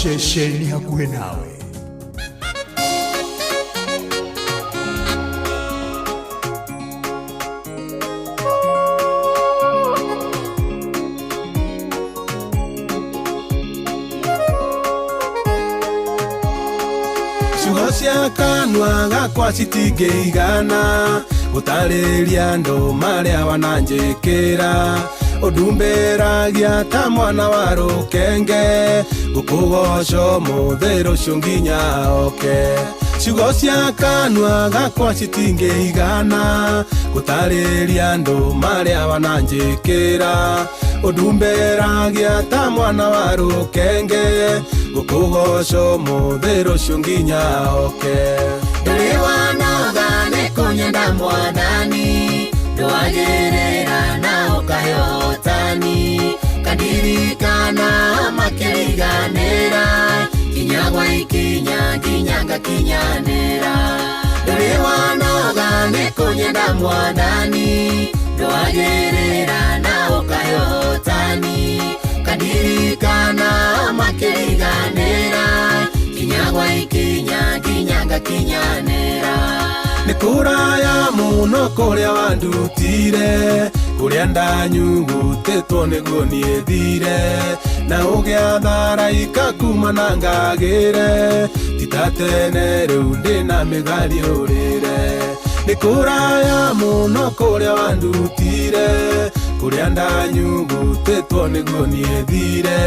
Ceceni hakuhĩ nawe. Ciugo cia kanua gakwa citingĩigana gũtarĩria andũ marĩa wananjĩkĩra. Ũndumbĩragia ta mwana wa rũkenge, ngũkũgoca ũmũthĩ rũciũ nginya oke. Ciugo cia kanua gakwa citingĩigana gũtarĩria andũ marĩa wananjĩkĩra. Ũndumbĩragia ta mwana wa rũkenge, ngũkũgoca ũmũthĩ rũciũ nginya oke. Ndũrĩ wanoga nĩ kũnyenda mwathani, ndwagĩrĩra na ũkahe ũhotani. Kandirikana makĩriganĩra, kinya gwa ikinya nginya ngakinyanĩra. Ndũrĩ wanoga nĩ kũnyenda mwathani, ndwagĩrĩra na ũkahe ũhotani. Kandirikana makĩriganĩra, kinya gwa ikinya nginya ngakinyanĩra. Nĩ kũraya mũno kũrĩa wandutire, kũrĩa ndanyugutĩtwo nĩguo niĩ thire. Na ũgĩatharaika kuma na ngagĩre, ti ta tene rĩu ndĩna mĩgariũrĩre. Nĩ kũraya mũno kũrĩa wandutire, kũrĩa ndanyugutĩtwo nĩguo niĩ thire.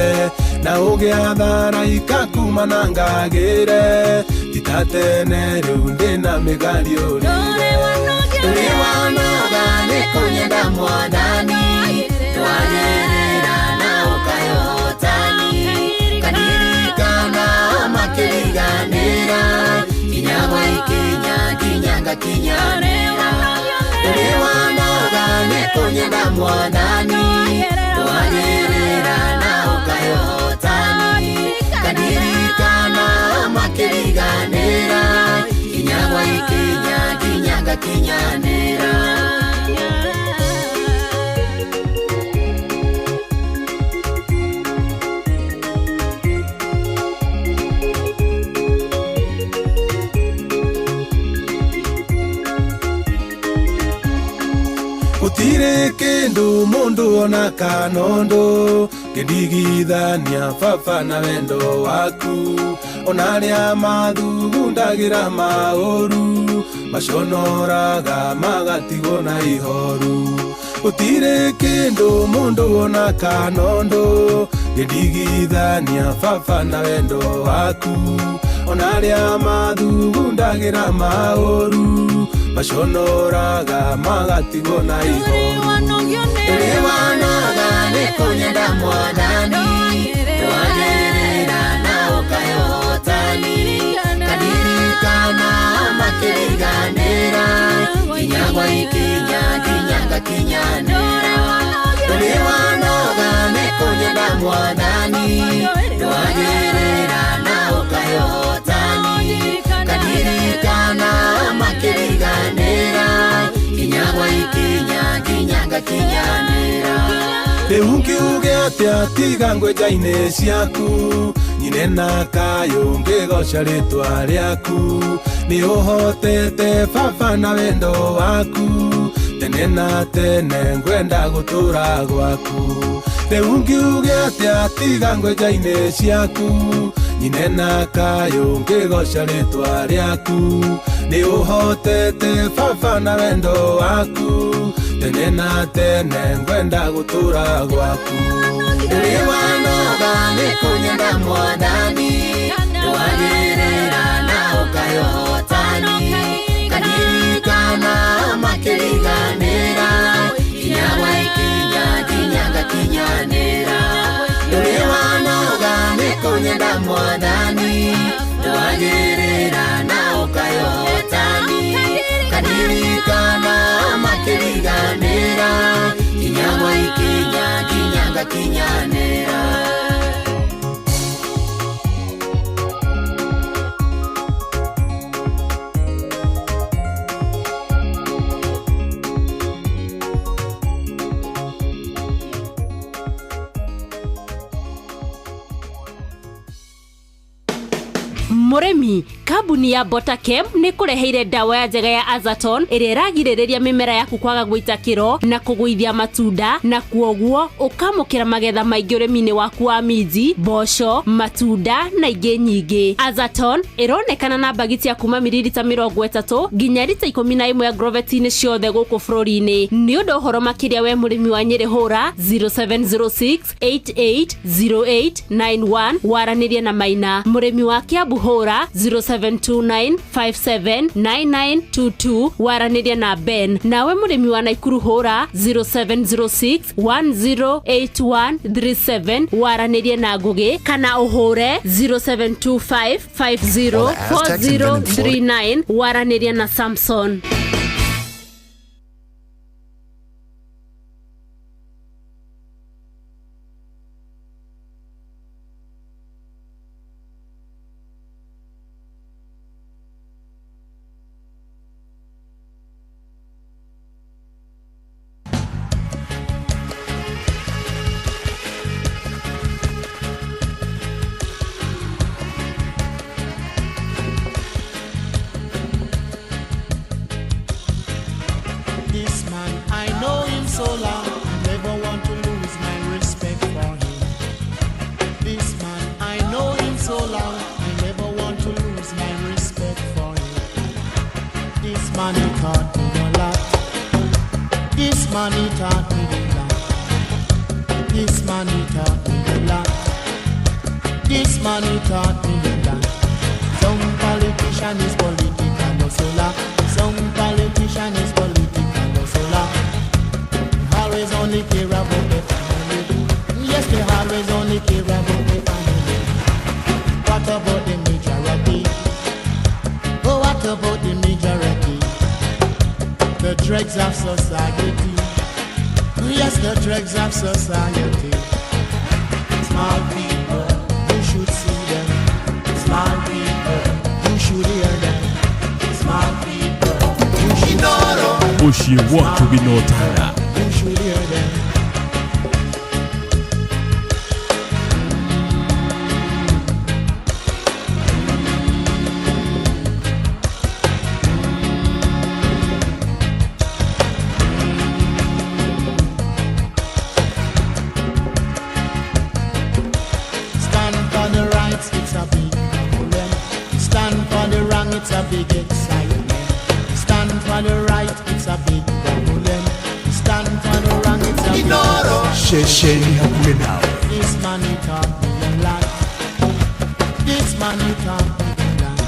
Na ũgĩatharaika kuma na ngagĩre, ti ta tene rĩu ndĩna mĩgariũrĩre. Ndũrĩ wanoga nĩ kũnyenda mwathani, ndwagĩrĩra na ũkahe ũhotani. Kandirikana makĩriganĩra, kinya gwa ikinya nginya ngakinyanĩra. Ndũrĩ wanoga nĩ kũnyenda mwathani, ndwagĩrĩra na ũkahe ũhotani. Kandirikana makĩriganĩra, kinya gwa ikinya nginya ngakinyanĩra. Gũtirĩ kĩndũ mũndũ ona kana ũndũ kĩndigithania baba na wendo waku. Ona arĩa mathugundagĩra maũru maconoraga magatigwo na ihoru. Gũtirĩ kĩndũ mũndũ ona kana ũndũ kĩndigithania baba na wendo waku. Ona arĩa mathugundagĩra maũru maconoraga magatigwo na ihoru. Ndũrĩ wanoga nĩ kũnyenda mwathani, ndwagĩrĩra na ũkahe ũhotani. Kandirikana makĩriganĩra, kinya gwa ikinya nginya ngakinyanĩra. Ndũrĩ wanoga nĩ kũnyenda mwathani, ndwagĩrĩra na ũkahe ũhotani. Kandirikana makĩriganĩra, kinya gwa ikinya nginya ngakinyanĩra. Rĩu ngiuge atĩa tiga ngwenja-inĩ ciaku, nyine na kayũ ngĩgoca rĩtwa rĩaku. Nĩ ũhotete baba na wendo waku, tene na tene ngwenda gũtũra gwaku. Rĩu ngiuge atĩa tiga ngwenja-inĩ ciaku, nyine na kayũ ngĩgoca rĩtwa rĩaku. Nĩ ũhotete baba na wendo waku, tene na tene ngwenda gũtũra gwaku. Ndũrĩ wanoga nĩ kũnyenda mwathani, ndwagĩrĩra na ũkahe ũhotani. Kandirikana makĩriganĩra, kinya gwa ikinya nginya ngakinyanĩra. Ndũrĩ wanoga nĩ kũnyenda mwathani, ndwagĩrĩra na ũkahe ũhotani. Kandirikana makĩriganĩra, kinya gwa ikinya nginya ngakinyanĩra. Mũrĩmi, kambuni ya Botakem nĩ kũreheire ndawa ya njega ya Azaton ĩrĩa ĩragirĩrĩria mĩmera yaku kwaga gũita kĩro na kũgũithia matunda, na kuoguo ũkamũkĩra magetha maingĩ ũrĩmi-inĩ waku wa minji, mboco, matunda na ingĩ nyingĩ. Azaton ĩronekana na mbagiti ya kuma mililita 30 nginya rita 11 agroveti-inĩ ciothe gũkũ bũrũri-inĩ. Nĩ ũndũ ũhoro makĩria we mũrĩmi wa Nyĩrĩ hũra 0706 880891 waranĩrie na Maina. Mũrĩmi wa Kiambu hũra 0729579922 waranĩrie na Ben. Nawe mũrĩmi wa Naikuru hũra 0706 108137 waranĩrie na Ngũgĩ kana ũhũre 0725504039 waranĩrie na Samson. This man, I know him so long, I never want to lose my respect for him. This man, I know him so long, I never want to lose my respect for him. This man, he taught me a lot. This man, he taught me a lot. This man, he taught me a lot. This man, he taught me a lot. Some politician is political, no solar. Some politician is political, no solar. They always only care about the family. Yes, they always only care about the family. What about the majority? Oh, what about the majority? The dregs of society. Yes, the dregs of society. Small people, you should see them. Small people, you should hear them. Small people, you should Mũciĩ waku wĩnotana. You should hear them. Stand for the rights, it's a big problem. Stand for the wrong, it's a big excitement. Stand for the right, it's a big problem. Stand for the wrong, it's a big excitement. Ceceni hakuhĩ nawe. This man he taught me a lot. This man he taught me a lot.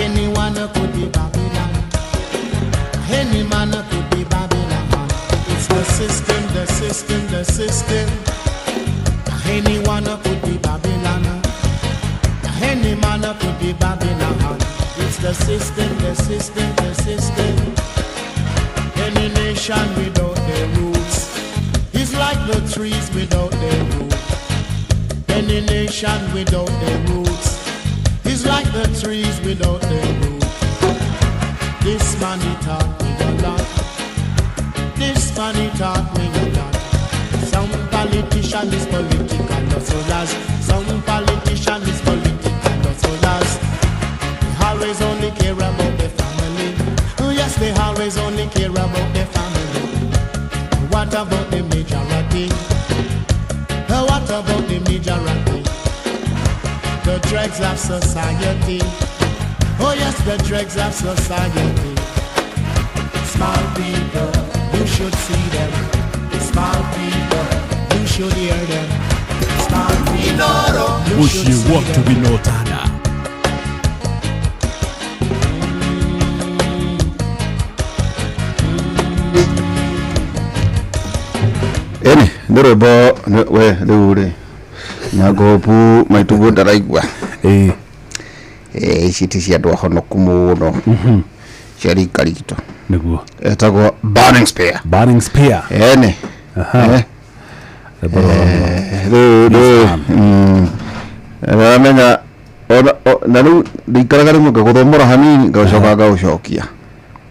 Anyone could be Babylon. Any man could be Babylon. It's the system, the system, the system. Anyone could be Babylon. Any man could be Babylon. It's the system, the system, the system. Any nation without their roots is like the trees without their roots. Any nation without their roots is like the trees without their roots. This man he taught me a lot. This man he taught me a lot. Some politician is political, not so last. Some politician is political, not so last. They always only care about their family. Oh, yes, they always only care about their family. What about the majority? Oh, what about the majority? The dregs of society. Oh yes, the dregs of society. Small people, you should see them. Small people, you should hear them. Small people, you should Mũciĩ see waku them. wĩnotana. Ĩni nĩ rwĩmbo we rĩu rĩ nyangobu maituguo ndaraigua. Ĩĩ. Eh, ici ti cia andũ ahonoku mũno cia rika ritũ. Nĩguo. Etagwo Burning Spear. Burning Spear. Ĩni. Aha. Eh, Rwĩmbo rwa mũno. rĩu rĩu Yes, ũramenya na rĩu ndikaraga rĩmwe ngagũthomora hanini ngacoka ngaũcokia.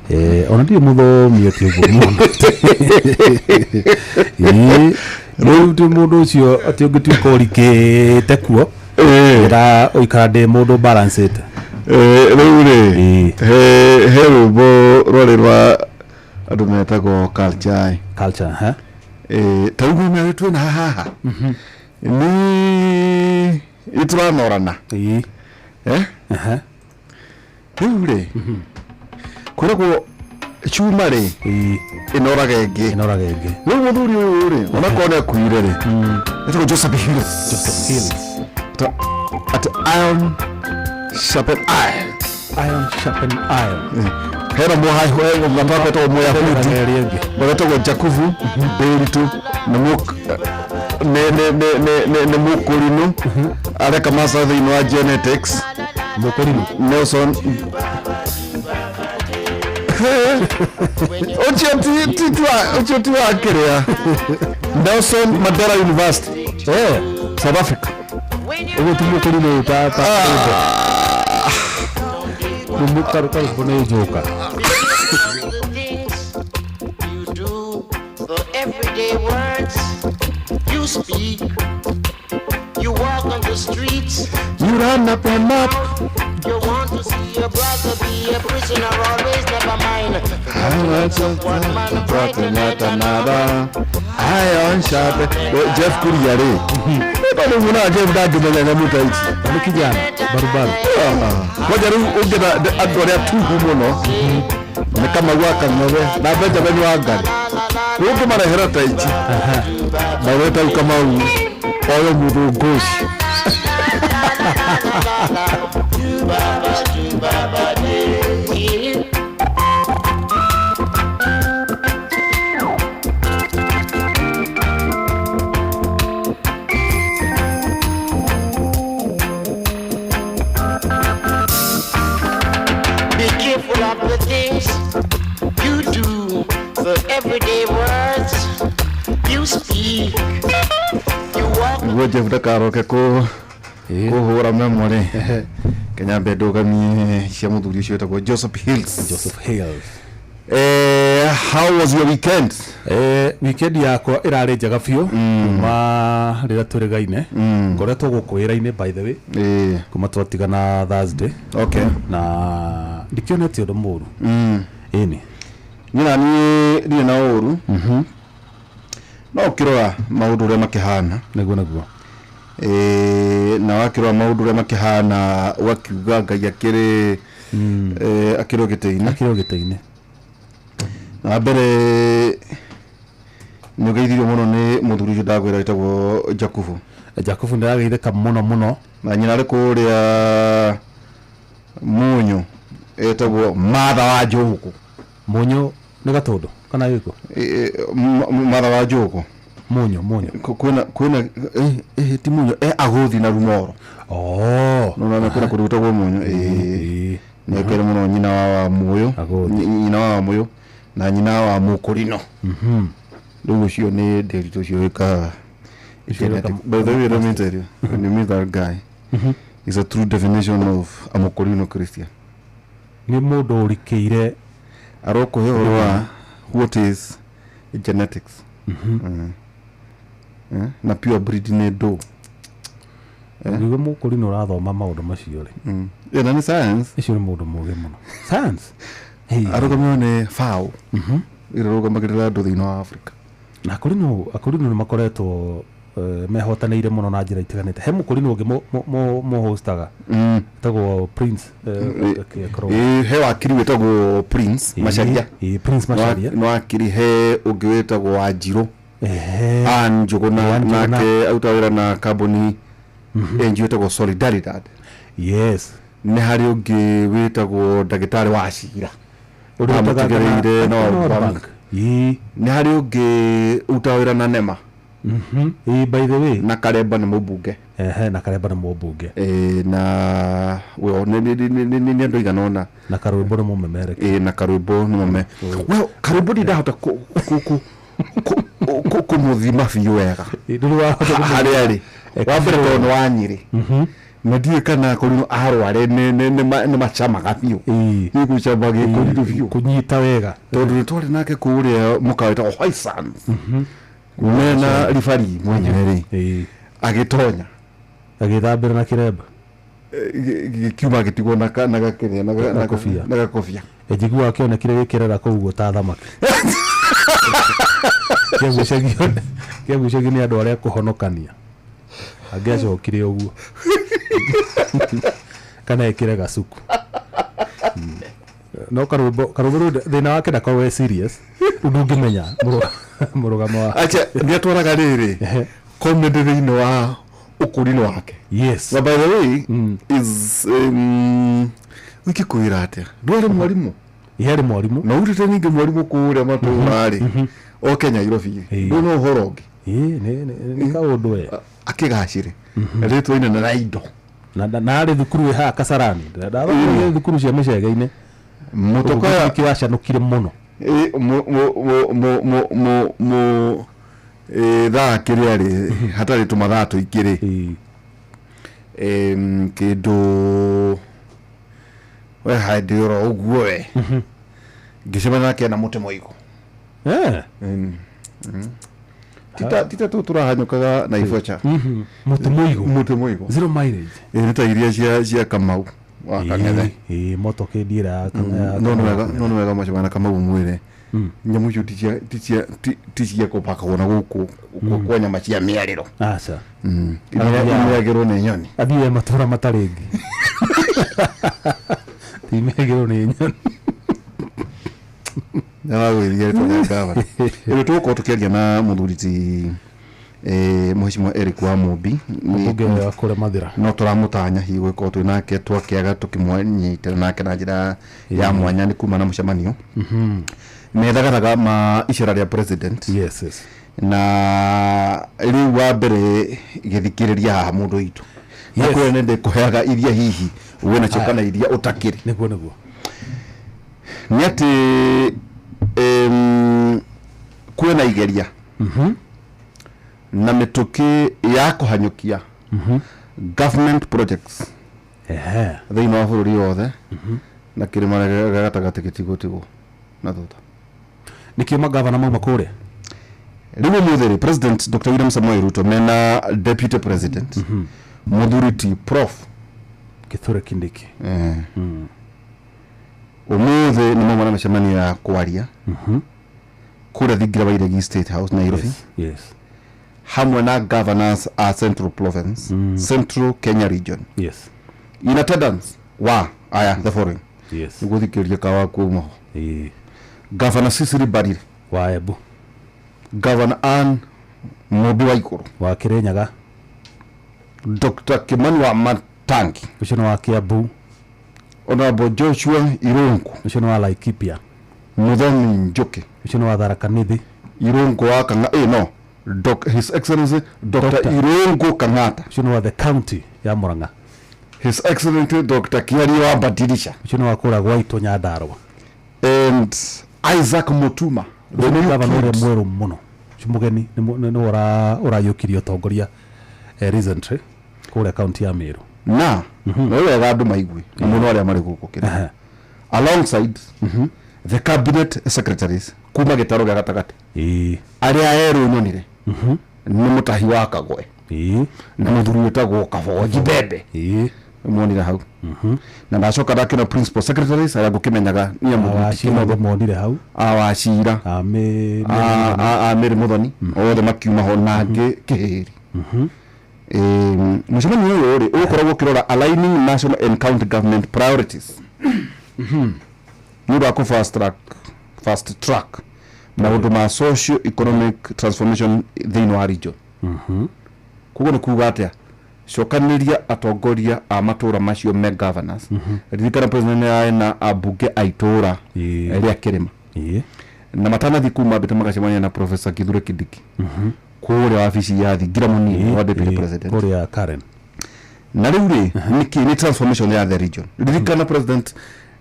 Eh, ona ndirĩ mũthomi atĩ ũguo mũno. Ĩĩ, rĩu ti mũndũ ũcio atĩ ũngĩtuĩka ũrikĩte kuo. Ndĩra ũikara ndĩ mũndũ balanced. Rĩu rĩ, Ĩĩ. he rwĩmbo rwarĩ rwa andũ metagwo culture. Culture, ha? Ta rĩu ng'ombe twĩna haha nĩ itũranorana. Ĩĩ. Eh? Aha. Rĩu rĩ, kwĩragwo cuma rĩ, Ĩĩ. ĩnoraga ĩngĩ. Ĩnoraga ĩngĩ. Rĩu mũthuri ũyũ rĩ, onakorwo nĩ akuire rĩ, etagwo Joseph Hills. Joseph Hills. At iron sharpen iron. Iron sharpen iron. Hena mũgatako etagwo Mũyahudi. Ĩnoraga ĩrĩa ĩngĩ. Magetagwo Jakubu Ndĩritũ nĩ mũkũrinũ areka master thĩinĩ wa genetics. Mũkũrinũ. Nelson ũcio ũcio ti wa kĩrĩa, Nelson Mandela University. Eh, South Africa. Ũguo ti mũkũrinũ ta rwĩmbo. Karwĩmbo nĩ njoka. The things you do, the everyday words you speak. You walk on the streets, You run up and up. you want to see your brother be a prisoner always, never mind. One man brighten at another. Iron sharpen. Jeff Kuria rĩ, tondũ muonaga Jeff ndangĩmenya nyamũ ta ici. Nĩ kijana barubaru. Kwanja rĩu ũngĩra andũ arĩa tuhu mũno nĩ Kamau wa Kang'ethe na Benjamin wa Ngarĩ, rĩu ũngĩmarehera ta ici mareta rĩu Kamau oyo mũthũngũ ũcio. Be careful of the things you do, the everyday words you speak. You walk Nĩguo Jeff ndakaroke kũhũra memory, kenya mbe ndũgamie cia mũthuri ũcio wĩtagwo Joseph Hills. Joseph Hills. How was your weekend? Weekend yakwa ĩrarĩ njega biũ kuma rĩrĩa twĩrĩgaine. Ngoretwo gũkũ wĩra-inĩ, by the way, kuma twatigana Thursday. Na ndikĩonete ũndũ mũru. Ĩni. Niĩ na niĩ ndirĩ na ũru, no ũkĩrora maũndũ ũrĩa makĩhana. Nĩguo. Na wakĩrora maũndũ ũrĩa makĩhana, ũgakiuga Ngai akĩrĩ akĩrĩ o gĩtĩ-inĩ. Akĩrĩ o gĩtĩ-inĩ. Na wa mbere nĩ ũgeithirio mũno nĩ mũthuri ũcio ndakwĩra wĩtagwo Jakubu. Jakubu ndĩrageithĩka mũno mũno. Na nyina arĩ kũrĩa Mũnyũ, etagwo Matha wa Njũgũ. Mũnyũ nĩ Gatũndũ kana gĩkũ? Matha wa Njũgũ. Mũnyũ. Kwĩna ti Mũnyũ, Agũthi na Rumoro. Oh. Nona kwĩna kũndũ gwĩtagwo Mũnyũ. Ĩĩ. Nĩ akĩrĩ mũno nyina wa Mũyũ. Agũthi. Nyina wa Mũyũ na nyina wa Mũkũrino. Rĩu ũcio nĩ Ndĩritũ ũcio wĩkaga Ũcio wĩkaga. By the way, let me tell you, when you meet that guy, is a true definition of a Mũkũrino Christian. Nĩ mũndũ ũrikĩire. Arokũhe ũhoro wa what is genetics. Na pure breed nĩ ndũ. Nĩguo mũkũrinũ ũrathoma maũndũ macio rĩ. Na nĩ science. Ũcio nĩ mũndũ mũgĩ mũno. Science. Hey. Arũgamĩrĩrwo nĩ FAO ĩrĩa ĩrũgamagĩrĩra andũ thĩinĩ wa Africa. Na akũrinũ nĩ makoretwo mehotanĩire mũno na njĩra itiganĩte. He mũkũrinũ ũngĩ mũhostaga etagwo Prince Ĩĩ, he wakiri wĩtagwo Prince Macharia. Ĩĩ, Prince Macharia. Nĩ wakiri. He ũngĩ wĩtagwo Wanjirũ. Ehe. Ann Njũgũna. Ann Njũgũna. Nake aruta wĩra na kambuni NGO ĩtagwo Solidaridad. Nĩ harĩ ũngĩ wĩtagwo ndagĩtarĩ wa Cira. Ũrĩa wĩtagwo Amũtigarĩire na na World World Bank. Bank. Nĩ harĩ ũngĩ ũrutaga wĩra na NEMA. Ĩĩ, by the way. Na Karemba nĩ mũmbunge. Ehe, na Karemba nĩ mũmbunge. Ĩĩ, na well, nĩ andũ aigana ũna. Na Karwĩmbo nĩ mũmemereki. Ĩĩ, na Karwĩmbo nĩ mũme, well, Karwĩmbo ndi ndahota kũmũthima biũ wega. Ndũrĩ wahota kũmũthima. Harĩa arĩ wa mbere, tondũ nĩ wa Nyĩrĩ, na ndiũĩ kana kũrinũ arware nĩ macamaga biũ, nĩ gũcama gĩkũrinũ biũ. Kũnyita wega. Tondũ nĩ twarĩ nake kũrĩa mũkawa wĩtagwo White Sands mena ribari mwenyewe rĩ, agĩtonya. Agĩthambĩra na kĩremba. Gĩkiuma gĩtigwo na ka- na gakĩrĩa na ga- Na kobia. na gakobia. Njiguaga kĩonekire gĩkĩrera kũu ũguo ta thamaki. Kĩagucagio nĩ andũ arĩa kũhonokania. Angĩacokire ũguo. Kana ĩkĩre gacuku. No karwĩmbo karwĩmbo rũu thĩna wake ndakoragwo e serious. Rĩu ndũngĩmenya mũrũgamo wa Acha nĩ atwaraga rĩrĩ comedy thĩinĩ wa ũkũrinĩ wake. Yes. Na by the way is ingĩkwĩra atĩa, ndwarĩ mwarimũ? Yarĩ mwarimũ. Na urĩte ningĩ mwarimũ kũrĩa matũra rĩ, oke Nairobi Ĩĩ. ndũna ũhoro ũngĩ. Ĩĩ, nĩ kaũndũ we. Akĩgacĩre rĩtwa inene na indo. Na arĩ thukuru ĩ haha Kasarani. Ndathomire thukuru cia mĩcege-inĩ. Mũtokoya Ũguo wacanũkire mũno. Ĩ, mu mu mu mu mu mu ĩ, thaa kĩrĩa rĩ hatarĩ tũmathaa tũingĩ rĩ. Ĩĩ. Kĩndũ we hĩndĩ oro ũguo we ngĩcemania nake na mũtĩ mũigũ. Tita tũ tũrahanyũkaga na ibocha. Mũtĩ mũigũ. Mũtĩ mũigũ. Zero mileage. Ĩ, nĩ ta iria cia Kamau wa Kang'ethe. Ĩĩ, motoka ĩndĩ ĩrĩa No nĩ wega macemania na Kamau mwĩre nyamũ icio ti cia kũbakagwo na gũkũ kwa nyama cia mĩarĩro. Aca. Iria imĩagĩrwo nĩ nyoni. Athiĩ matũra matarĩ ngi. Timĩagĩrwo nĩ nyoni. Nĩwagwĩria rĩtwa rĩa gavana. Rĩu tũgũkorwo tũkĩaria na mũthuri ti Mheshimiwa Eric wa Mũmbi. Mũmbunge wa kũrĩa Mathĩra. No tũramũtanya hihi gũgĩkorwo twĩ nake twakĩaga tũkĩmwanyitĩra nake na njĩra ya mwanya nĩ kuma na mũcemanio. Methagathaga ma icera rĩa president. Yes, yes. Na rĩu wa mbere gĩthikĩrĩria haha mũndũ witũ. Yes. Nakwĩra nĩ ndĩkũheaga iria hihi wĩnacio kana iria ũtakĩrĩ. Nĩguo nĩguo. Nĩ atĩ kwĩna igeria na mĩtũkĩ ya kũhanyũkia government projects thĩinĩ wa bũrũri wothe na kĩrĩma gĩa gatagatĩ gĩtigũtigwo na thutha. Nĩkĩo magavana mauma kũrĩa. Rĩu ũmũthĩ rĩ, President Dr. William Samoei Ruto mena Deputy President mũthuri ti Prof Kithure Kindiki. Ũmũthĩ nĩ mauma na mĩcemanio ya kwaria kũrĩa thingira wa Iregi State House Nairobi. Yes, yes. Hamwe na governors a Central Province, Central Kenya Region. Yes. In attendance wa aya the following. Yes. Nĩguo thikĩrĩria kawa kuma ho. Ĩĩ. Governor Cecily Mbarire wa Embu. Governor Anne Mũmbi wa Igũrũ wa Kirinyaga. Dr. Kimani wa Matangi ũcio nĩ wa Kiambu. Honorable Joshua Irungu ũcio nĩ wa Laikipia. Mũthoni Njuki ũcio nĩ wa Tharaka Nithi. Irungu wa Kang'a, no His Excellency Dr. Doctor. Irungu Kang'ata ũcio nĩ wa the county ya Murang'a. His Excellency Dr. Kiari wa Badirisha ũcio nĩ wa kũrĩa gwa Itũ Nyandarua. And Isaac Mutuma the Ũcio nĩ new gavana ũrĩa kid. mwerũ mũno, ũcio mũgeni nĩwe ũrayũkirie ũtongoria recently kũrĩa county ya Meru. Na nĩ wega andũ maigue na mũno arĩa marĩ gũkũ kĩrĩa alongside the cabinet secretaries kuma gĩtarũ gĩa gatagatĩ. Arĩa erũ nyonire nĩ mũtahi wa Kagwe na mũthuri wĩtagwo Kabogo Mbembe. Monire hau na ndacoka ndakĩona principal secretaries arĩa ngũkĩmenyaga nĩ mũthuri Wachira Kĩmotho. monire hau. A Wachira. A Mary A Mary Muthoni othe makiuma ho na angĩ Kĩhĩri. Mũcemanio ũyũ rĩ ũgũkoragwo ũkĩrora aligning national and county government priorities nĩ ũndũ wa kũ fast track maũndũ ma socio economic transformation thĩinĩ wa region. Koguo nĩ kuga atĩa, cokanĩria atongoria a matũra macio me governors. Ririkana president nĩ arĩ na ambunge a itũra rĩa kĩrĩma na matanathiĩ kuu mambĩte magacemania na Professor Kithure Kindiki kũrĩa wabici ya thingira mũnini wa deputy president kũrĩa Karen. Na rĩu rĩ nĩkĩ nĩ transformation ya the region. Ririkana president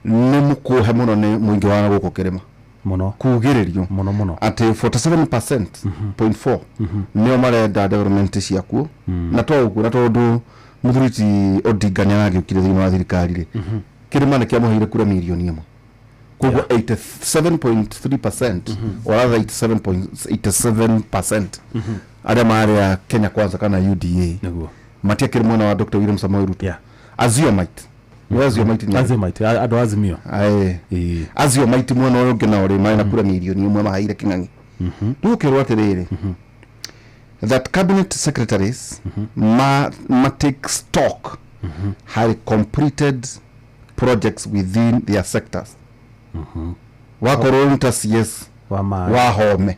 nĩ mũkũhe mũno nĩ mũingĩ wa gũkũ kĩrĩma mũno kugĩrĩrio mũno mũno atĩ 47% point 4 nĩo marenda development ciakuo na to ũguo, na tondũ mũthuri ti Odinga nĩ aragĩũkire thĩinĩ wa thirikari rĩ, kĩrĩma nĩ kĩamũheire kura mirioni 1, koguo 87.3% or rather 87.87% arĩa marĩ a Kenya Kwanza kana UDA nĩguo Matiakĩrĩ mwena wa Dr. William Samoei Ruto. Aziomite nĩ Aziomite nĩ Azimite, andũ a Azimio. Ae. Aziomite mwena ũyũ ũngĩ nao rĩ, marĩ na kura 1 million mahaire Kĩng'ang'i. Rĩu ũkĩrwo atĩrĩrĩ, that cabinet secretaries ma take stock harĩ completed projects within their sectors. Wakorwo nĩ ta CS wa maĩ wa home,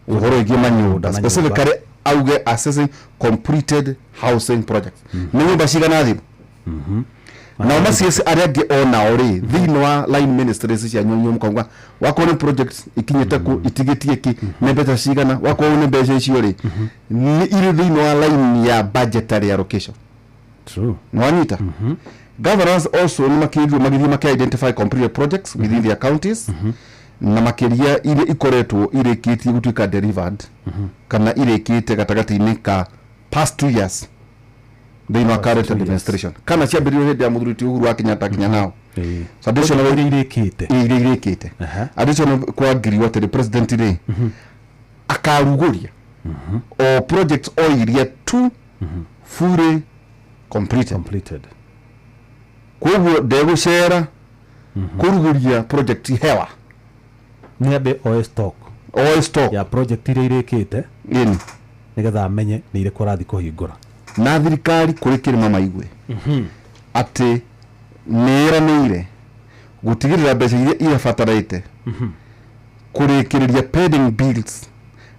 ũhoro wĩgiĩ manyũmba, Manyũmba. specifically auge assessing completed housing projects, nĩ nyũmba cigana thiru. Nao ma CS arĩa angĩ onao rĩ, thĩinĩ wa line ministries cia nyonyo, mũkauga wakorwo nĩ project ikinyĩte kũ, itigĩtie kĩ, nĩ mbeca cigana, wakorwo nĩ mbeca icio rĩ, nĩ irĩ thĩinĩ wa line ya budgetary allocation. Nwanyita? Governors also nĩ makĩrirwo magĩthiĩ maki identify completed projects within their counties, na makĩria iria ikoretwo irĩkĩtie gũtuĩka delivered kana irĩkĩte gatagatĩ-inĩ ka past 2 years thĩinĩ wa current administration, kana ciambĩrĩirio hĩndĩ ya mũthuri ti Uhuru wa Kenyatta kinya nao. So additional iria irĩkĩte. Iria irĩkĩte. Additional kwangiriwo atĩrĩ, president rĩ akarugũria o projects o iria tu fully completed. Completed. Koguo ndegũcera kũrugũria project hewa. Nĩ ambe oe stock. Oe stock ya project iria irĩkĩte, nĩgetha amenye nĩ irĩkũ arathiĩ kũhingũra. Na thirikari kũrĩ kĩrĩma maigue atĩ nĩ ĩranĩire gũtigĩrĩra mbeca iria irabatarĩte kũrĩkĩrĩria pending bills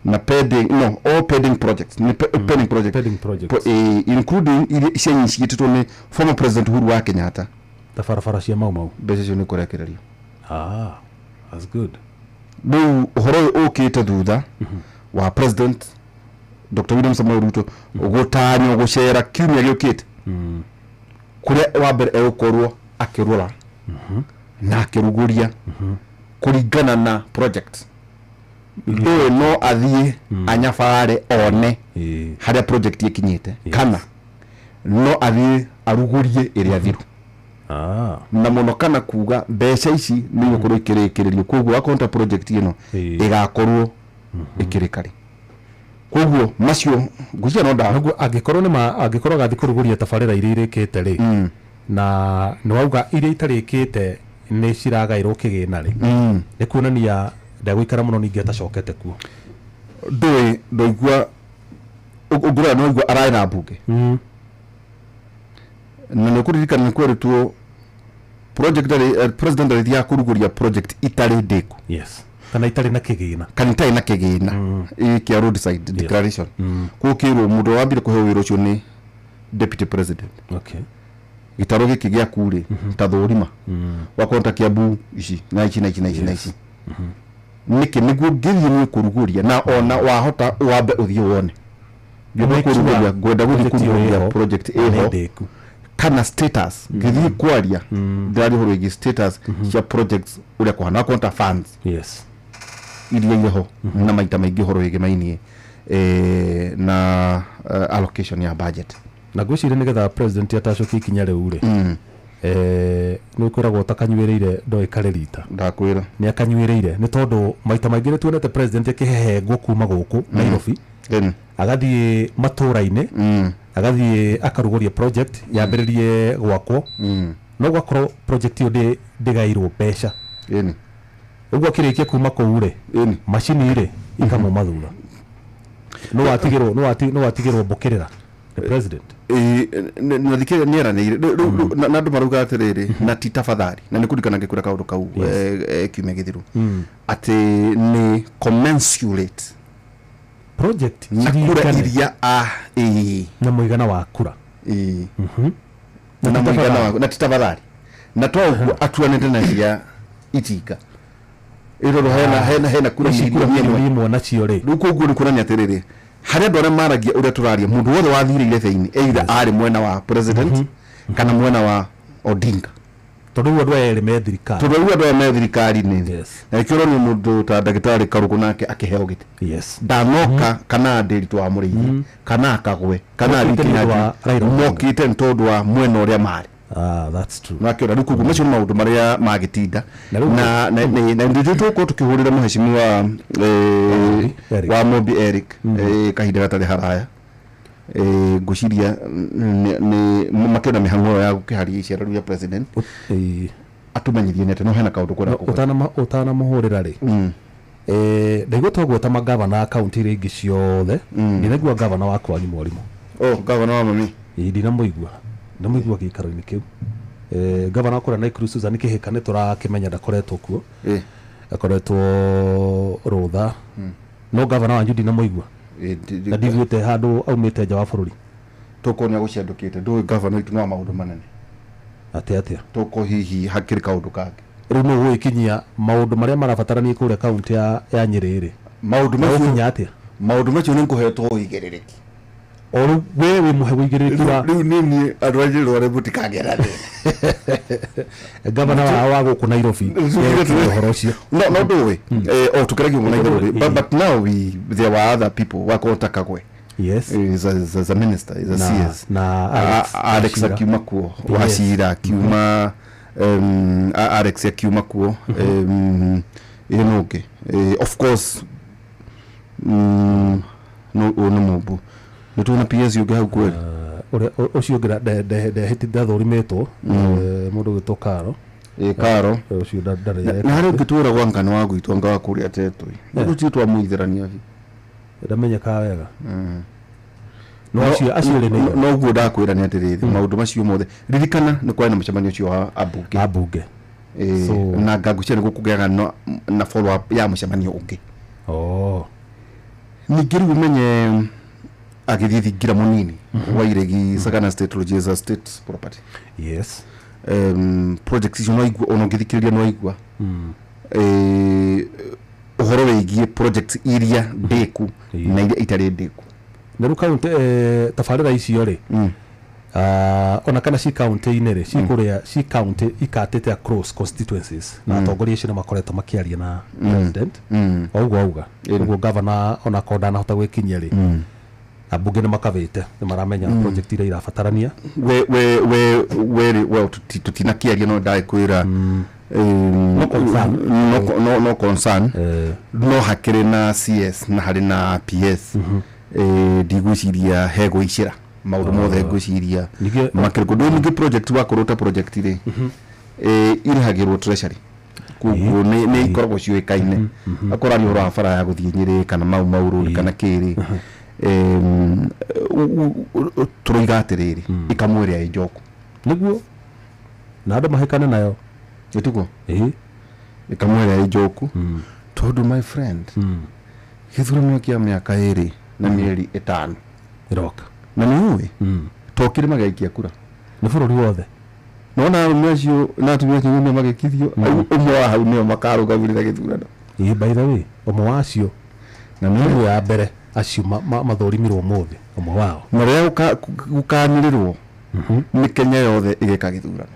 na pending, no, all pending projects, nĩ pending project, pending projects. Including iria cianyiciĩtĩtwo nĩ former President Uhuru wa Kenyatta, ta barabara cia Mau Mau. Mbeca icio nĩ kũrekererio. Ah, that's good. Rĩu ũhoro ũyũ ũkĩte thutha wa President Dr. William Samoei Ruto gũtanywo gũcera kiumia gĩũkĩte, kũrĩa wa mbere egũkorwo akĩrora na akĩrugũria kũringana na project. Ndũĩ no athiĩ anyabare one harĩa project ĩkinyĩte, kana no athiĩ arugũrie ĩrĩa thiru na mũno, kana kuga mbeca ici nĩ igũkorwo ikĩrĩkĩrĩrio, koguo akorwo ta project ĩno ĩgakorwo ĩkĩrĩka rĩ. Koguo macio ngwĩciria no ndawa. Noguo angĩkorwo nĩ ma angĩkorwo agathiĩ kũrugũria tabarĩra iria irĩkĩte rĩ, na nĩ wauga iria itarĩkĩte nĩ ciragaĩrwo kĩgĩna rĩ, nĩ kuonania ndegũikara mũno ningĩ atacokete kuo. Ndũĩ ndaigua ũngĩrora nĩ waigua ararĩ na mbunge, na nĩ ũkũririkana nĩ kwerĩtwo project president arĩthiaga kũrugũria project itarĩ ndĩku. Yes, kana itarĩ na kĩgĩna. Kana itarĩ na kĩgĩna kĩa roadside declaration. Koguo kĩrwo mũndũ ũrĩa wambire kũheo wĩra ũcio nĩ deputy president. Gĩtarũ gĩkĩ gĩaku rĩ, ta thũrima wakorwo ta Kiambu ici na ici na ici na ici na ici, nĩkĩ nĩguo ngĩthiĩ niĩ kũrugũria, na ona wahota wambe ũthiĩ wone ngĩenda Make sure kũrugũria, ngwenda gũthiĩ project ĩyo kũrugũria ĩho, project na nĩ ĩho ndĩku. Kana status ngĩthiĩ kwaria ndĩraria ũhoro wĩgiĩ status cia projects ũrĩa kũhana, wakorwo ta funds iria irĩ ho, na maita maingĩ ũhoro wĩgĩmainie na allocation ya budget. Na ngwĩciria nĩgetha president atacũkie ikinya rĩu rĩ, nĩ kwĩragwo ũtakanyuĩrĩire ndoĩ karĩ rita. Ndakwĩra. Nĩ akanyuĩrĩire, nĩ tondũ maita maingĩ nĩ tuonete president akĩhehengwo kuma gũkũ Nairobi, agathiĩ matũra-inĩ, agathiĩ akarugũria project yambĩrĩrie gwakwo, no gwakorwo project ĩyo ndĩgairwo mbeca. Ũguo akĩrĩkia kuma kũu rĩ, macini rĩ ikamuma thutha, no watigĩrwo mbũkĩrĩra the president. Na thikĩrĩria nĩ eranĩire. Rĩu na andũ marauga atĩrĩrĩ, na ti tafadhali, na nĩ kũririkana ngĩkwĩra kaũndũ kau kiumia gĩthiru atĩ nĩ commensurate project na kura ciringane iria a ĩĩ na mũigana wa kura. Ĩĩ. Na na ti mũigana tafadhali. wa na ti tafadhali, na to ũguo atuanĩte na cia itinga ĩ, tondũ hena kura Ici kura 1 million. 1 million nacio rĩ. Rĩu koguo nĩ kuonania atĩrĩrĩ, harĩ andũ arĩa maragia ũrĩa tũraria, mũndũ wothe wathire irebe-inĩ either arĩ mwena wa president kana mwena wa Odinga. Tondũ rĩu andũ aya erĩ me thirikari. Tondũ rĩu andũ aya me thirikari-inĩ, na nĩkĩo ũronio mũndũ ta ndagĩtarĩ Karũgũ nake akĩheo gĩtĩ, ndanoka kana Ndĩritũ wa Mũrĩithi kana akagwe kana Mokĩte nĩ ũndũ wa Raila Odinga. mokĩte nĩ tondũ wa mwena ũrĩa marĩ. Ah, that's true. Nakĩona rĩu koguo macio nĩ maũndũ marĩa magĩtinda Na rĩu- na nĩ tũgũkorwo tũkĩhũrĩra mũhecimiwa Eric. wa Mobi Eric kahinda gatarĩ haraya. Ngwĩciria nĩ makĩona mĩhang'o ĩyo ya gũkĩharia icera rĩu rĩa president, atũmenyithie nĩ atĩ no hena kaũndũ kwenda kũgweta. Ũtanamũhũrĩra rĩ, ndaigua twagweta magavana a kaunti iria ingĩ ciothe, ndinaigua gavana wa kwanyu mwarimũ. Oh, gavana wa mami. Ĩĩ, ndinamũigua gĩikaro-inĩ kĩu. Gavana wa kũrĩa Naikuru Susan Kĩhĩka nĩ tũrakĩmenya ndakoretwo kuo, akoretwo rũtha, no gavana wanyu ndinamũigua na ndiguĩte handũ aumĩte nja wa bũrũri. Tũkorwo nĩ agũciandũkĩte, ndũĩ gavana witũ nĩ wa maũndũ manene. Atĩa? Tũkorwo hihi hakĩrĩ kaũndũ kangĩ. Rĩu nũ ũgũgĩkinyia maũndũ marĩa marabatarania kũrĩa kaunti ya Nyĩrĩ rĩ? Maũndũ macio Megũkinya atĩa? Maũndũ macio nĩ ngũhetwo ũigĩrĩrĩki. O rĩu we wĩ mũhe ũigĩrĩrĩki wa Rĩu nĩ andũ a Nyĩrĩ arĩa mũtikagĩa na thĩna. Gavana wao wa gũkũ Nairobi ekire ũhoro ũcio. No ndũĩ, o tũkĩragia mũno igũrũ rĩ, but now there were other people wakorwo ta Kagwe. Is a minister, is a CS. Na Alex Alex Wachira. akiuma kuo, Wachira akiuma, Alex akiuma kuo, ĩ nũ ũngĩ? Of course, no ũyũ nĩ mũmbu. Nĩ tuona PS ũngĩ hau kweli? Ũrĩa ũcio ũngĩ ndehĩti ndathũrimĩtwo, mũndũ ũgwĩtwo Karo. Ĩ, Karo. Ũcio ndarĩ Na harĩ ũngĩ twĩragwo anga nĩ wa gwitũ, anga wa kũrĩa Tetũi. Nĩ tũtirĩ twamũithĩrania biũ. Ndamenyekaga wega. No acio erĩ nĩ No ũguo ndakwĩra nĩ atĩrĩrĩ, maũndũ macio mothe ririkana nĩ kwarĩ na mũcemanio ũcio wa ambunge. Ambunge. Na ngangũcia nĩ gũkũgĩaga na follow up ya mũcemanio ũngĩ. Ningĩ rĩu ũmenye agĩthiĩ thingira mũnini wa Iregi Sagana State Lodge is a state property. Projects icio no aigua, ona ũngĩthikĩrĩria no aigua. Ũhoro wĩgiĩ projects iria ndĩku na iria itarĩ ndĩku. Na rĩu kaunti, tabarĩra icio rĩ, ona kana ci kaunti-inĩ rĩ, ci kũrĩa ci kaunti ikatĩte across constituencies, na atongoria acio nĩ makoretwo makĩaria na president. O ũguo auga ũguo gavana ona korwo ndanahota gwĩkinyia rĩ, ambunge nĩ makabĩte, nĩ maramenya project iria irabatarania. We we we tũtinakĩaria, no ndagĩkwĩra, No concern. No concern. No hakĩrĩ na CS na harĩ na PS. Ndigwĩciria hegũicĩra maũndũ mothe, ngwĩciria makĩrĩ kũndũ. Ningĩ project wakorwo ta project rĩ, irĩhagĩrwo treasury, koguo nĩ ikoragwo ciũĩkaine. Akorwo ari ũhoro wa bara ya gũthiĩ Nyĩrĩ kana Mau Mau Road kana kĩrĩ, tũroiga atĩrĩrĩ, ĩkamwe ĩrĩa ĩ njoku. Nĩguo na andũ mahĩkane nayo. Ĩtiguo ĩkamwe ĩrĩa ĩ njoku, tondũ my friend, gĩthurano kĩa mĩaka 2 na mĩeri 5 ĩroka. Na nĩ ũĩ to kĩrĩma gĩaikia kura, nĩ bũrũri wothe. Nona arũme acio na atumia acio nĩo magĩkithio, ũmwe wa hau nĩo makarũgamĩrĩra gĩthurano. Ĩĩ, by the way, ũmwe wa acio na nĩ ya mbere acio mathũrimirwo ũmũthĩ, ũmwe wao. Na rĩrĩa gũkanĩrĩrwo nĩ Kenya yothe ĩgeka gĩthurano,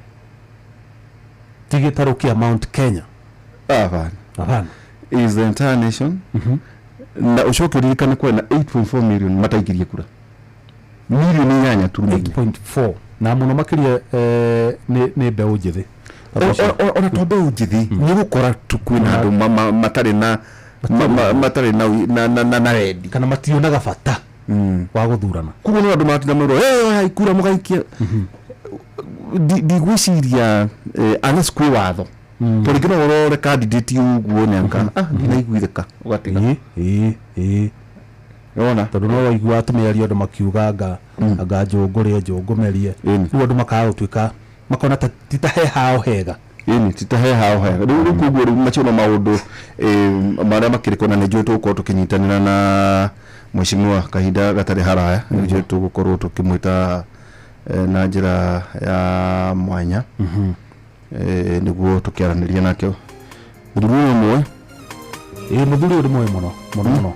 ti gĩtarũ kĩa Mount Kenya. Hapana. Hapana. Is the entire nation. Na ũcoke ũririkane kwena na 8.4 million mataikirie kura, milioni 8 turuma inya. 8.4, na mũno makĩria nĩ mbeũ njĩthĩ. Ona to mbeũ njĩthĩ, nĩ gũkora tu kwĩna andũ matarĩ na matarĩ na wendi kana mationaga bata wa gũthurana. Koguo nĩ andũ maratinda merwo, "Hey, kura mũgaikia." Ndigwĩciria, unless kwĩ watho, tondũ rĩngĩ no ũrore candidate ũguo nĩanka ndinaiguithĩka, ũgatiga. Ĩĩ. Wona? Tondũ no waigua atumia andũ makiuga anga njũngũrĩe njũngũmerie, rĩu andũ makaga gũtuĩka makona ta ti ta he hao hega. Ĩni ti ta he hao hega. Rĩu koguo rĩu macio no maũndũ marĩa makĩrĩ kona. Nĩ njũĩ tũgũkorwo tũkĩnyitanĩra na mheshimiwa kahinda gatarĩ haraya. Nĩ njũĩ tũgũkorwo tũkĩmwĩta na njĩra ya mwanya, nĩguo tũkĩaranĩria nake mũthuri ũyũ ũmwe. Ĩĩ, mũthuri ũyũ nĩ mũĩ mũno mũno mũno.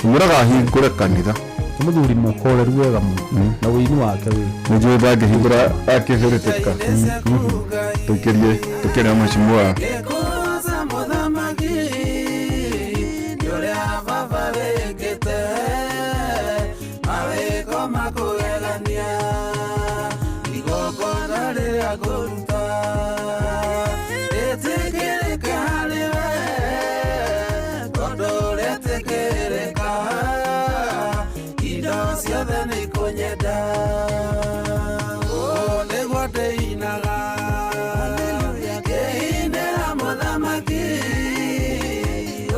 Mwĩraga ahingũre kanitha. Nĩ mũthuri mũhoreru wega mũno na wĩini wake wĩ Nĩ njũĩ ndangĩhingũra akĩhĩrĩtĩka. Tũikĩrie tũkĩaria mheshimiwa. Ngĩkũza mũthamaki nĩ ũrĩa baba wĩkĩte mawĩko makũgegania, igongona rĩrĩa ngũruta rĩtĩkĩrĩke harĩ we, tondũ rĩtĩkĩrĩka indo ciothe.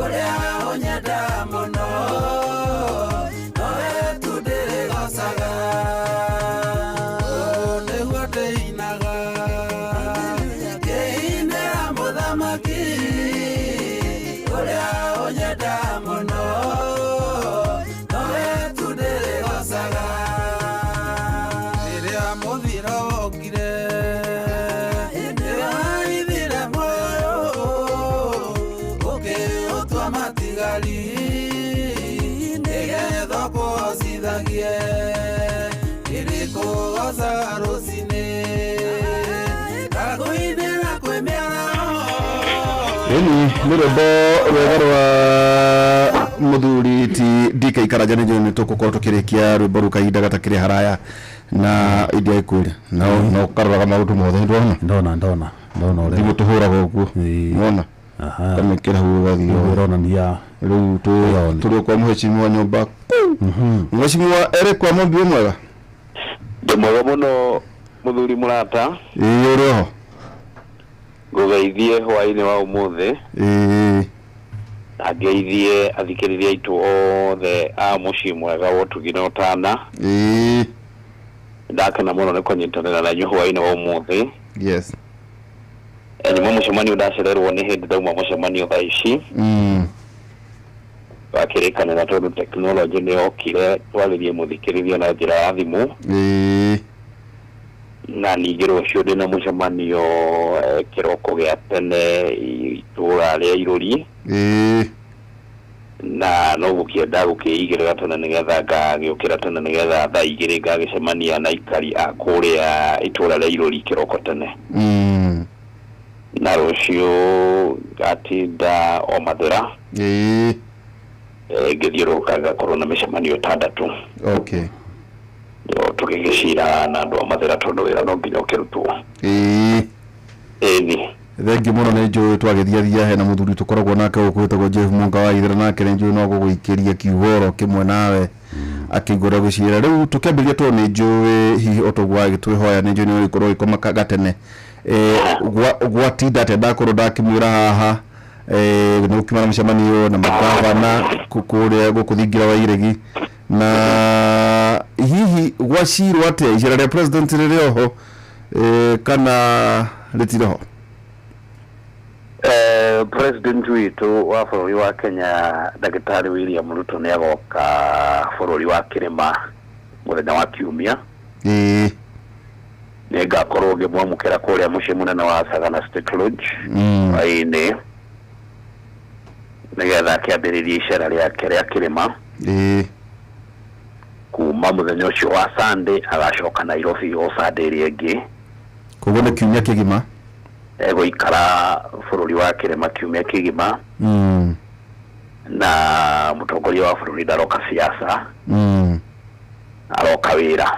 Ũrĩa ũnyenda mũno, nowe tu ndĩrĩgocaga. Ũũ nĩguo ndĩinaga, ngĩinĩra mũthamaki ũrĩa ũnyenda mũno, nowe tu ndĩrĩgocaga. Rĩrĩa mũthiro wokire, nĩwaithire muoyo, ũkĩũtua matigari, nĩgetha ũkũhocithagie. Ndĩrĩkũgocaga rũcinĩ, ngakũinĩra kwĩ mĩaraho. Ĩni nĩ rwĩmbo rwega rwa mũthuri ti DK Karanja. Nĩ njũĩ nĩ tũgũkorwo tũkĩrĩkia rwĩmbo rũu kahinda gatakĩrĩ haraya na india ĩkwĩre no no karoraga maũndũ mothe, ndwona? Ndona, ndona, ndona ũrĩa Thimũ tũhũraga ũguo. Ĩĩ. Wona kamĩkĩra hau ũgathiĩ. Ũguo ũronania. Rĩu tũrĩ kwa mũhecimiwa nyũmba, mheshimiwa Eric wa Mombi, mwega? Ndĩ mwega mũno, mũthuri mũrata. Ĩĩ, ũrĩ oho? Ngũgeithie hwaĩ-inĩ wa ũmũthĩ. Ĩĩ. Na ngeithie athikĩrĩria aitũ othe a Mũciĩ Mwega wa Ũtugi na Ũtana. Ĩĩ. Ndakena mũno nĩ kũnyitanĩra na inyuĩ hwaĩ-inĩ wa ũmũthĩ. Nyuma mũcemanio, ndacererwo nĩ hĩndĩ ndauma mũcemanio thaa ici. Twakĩrĩkanĩra, tondũ tekinoronjĩ nĩ yokire, twarĩrie mũthikĩrĩria na njĩra ya thimũ. Na ningĩ rũciũ ndĩna mũcemanio kĩroko gĩa tene itũra rĩa Irũri. Na no gũkĩenda gũkĩigĩrĩra tene nĩgetha ngagĩũkĩra tene, nĩgetha thaa 2 ngagĩcemania na aikari a kũrĩa itũra rĩa Irũri kĩroko tene. Na rũciũ ngatinda o Mathĩra. Ngĩthiũrũrũka ngakorwo na mĩcemanio 6. Tũgĩgĩcira na andũ a Mathĩra, tondũ wĩra no nginya ũkĩrutwo. Ĩni. Thengiũ mũno. Nĩ njũĩ twagĩthiathia hena mũthuri tũkoragwo nake gũkũ wĩtagwo Jeff Mũnga wa Ithera, nake nĩ njũĩ no gũgũikĩria kiugo oro kĩmwe nawe akĩigua ũrĩa gwĩcira. Rĩu tũkĩambĩrĩria, tondũ nĩ njũĩ hihi o toguo wagĩtwĩhoya, nĩ njũĩ nĩ ũgĩkorwo ũgĩkoma gatene. Gwatinda atĩa? Ndakorwo ndakĩmwĩra haha nĩ gũkiuma na mũcemanio na magavana kũrĩa gũkũ thingira wa iregi, na hihi gwacirwo atĩa? Icera rĩa president rĩrĩ oho kana rĩtirĩ ho? President witũ wa bũrũri wa Kenya, Ndagĩtarĩ William Ruto, nĩ agoka bũrũri wa kĩrĩma mũthenya wa Kiumia. Nĩ ngakorwo ngĩmwamũkĩra kũrĩa mũciĩ mũnene wa Sagana State Lodge hwaĩ-inĩ, nĩgetha akĩambĩrĩrie icera rĩake rĩa kĩrĩma. Kuma mũthenya ũcio wa Sunday agacoka Nairobi o Sunday ĩrĩa ĩngĩ. Koguo nĩ kiumia kĩgima? Egũikara bũrũri wa kĩrĩma kiumia kĩgima. Na mũtongoria wa bũrũri ndaroka siasa, aroka wĩra.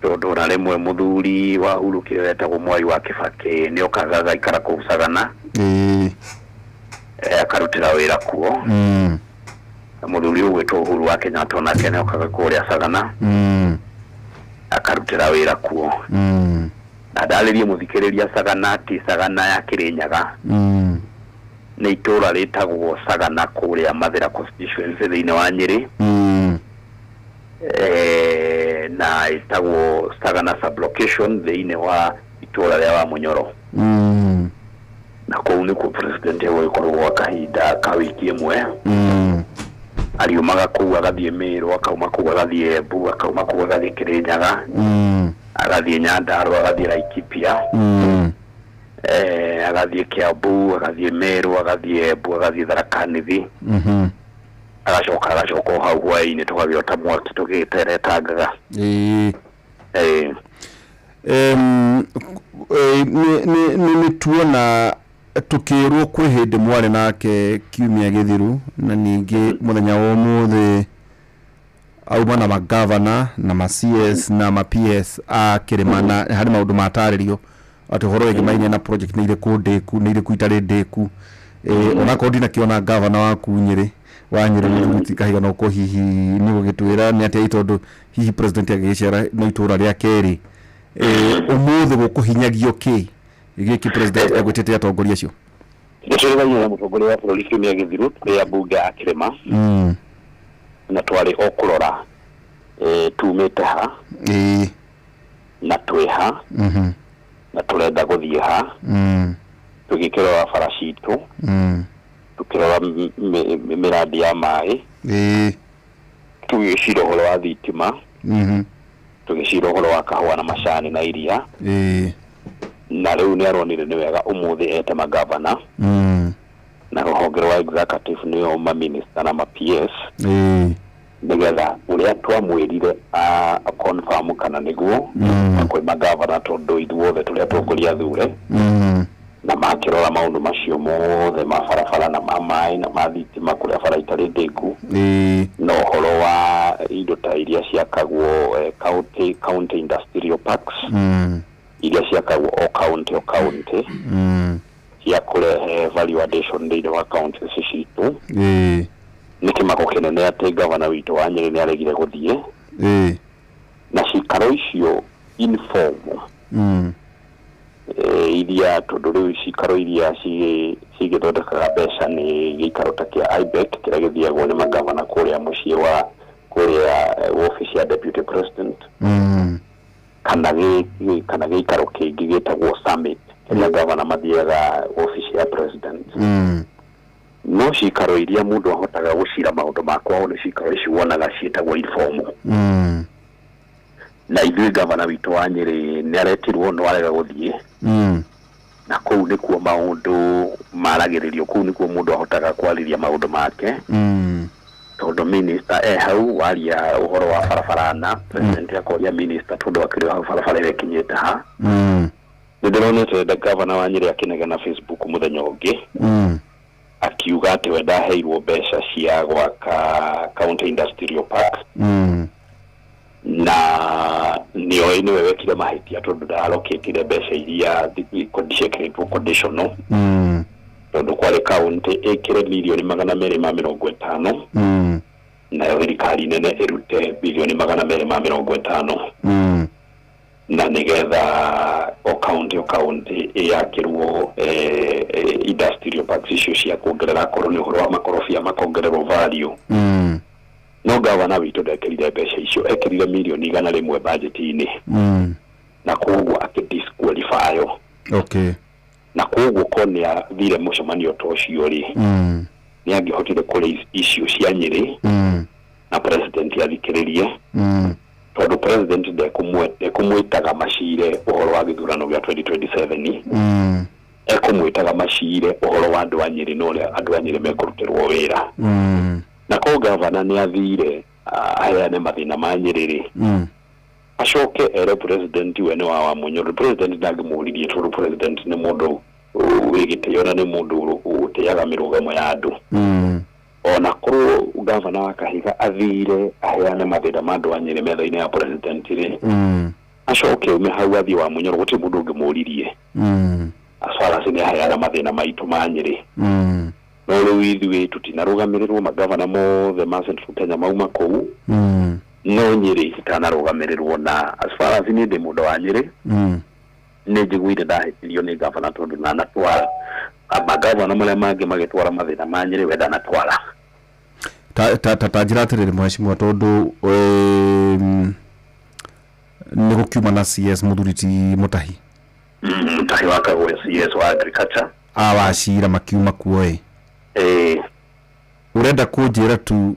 Tondũ na rĩmwe mũthuri wa hurũkire wetagwo Mwai wa Kĩbakĩ nĩ okaga agaikara kũu Sagana. Akarutĩra wĩra kuo. Na mũthuri ũgwĩtwo Uhuru wa Kenyatta onake nĩ okaga kũrĩa Sagana akarutĩra wĩra kuo. Na ndarĩrie mũthikĩrĩria, Sagana ti Sagana ya Kĩrĩnyaga. Nĩ itũra rĩtagwo Sagana kũrĩa Mathĩra constituency thĩinĩ wa Nyĩrĩ. Na ĩtagwo Sagana sublocation thĩinĩ wa itũra rĩa Wamunyoro. Na kũu nĩkuo president egũgĩkorwo gwa kahinda ka wiki 1. Ariumaga kũu agathiĩ Mĩrũ, akauma kũu agathiĩ Embu, akauma kũu agathiĩ Kĩrĩnyaga, agathiĩ Nyandarua, agathiĩ Laikipia, agathiĩ Kiambu, agathiĩ Meru, agathiĩ Embu, agathiĩ Tharaka Nithi. Agacoka o hau hwaĩ-inĩ tũgagĩota mwaki tũgĩteretangaga. Nĩ tuona tukĩrwo kwĩ hĩndĩ mwarĩ nake kiumia gĩthiru, na ningĩ mũthenya wa ũmũthĩ auma na magavana na ma CS na ma PS a kĩrĩma, na harĩ maũndũ matarĩrio atĩ ũhoro wĩgĩmainie na project nĩ irĩkũ ndĩku, nĩ irĩkũ itarĩ ndĩku. Onakorwo ndinakĩona gavana waku Nyĩrĩ, wa Nyĩrĩ, mũthuri ti Kahiga, no ko hihi nĩ ũgũgĩtwĩra nĩ atĩa, tondũ hihi president agĩgĩcera no itũra rĩa kerĩ ũmũthĩ, gũkũhinyagio kĩ gĩkĩ president egwĩtĩte atongoria acio? Nĩtũrĩgaine na mũtongoria wa bũrũri kiumia gĩthiru tũrĩ ambunge a kĩrĩma na twarĩ o kũrora tumĩte ha na twĩ ha na tũrenda gũthiĩ ha tũgĩkĩrora bara citũ tũkĩrora mĩrandi ya maĩ tũgĩcira ũhoro wa thitima tũgĩcira ũhoro wa kahũa na macani na iria na rĩu nĩ aronire nĩ wega ũmũthĩ ete magavana na rũhonge rwa executive nĩo maminista na ma PS nĩgetha ũrĩa twamwĩrire a confirm kana nĩguo na kwĩ magavana tondũ ithuothe tũrĩ atongoria athure na makĩrora maũndũ macio mothe ma barabara na ma maĩ na ma thitima kũrĩa bara itarĩ ndĩku na ũhoro wa indo ta iria ciakagwo county industrial parks iria ciakagwo o county o county cia kũrehe value addition thĩinĩ wa county ici citũ. Nĩ kĩmako kĩnene atĩ gavana witũ wa Nyĩrĩ nĩ aregire gũthiĩ na cikaro icio informal iria tondũ rĩu cikaro iria cigĩthondekaga mbeca nĩ gĩikaro ta kĩa IBEC kĩrĩa gĩthiagwo nĩ magavana kũrĩa mũciĩ wa kũrĩa office ya deputy president kana gĩikaro kĩngĩ gĩtagwo summit kĩrĩa gavana mathiaga office ya president. No cikaro iria mũndũ ahotaga gũcira maũndũ ma kwao nĩ cikaro ici wonaga ciĩtagwo informal. Na ithuĩ gavana witũ wa Nyĩrĩ nĩ aretirwo no arega gũthiĩ na kũu nĩkuo maũndũ maragĩrĩrio, kũu nĩkuo mũndũ ahotaga kwarĩria maũndũ make tondũ minister e hau waria ũhoro wa barabara na president akoria minister tondũ akĩrĩ hau barabara ĩrĩa ĩkinyĩte ha. Nĩ ndĩronete gavana wa Nyĩrĩ akĩnegena Facebook mũthenya ũngĩ akiuga atĩ we ndaheirwo mbeca cia gwaka county industrial park na nĩoĩ nĩwe wekire mahĩtia tondũ ndarokĩtire mbeca iria ciĩkĩrĩtwo conditional tondũ kwarĩ county ĩkĩre mirioni 250 nayo thirikari nene ĩrute bilioni 250 na nĩgetha o county ĩyakĩrwo industrial parks icio cia kuongerera akorwo nĩ ũhoro wa makorobia makongererwo value. No gavana witũ ndekĩrire mbeca icio, ekĩrire mirioni 100 budget-inĩ na koguo akĩdisqualify. Okay. Na koguo ko nĩ athire mũcemanio ta ũcio rĩ nĩ angĩhotire kũrĩ icio cia Nyĩrĩ na president athikĩrĩrie tondũ president ndekũmwĩtaga macire ũhoro wa gĩthurano gĩa 2027 ekũmwĩtaga macire ũhoro wa andũ a Nyĩrĩ na ũrĩa andũ a Nyĩrĩ mekũrutĩrwo wĩra. Na ko gavana nĩ athire aheane mathĩna ma Nyĩrĩ rĩ acoke ere president we nĩ wa Wamunyoro. President ndangĩmũririe tondũ president nĩ mũndũ wĩ gĩtĩo na nĩ mũndũ ũtĩaga mĩrũgamo ya andũ. Ona korwo gavana wa Kahiga athire aheane mathĩna ma andũ a Nyĩrĩ metha-inĩ ya president rĩ acoke ume hau athiĩ Wamunyoro gũtirĩ mũndũ ũngĩmũririe as far as nĩ aheana mathĩna maitũ ma Nyĩrĩ. No rĩu ithuĩ tũtinarũgamĩrĩrwo magavana mothe ma Central Kenya mauma kũu no Nyĩrĩ itanarũgamĩrĩrwo na as far as niĩ ndĩ mũndũ wa Nyĩrĩ nĩ njiguire ndahĩtirio nĩ gavana tondũ ndanatwara magavana marĩa mangĩ magĩtwara mathĩna ma Nyĩrĩ we ndanatwara. Ta njĩra atĩrĩrĩ mheshimiwa tondũ nĩ gũkiuma na CS mũthuri ti Mutahi Mutahi wa Kagwe CS wa agriculture a Wachira makiuma kuo ĩ ũrenda kũnjĩra tu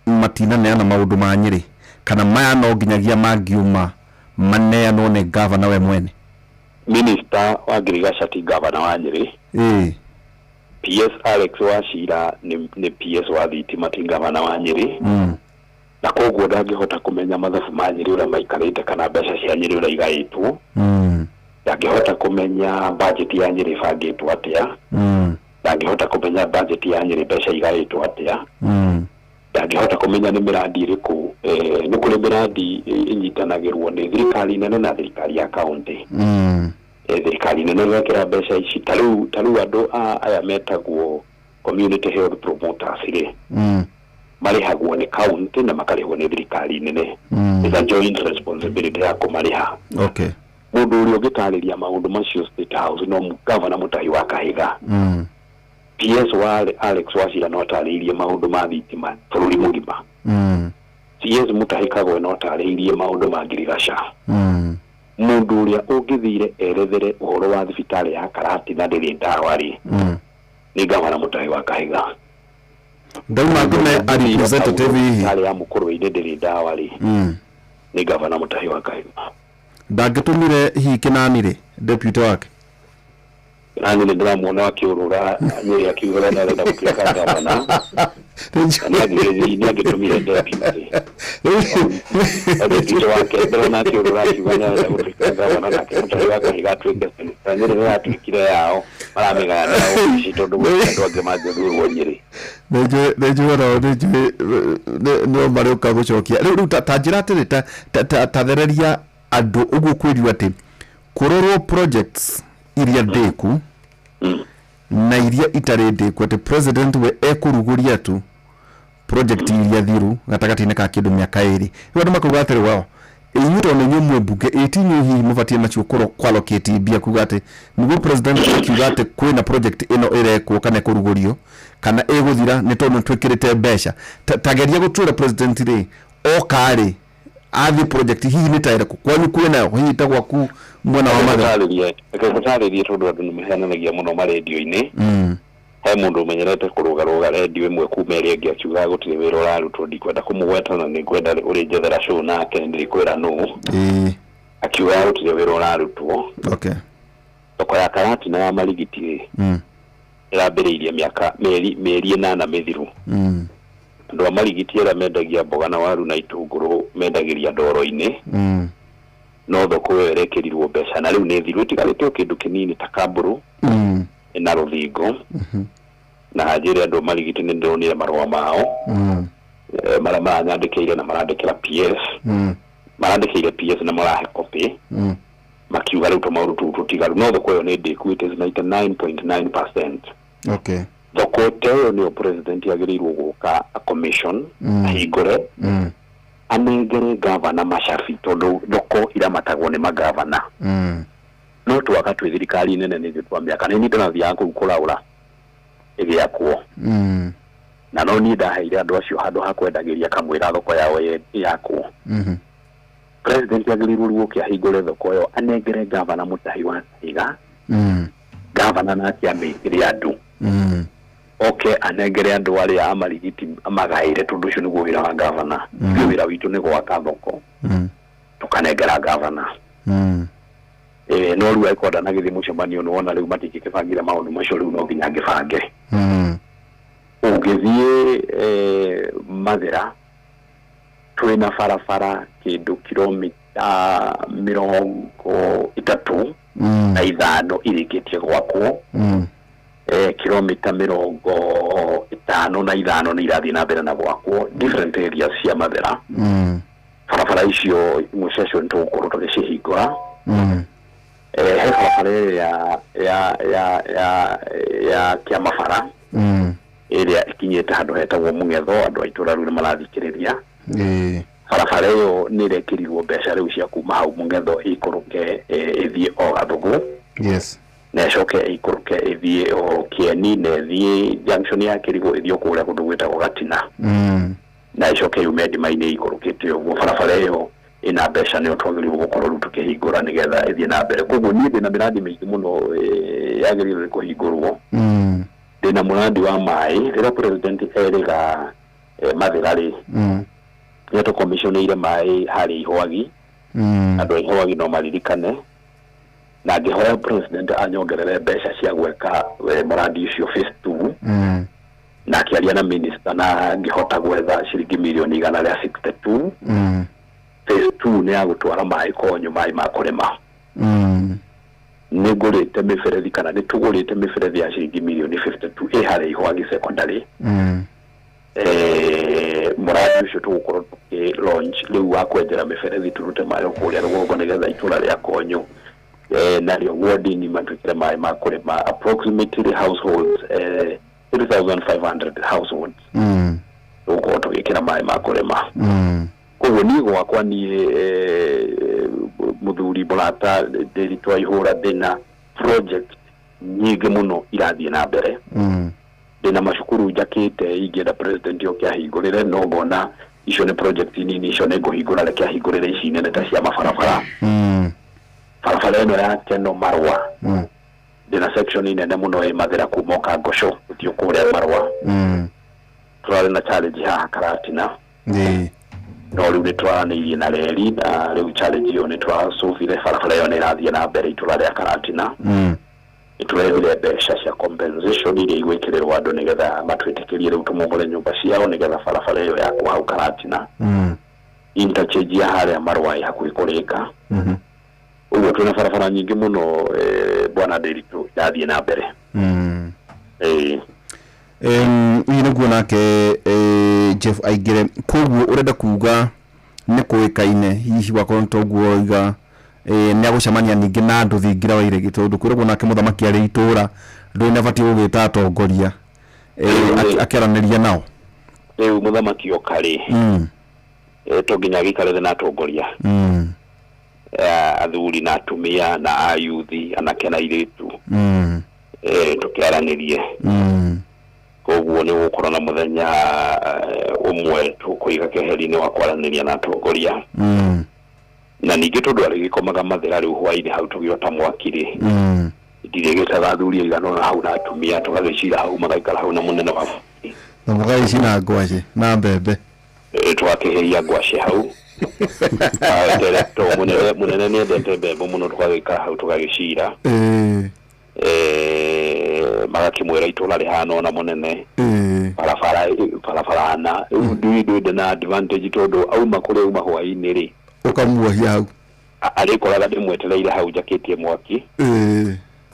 matinaneana maũndũ ma Nyĩrĩ kana maya no nginyagia mangiuma maneanwo nĩ gavana we mwene? Minister wa agriculture ti gavana wa Nyĩrĩ. PS Alex Wachira nĩ PS wa thitima ti gavana wa Nyĩrĩ na koguo ndangĩhota kũmenya mathabu ma Nyĩrĩ ũrĩa maikarĩte kana mbeca cia Nyĩrĩ ũrĩa igaĩtwo ndangĩhota kũmenya budget ya Nyĩrĩ ĩbangĩtwo atĩa ndangĩhota kũmenya budget ya Nyĩrĩ mbeca igaĩtwo atĩa ndangĩhota kũmenya nĩ mĩrandi ĩrĩkũ nĩ kũrĩ mĩrandi ĩnyitanagĩrwo nĩ thirikari nene na thirikari ya county. Thirikari nene ĩgekĩra mbeca ici ta rĩu andũ aya metagwo community health promoters rĩ marĩhagwo nĩ county na makarĩhwo nĩ thirikari nene. It's a joint responsibility ya kũmarĩha. Okay. Mũndũ ũrĩa ũngĩtarĩria maũndũ macio State House no gavana Mutahi wa Kahiga. PS wa Alex Wachira no atarĩirie maũndũ ma thitima bũrũri mũgima. CS Mutahi Kagwe no atarĩirie maũndũ ma ngirigaca. Mũndũ ũrĩa ũngĩthire erethere ũhoro wa thibitarĩ ya Karatina ndĩrĩ ndawa rĩ, nĩ gavana Mutahi wa Kahiga. Ndauma ngũme a representative hihi. Thibitarĩ ya Mũkũrwe-inĩ ndĩrĩ ndawa rĩ, nĩ gavana Mutahi wa Kahiga. Ndangĩtũmire hihi Kĩnani rĩ, deputy wake? Nani nĩ ndĩramuona akĩũrũra Nyĩrĩ akiuga nĩ arenda gũtuĩka gavana. Nĩ angĩtũmire deputy. Deputy wake ndĩrona akĩũrũra akiuga nĩ arenda gũtuĩka gavana, nake Mutahi wa Kahiga atuĩke senator. Nyĩrĩ nĩ yatuĩkire yao, maramĩgayana obici tondũ gũtirĩ andũ angĩ mangĩthurwo Nyĩrĩ. Nĩnjũĩ onao nĩnjũĩ no marĩũka gũcokia rĩu ta njĩra atĩrĩ, ta thereria andũ ũguo kwĩriwo atĩ kũrorwo projects iria ndĩku na iria itarĩ ndĩku, atĩ president we ekũrugũria tu project iria thiru gatagatĩ-inĩ ka kĩndũ mĩaka ĩrĩ. Rĩu andũ makauga atĩrĩ, wao inyuĩ tondũ nĩ inyuĩ mwĩ mbunge, ĩ ti inyuĩ hihi mũbatiĩ nacio kũallocate mbia, kuga atĩ nĩguo president akiuga atĩ kwĩna project ĩno ĩrekwo kana ĩkũrugũrio kana ĩgũthira nĩ tondũ nĩ twĩkĩrĩte mbeca. Ta geria gũtwĩra president rĩ oka rĩ athiĩ project hihi nĩ ta ĩrĩkũ kwanyu kwĩnayo hihi ta gwaku mwena wa Mathĩra? Reke ngũtarĩrie tondũ andũ nĩ maheananagia mũno marendio-inĩ. He mũndũ ũmenyerete kũrũgarũga rendio ĩmwe kuma ĩrĩa ĩngĩ akiugaga gũtirĩ wĩra ũrarutwo. Ndikwenda kũmũgweta na nĩngwenda ũrĩnjethera show nake nĩndĩrĩkwĩra nũ. Akiugaga gũtirĩ wĩra ũrarutwo. Thoko ya Karatina ya Marigiti rĩ, ĩrambĩrĩirie mĩaka mĩeri 8 mĩthiru. Andũ a Marigiti arĩa mendagia mboga na waru na itũngũrũ mendagĩria ndoro-inĩ. No thoko ĩyo ĩrekĩrirwo mbeca na rĩu nĩ thiru, ĩtigarĩte o kĩndũ kĩnini ta kambũrũ na rũthingo. Na njĩre andũ a Marigiti nĩ ndĩronire marũa mao marĩa maranyandĩkĩire na marandĩkĩra PS, marandĩkĩire PS na marahe copy, makiuga rĩu tũmaũndũ tũu tũtigaru, no thoko ĩyo nĩ ndĩku, it is 99.9%. Thoko ta ĩyo nĩyo president agĩrĩirwo gũka a commission, ahingũre, anengere gavana macabi tondũ thoko iramatagwo nĩ magavana. No twaka twĩ thirikari nene nĩ ithuĩ twa mĩaka nĩ niĩ ndĩrathiaga kũu kũraũra ĩgĩakwo. Na no niĩ ndaheire andũ acio handũ ha kwendagĩria kamwĩra thoko yao yakwo. President agĩrĩirwo rĩu oke ahingũre thoko ĩyo, anengere gavana Mutahi wa Kahiga, gavana nake amĩkĩre andũ, oke anengere andũ arĩa a Marigiti amagaĩre, tondũ ũcio nĩguo wĩra wa gavana. Ithuĩ wĩra witũ nĩ gwaka thoko, tũkanengera gavana. No rĩu angĩkorwo ndanagĩthiĩ mũcemanio nĩ wona rĩu matingĩkĩbangire maũndũ macio, rĩu no nginya ngĩbange. Ũngĩthiĩ Mathĩra twĩna barabara kĩndũ kilomita 35 irĩkĩtie gwakwo. Kilomita 55 nĩ irathiĩ na mbere na gwakwo different areas cia Mathĩra. Barabara icio imwe ciacio nĩ tũgũkorwo tũgĩcihingũra. He barabara ĩrĩa ya Kĩamabara ĩrĩa ĩkinyĩte handũ hetagwo Mũng'etho, andũ a itũũra rĩu nĩ marathikĩrĩria. Barabara ĩyo nĩ ĩrekĩrirwo mbeca rĩu cia kuma hau Mũng'etho ĩikũrũke ĩthiĩ o Gathugu. Na ĩcoke ĩikũrũke ĩthiĩ o Kĩeni na ĩthiĩ junction ya Kĩrigũ, ĩthiĩ o kũrĩa kũndũ gwĩtagwo Gatina. Na ĩcoke yume ndima-inĩ ĩikũrũkĩte ũguo. Barabara ĩyo ĩna mbeca nĩyo twagĩrĩirwo gũkorwo rĩu tũkĩhingũra nĩgetha ĩthiĩ na mbere. Koguo niĩ ndĩna mĩrandi mĩingĩ mũno yagĩrĩirwo nĩ kũhingũrwo. Ndĩna mũrandi wa maĩ rĩrĩa president erĩga Mathĩra rĩ, nĩ atũkomicioneire maĩ harĩa Ihwagi. Andũ a Ihwagi no maririkane, na ngĩhoya president anyongerere mbeca cia gweka mũrandi ũcio phase 2. Na akĩaria na minister na ngĩhota gwetha ciringi mirioni 162. Phase 2 nĩ ya gũtwara maĩ konyo, maĩ ma kũrĩma. Nĩ ngũrĩte mĩberethi kana nĩ tũgũrĩte mĩberethi ya ciringi mirioni 52 ĩ harĩa Ihwagi secondary. Mũrandi ũcio tũgũkorwo tũkĩ launch rĩu wa kwenjera mĩberethi tũrute maĩ kũrĩa rũgongo nĩgetha itũra rĩa Konyo narĩo ward ng'ima twĩkĩre maĩ ma kũrĩma, approximately households 3500 households tũgũkorwo tũgĩkĩra maĩ ma kũrĩma. Koguo niĩ gwakwa niĩ Mũthuri mũrata Ndĩritũ wa ihũra, ndĩna project nyingĩ mũno irathiĩ na mbere. Ndĩna macukuru njakĩte ingĩenda president oke ahingũrĩre, no ngona icio nĩ project nini, icio nĩ ngũhingũra, reke ahingũrĩre ici nene ta cia mabarabara. Barabara ĩno ya Keno Marũa, ndĩna section nene mũno ĩ Mathĩra kuma Ũkangoco gũthiĩ kũrĩa Marũa. Tũrarĩ na challenge haha Karatina, no rĩu nĩ twaranĩirie na reri, na rĩu challenge ĩyo nĩ twacũbire, barabara ĩyo nĩ ĩrathiĩ na mbere itũra rĩa Karatina. Nĩ tũrethire mbeca cia compensation iria igwĩkĩrĩrwo andũ nĩgetha matwĩtĩkĩrie rĩu tũmomore nyũmba ciao, nĩgetha barabara ĩyo yakwo hau Karatina. Interchange ya harĩa Marũa ĩ hakuhĩ kũrĩka. Ũguo twĩna barabara nyingĩ mũno, bwana Ndĩritũ, irathiĩ na mbere. Ĩĩ. Hihi nĩguo nake Jeff aingĩre. Koguo ũrenda kuga nĩ kũĩkaine, hihi wakorwo nĩ toguo iga nĩ agũcemania ningĩ na andũ thingira wa iregi, tondũ kwĩragwo nake mũthamaki arĩ itũra ndũĩ nĩ abatiĩ gũgĩta atongoria akĩaranĩria nao. Rĩu mũthamaki oka rĩ, to nginya agĩikare thĩ na atongoria, athuri na atumia na ayuthi, anake na airĩtu, tũkĩaranĩrie. Koguo nĩ gũkorwo na mũthenya ũmwe tũkũiga keheri-inĩ wa kwaranĩria na atongoria. Na ningĩ tondũ arĩgĩkomaga Mathĩra rĩu hwaĩ-inĩ hau tũgĩota mwaki rĩ, ndirĩgĩtaga athuri aigana ũna hau na atumia, tũgagĩcira hau, magaikara hau na mũnene wa na mũgagĩcina ngwacĩ na mbembe. Tũgakĩhĩhia ngwacĩ hau. To mũnene nĩ endete mbembe mũno, tũgagĩikara hau tũgagĩcira. Magakĩmwĩra itũra rĩhana ona mũnene, barabara barabara na rĩu ndĩ na advantage tondũ auma kũrĩa auma hwaĩ-inĩ rĩ, ũkamuohia hau, arĩkoraga ndĩmwetereire hau njakĩtie mwaki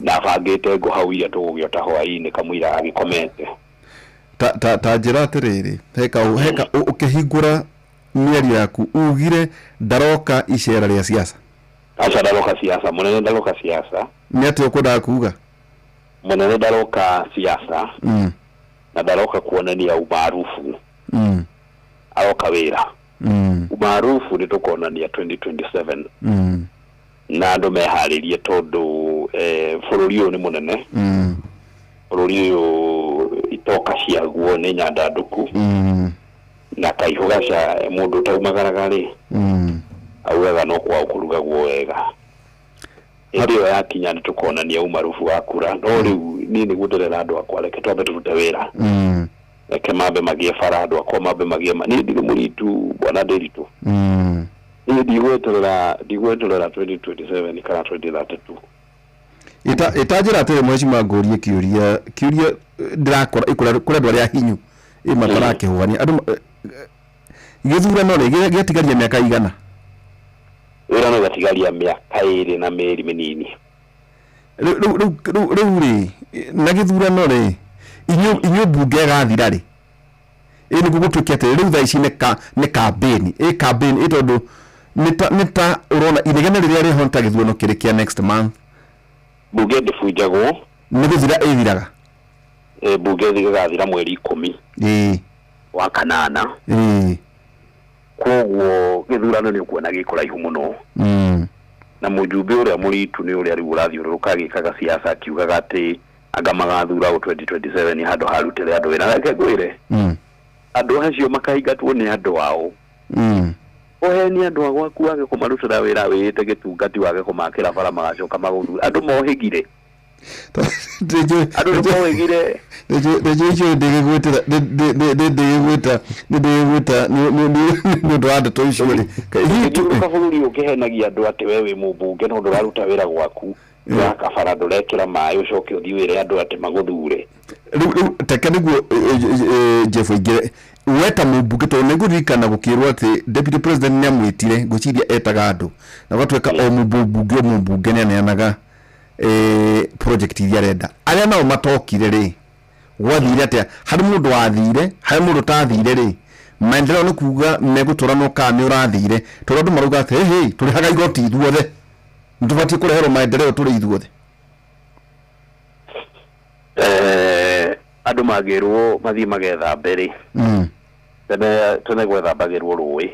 na bangĩte ngũ hau iria tũgũgĩota hwaĩ-inĩ kamũira agĩkomete. Ta njĩra atĩrĩrĩ, heka ũkĩhingũra mĩario yaku ugire ndaroka icera rĩa siasa. Aca, ndaroka siasa, mũnene ndaroka siasa. Nĩ atĩa ũkwendaga kuga? Mũnene ndaroka siasa, na ndaroka kuonania umaarufu. Aroka wĩra. Umaarufu nĩ tũkonania 2027, na andũ meharĩrie tondũ bũrũri ũyũ nĩ mũnene. Bũrũri ũyũ itoka ciaguo nĩ nyandandũku, na kaihũ gaca mũndũ ũtaumagaraga rĩ, augaga no kwao kũrugagwo wega. Hĩndĩ ĩyo yakinya nĩ tũkonania umarubu wa kura, no rĩu niĩ nĩguo ndĩrera andũ akwa, reke twambe tũrute wĩra, reke mambe magĩe bara, andũ akwa mambe magĩe niĩ ndirĩ mũritu, bwana Ndĩritũ. Niĩ ndigweterera 2027 kana 2032. Ĩtanjĩra atĩrĩ, mheshimiwa, ngũrie kĩũria ndĩrakora kũrĩ andũ arĩa hinyu ĩ matarakĩhũgania andũ gĩthurano rĩ, gĩatigaria mĩaka igana? Wĩra no gatigaria mĩaka 2 na mĩeri mĩnini. Rĩu rĩ, na gĩthurano rĩ, inyuĩ mbunge ĩgathira rĩ, ĩ nĩguo gũtuĩke atĩ rĩu thaa ici nĩ campaign, ĩ campaign ĩ tondũ nĩ ta ũrona inegene rĩrĩa rĩho ta gĩthurano kĩrĩ kĩa next month. Mbunge ndĩbunjagwo. Nĩ gũthira ĩthiraga. Mbunge ĩgathira mweri 10 wa kanana. Koguo gĩthurano nĩ ũkuona gĩ kũraihu mũno. Na mũjumbe ũrĩa mũritu nĩ ũrĩa rĩu ũrathiũrũrũka agĩkaga siasa akiugaga atĩ anga magathura 2027 handũ harutĩre andũ wĩra. Reke ngwĩre, andũ acio makaingatwo nĩ andũ ao. Ũheni andũ a gwaku wage kũmarutĩra wĩra, wĩĩte gĩtungati wage kũmakĩra bara, magacoka magũthure. Andũ mohĩgire, andũ nĩ mohĩgire. Rĩnjũ icio ndĩgĩgwĩtĩra ndĩgĩgwĩta nĩ ũndũ wa ndeto icio rĩ. Ũgĩthiũrũrũka bũrũri ũkĩhenagia andũ atĩ we wĩ mũmbunge no ndũraruta wĩra gwaku, ndũraka bara, ndũrekĩra maĩ, ũcoke ũthiĩ wĩre andũ atĩ magũthure. Rĩu teke nĩguo Jeff aingĩre we ta mũmbunge, tondũ nĩngũririkana gũkĩrwo atĩ deputy president nĩ amwĩtire, ngwĩciria etaga andũ na gũgatuĩka o mũmbunge o mũmbunge nĩ aneanaga project iria arenda. Arĩa nao matokire rĩ, gwathire atĩa? Harĩ mũndũ wathire, harĩ mũndũ ũtathire rĩ, maendeleo nĩ kuga megũtũra no kana nĩ ũrathire, tondũ andũ marauga atĩ hĩ tũrĩhaga igoti ithuothe, nĩ tũbatiĩ kũreherwo maendeleo tũrĩ ithuothe. Andũ mangĩrwo mathiĩ magethambe rĩ, tene tene gwethambagĩrwo rũĩ.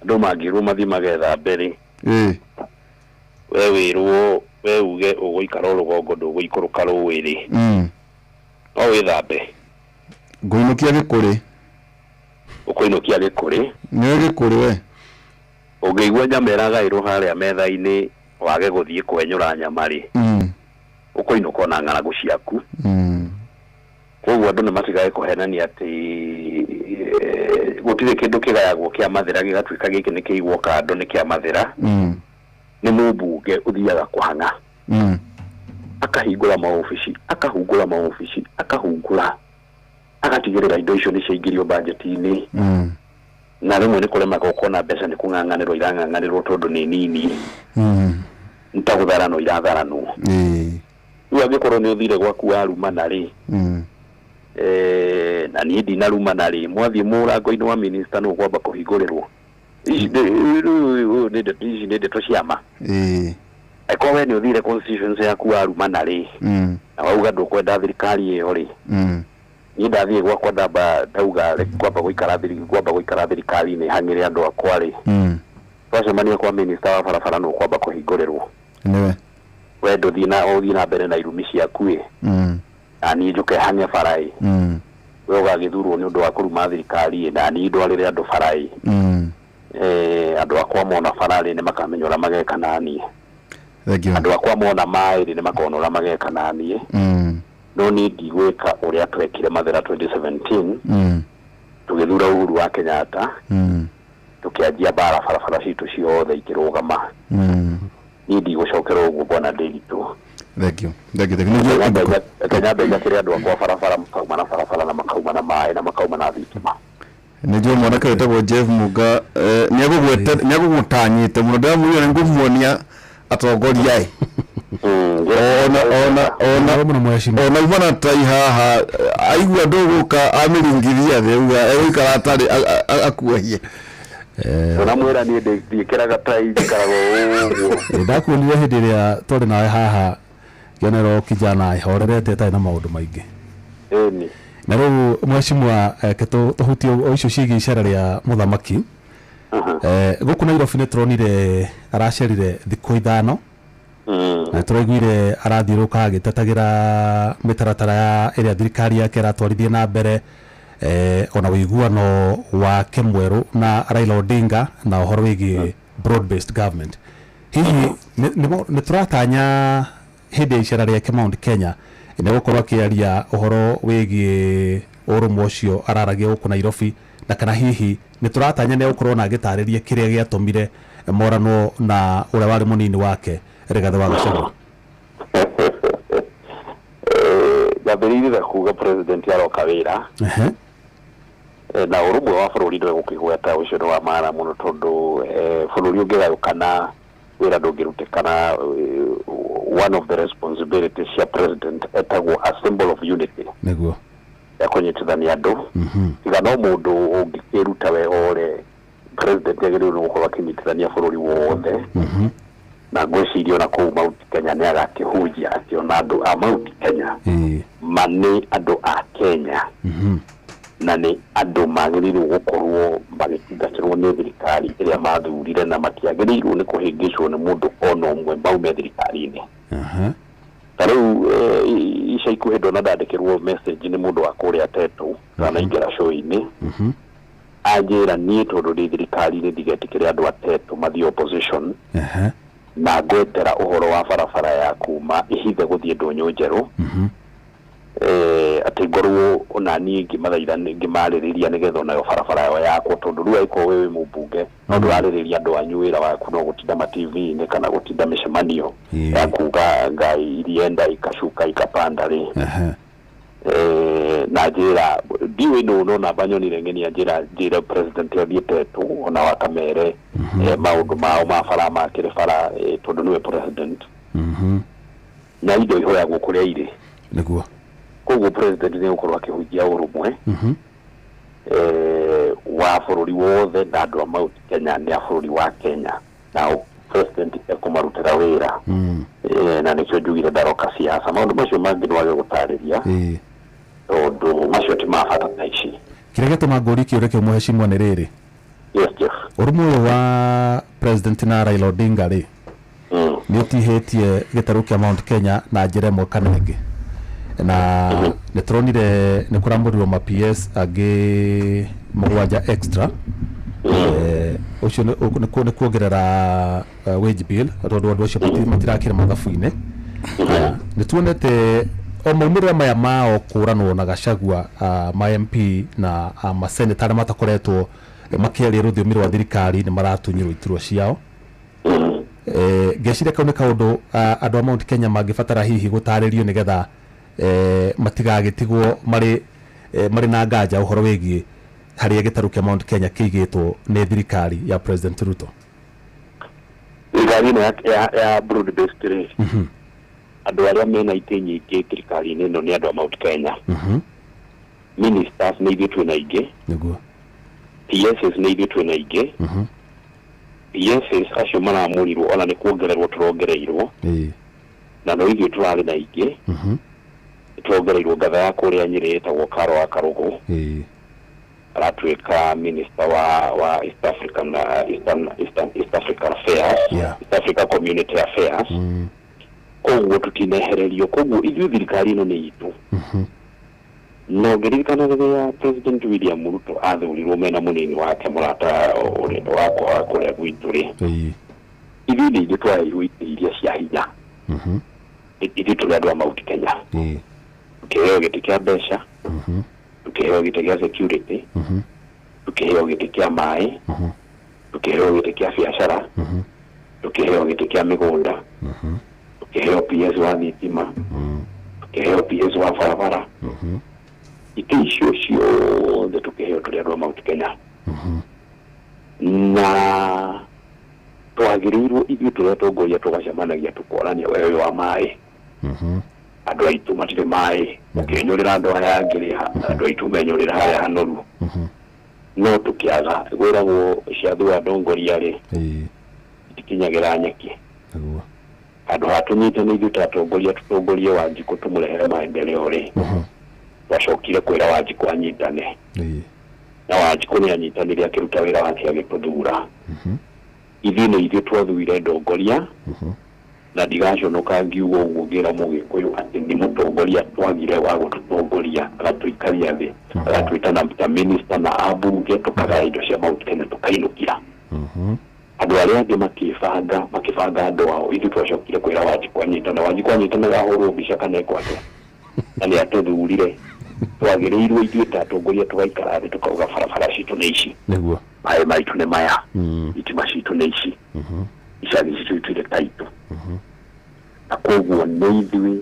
Andũ mangĩrwo mathiĩ magethambe rĩ, we wĩrwo we uge ũgũikara rũgongo ndũgũikũrũka rũĩ rĩ, no wĩthambe. Ngũinũkia gĩkũrĩ. Ũkũinũkia gĩkũrĩ. Nĩwe gĩkũrĩ we. Ũngĩigua nyama ĩragaĩrwo harĩa metha-inĩ wage gũthiĩ kwenyũra nyama rĩ, ũkũinũka ona ng'aragu ciaku. Koguo andũ nĩ matigage kũhenania atĩ gũtirĩ kĩndũ kĩgayagwo kĩa Mathĩra gĩgatuĩka gĩkĩ nĩ kĩigwo kando nĩ kĩa Mathĩra. Nĩ mũmbunge ũthiaga kũhang'a, akahingũra maobici, akahungũra maobici, akahungũra, agatigĩrĩra indo icio nĩ ciaingĩrio bajeti-inĩ. Na rĩmwe nĩ kũremaga ũkona mbeca nĩ kũng'ang'anĩrwo irang'ang'anĩrwo tondũ nĩ nini, nĩ ta gũtharanwo iratharanwo. Rĩu angĩkorwo nĩ ũthire gwaku warumana rĩ, na niĩ ndinarumana rĩ, mwathiĩ mũrango-inĩ wa minista nũ ũkwamba kũhingũrĩrwo. Ici nĩ ndeto cia ma. Angĩkorwo we nĩ ũthire constituency yaku warumana rĩ, na wauga ndũkwenda thirikari ĩyo rĩ, niĩ ndathiĩ gwakwa ndamba ndauga kwamba gũikara thirikari-inĩ hang'ĩre andũ akwa rĩ, twacemania kwa minista wa barabara nũ ũkwamba kũhingũrĩrwo. Nĩwe. We ndũthiĩ na ũthiĩ na mbere na irumi ciaku ĩ, na niĩ njũke hang'e bara ĩ, we ũgagĩthurwo nĩ ũndũ wa kũruma thirikari ĩ, na niĩ ndwarĩre andũ bara ĩ, andũ akwa mona bara rĩ nĩ makamenya ũrĩa mageka na niĩ. Andũ akwa mona maĩ rĩ nĩ makona ũrĩa mageka na niĩ. No niĩ ndigwĩka ũrĩa twekire Mathĩra 2017, tũgĩthura Uhuru wa Kenyatta, tũkĩanjia mbara barabara citũ ciothe ikĩrũgama. Niĩ ndigũcokera ũguo bwana Ndiritu. Thank you. Thank you. Thank you. Kenya mbeca kĩrĩa andũ akwa barabara makauma na barabara na makauma na maĩ na makauma na thitima. Nĩ njũĩ mwanake wĩtagwo Jeff Muga, nĩagũgũtanyĩte mũno, ndĩramwĩra nĩngũmuonia atongoria ĩ. Ona uma na tai haha aigua ndũgũka amĩringithia thĩ auga egũikara atarĩ akuohie. Ũramwĩra niĩ ndiĩkĩraga tai, njikaraga ũguo. Ndakuonire hĩndĩ ĩrĩa twarĩ nawe haha ngĩonerwo kijana ĩhorerete ĩtarĩ na maũndũ maingĩ. Ĩni. Na rĩu mheshimiwa, tũhutie o icio ciĩgiĩ icera rĩa mũthamaki. Gũkũ Nairobi nĩ tũronire aracerire thikũ 5. Na tũraiguire arathiũrũrũka agĩtetagĩra mĩtaratara ya ĩrĩa thirikari yake ĩratwarithia na mbere, ona ũiguano wake mwerũ na Raila Odinga na ũhoro wĩgiĩ broad based government. Hihi nĩ tũratanya hĩndĩ ya icera rĩake Mount Kenya nĩ gũkorwo akĩaria ũhoro wĩgiĩ ũrũmwe ũcio araragia gũkũ Nairobi, na kana hihi nĩ tũratanya nĩ gũkorwo na agĩtarĩria kĩrĩa gĩatũmire moranwo na ũrĩa warĩ mũnini wake Rigathĩ wa Gachagua? Nyambĩrĩirie na kuga president aroka wĩra, na ũrũmwe wa bũrũri ndwegũkĩgweta, ũcio nĩ wa maana mũno tondũ bũrũri ũngĩgayũkana wĩra ndũngĩrutĩkana. One of the responsibilities cia president etagwo a symbol of unity, nĩguo ya kũnyitithania andũ. Tiga no mũndũ ũngĩkĩruta we ore, president agĩrĩirwo nĩ gũkorwo akĩnyitithania bũrũri wothe. Na ngwĩciria ona kũu Mount Kenya nĩ agakĩhunjia atĩ ona andũ a Mount Kenya ma nĩ andũ a Kenya, na nĩ andũ magĩrĩirwo gũkorwo magĩtungatĩrwo nĩ thirikari ĩrĩa mathurire, na matiagĩrĩirwo nĩ kũhĩngĩcwo nĩ mũndũ ona ũmwe maume thirikari-inĩ. Ta rĩu ica ikuhĩ ndona ndandĩkĩrwo message nĩ mũndũ wa kũrĩa Tetu ndanaingĩra show-inĩ, anjĩra niĩ tondũ ndĩ thirikari-inĩ ndigetĩkĩre andũ a Tetu mathiĩ opposition, na ngwetera ũhoro wa barabara ya kuma Ihithe gũthiĩ Ndũnyũ Njerũ, atĩ ngorwo ona niĩ ngĩmathaitha ngĩmarĩrĩria nĩgetha onayo barabara yao yakwo, tondũ rĩu angĩkorwo wĩ mũmbunge no ndũrarĩrĩria andũ anyu, wĩra waku no gũtinda ma TV-inĩ kana gũtinda mĩcemanio ya kuga ngai irienda ikashuka ikapanda rĩ. Na njĩra ndiũĩ nũ no namba nyonire ng'eni anjĩra njĩre president athiĩ Tetu ona wakamere maũndũ mao ma bara makĩrĩ bara, tondũ nĩwe president, na indo ihoyagwo kũrĩa irĩ. Nĩguo. Koguo president nĩ egũkorwo akĩhunjia ũrũmwe wa bũrũri wothe, na andũ a Mount Kenya nĩ a bũrũri wa Kenya, na president ekũmarutĩra wĩra. Na nĩkĩo njugire ndaroka siasa. Maũndũ macio mangĩ nĩ wage gũtarĩria tondũ macio ti ma bata thaa ici. Kĩrĩa gĩatũma ngũrie kĩũria kĩu mheshimiwa nĩ rĩrĩ, Yes, Jeff. Ũrũmwe ũyũ wa President na Raila Odinga rĩ, nĩ ũtihĩtie gĩtarũ kĩa Mount Kenya na njĩra ĩmwe kana ĩngĩ, na nĩ tũronire nĩ kũramũrirwo ma PS angĩ mũgwanja extra. Ũcio nĩ kuongerera wage bill tondũ andũ acio matirakĩra mathabu-inĩ. Haya, nĩ tuonete o maumĩrĩra maya mao kũranwo na Gachagua, ma MP na maseneta arĩa matakoretwo makĩaria rũthiomi rwa thirikari nĩ maratunyirwo iturwa ciao. Ngeciria kau nĩ kaũndũ andũ a Mount Kenya mangĩbatara hihi gũtarĩrio nĩgetha matigagĩtigwo marĩ na nganja ũhoro wĩgiĩ harĩa gĩtarũ kĩa Mount Kenya kĩigĩtwo nĩ thirikari ya President Ruto. Thirikari ĩno ya broad based rĩ, andũ arĩa mena itĩ nyingĩ thirikari-inĩ ĩno nĩ andũ a Mount Kenya. Ministers nĩ ithuĩ twĩna aingĩ. Nĩguo. PSs nĩ ithuĩ twĩna aingĩ. PSs acio maramũrirwo ona nĩ kuongererwo tũrongereirwo. Na no ithuĩ tũrarĩ na aingĩ. Tũrongereirwo ngatha ya kũrĩa Nyĩrĩ ĩtagwo Karo wa Karũgũ. Aratuĩka minister wa East African, Eastern, Eastern, East African Affairs. East Africa Community Affairs. Koguo tũtinehererio, koguo ithuĩ thirikari ĩno nĩ itũ. Na ũngĩririkana rĩrĩa President William Ruto athurirwo mena mũnini wake mũrata ũrĩa wakwa wa kũrĩa gwitũ rĩ, ithuĩ nĩ ithuĩ twaheirwo itĩ iria cia hinya. Ithuĩ tũrĩ andũ a Mount Kenya. Tũkĩheo gĩtĩ kĩa mbeca, tũkĩheo gĩtĩ gĩa security, tũkĩheo gĩtĩ kĩa maĩ, tũkĩheo gĩtĩ kĩa biacara, tũkĩheo gĩtĩ kĩa mĩgũnda, tũkĩheo PS wa thitima, tũkĩheo PS wa barabara. Itĩ icio ciothe tũkĩheo tũrĩ andũ a Mount Kenya. Na twagĩrĩirwo ithuĩ tũrĩa atongoria tũgacemanagia tũkorania we ũyũ wa maĩ. Andũ aitũ matirĩ maĩ, mũkĩnyũrĩra andũ aya angĩ rĩ, andũ aitũ menyũrĩra harĩa hanoru. No tũkĩaga gwĩragwo ciathua ndongoria rĩ, itikinyagĩra nyeki. Handũ ha tũnyitane ithuĩ ta atongoria tũtongorie Wanjikũ tũmũrehere maendeleo rĩ, twacokire kwĩra Wanjikũ anyitane. Na Wanjikũ nĩ anyitanire akĩruta wĩra wake agĩtũthura. Ithuĩ nĩ ithuĩ twathuire ndongoria, na ndigaconoka ngiuga ũguo ngĩra Mũgĩkũyũ atĩ nĩ mũtongoria twagire wa gũtũtongoria, agatũikaria thĩ, agatwĩta na ta minister na ambunge, tũkagaya indo cia Mount Kenya tũkainũkira. Andũ arĩa angĩ makĩbanga andũ ao, ithuĩ twacokire kwĩra Wanjikũ anyitane. Wanjikũ anyitane ahũrwo mbica kana ekwo atĩa, na nĩ atũthurire. Twagĩrĩirwo ithuĩ ta atongoria tũgaikara thĩ tũkauga barabara citũ nĩ ici, Nĩguo. maĩ maitũ nĩ maya, itima citũ nĩ ici, icagi citũ ituire ta itũ. Na koguo nĩ ithuĩ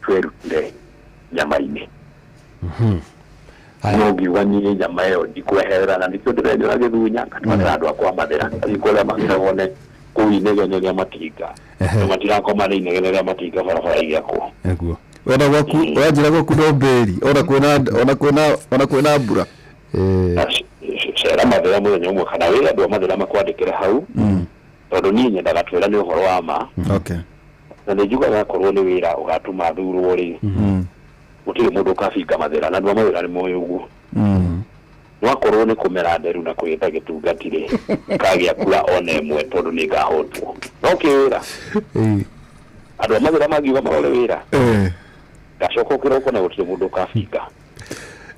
twerutire nyama-inĩ. No ngiuga niĩ nyama ĩyo ndikweherera, na nĩkĩo ndĩrenyora gĩthunya, ngatwara andũ akwa mathĩra, ngathiĩ kũrĩa mathĩra wone kũu inegene rĩa matinga. Na matirakoma nĩ inegene rĩa matinga barabara igĩakwo. Nĩguo. Ona gwaku, wanjĩra gwaku no mbĩri, ona kwĩna mbura. Cera mathĩra mũthenya ũmwe kana wĩre andũ a mathĩra makwandĩkĩre hau, tondũ niĩ nyendaga twĩra nĩ ũhoro wa ma. Na nĩ njugaga akorwo nĩ wĩra ũgatũma thurwo rĩ, gũtirĩ mũndũ ũkabinga mathĩra, na andũ a mathĩra nĩ moĩ ũguo. No akorwo nĩ kũmera nderu na kwĩta gĩtungati rĩ, kagĩa kura ona ĩmwe tondũ nĩ ngahotwo. No kĩwĩra. Andũ a mathĩra mangiuga marore wĩra, ngacoka kĩroko na gũtirĩ mũndũ ũkabinga.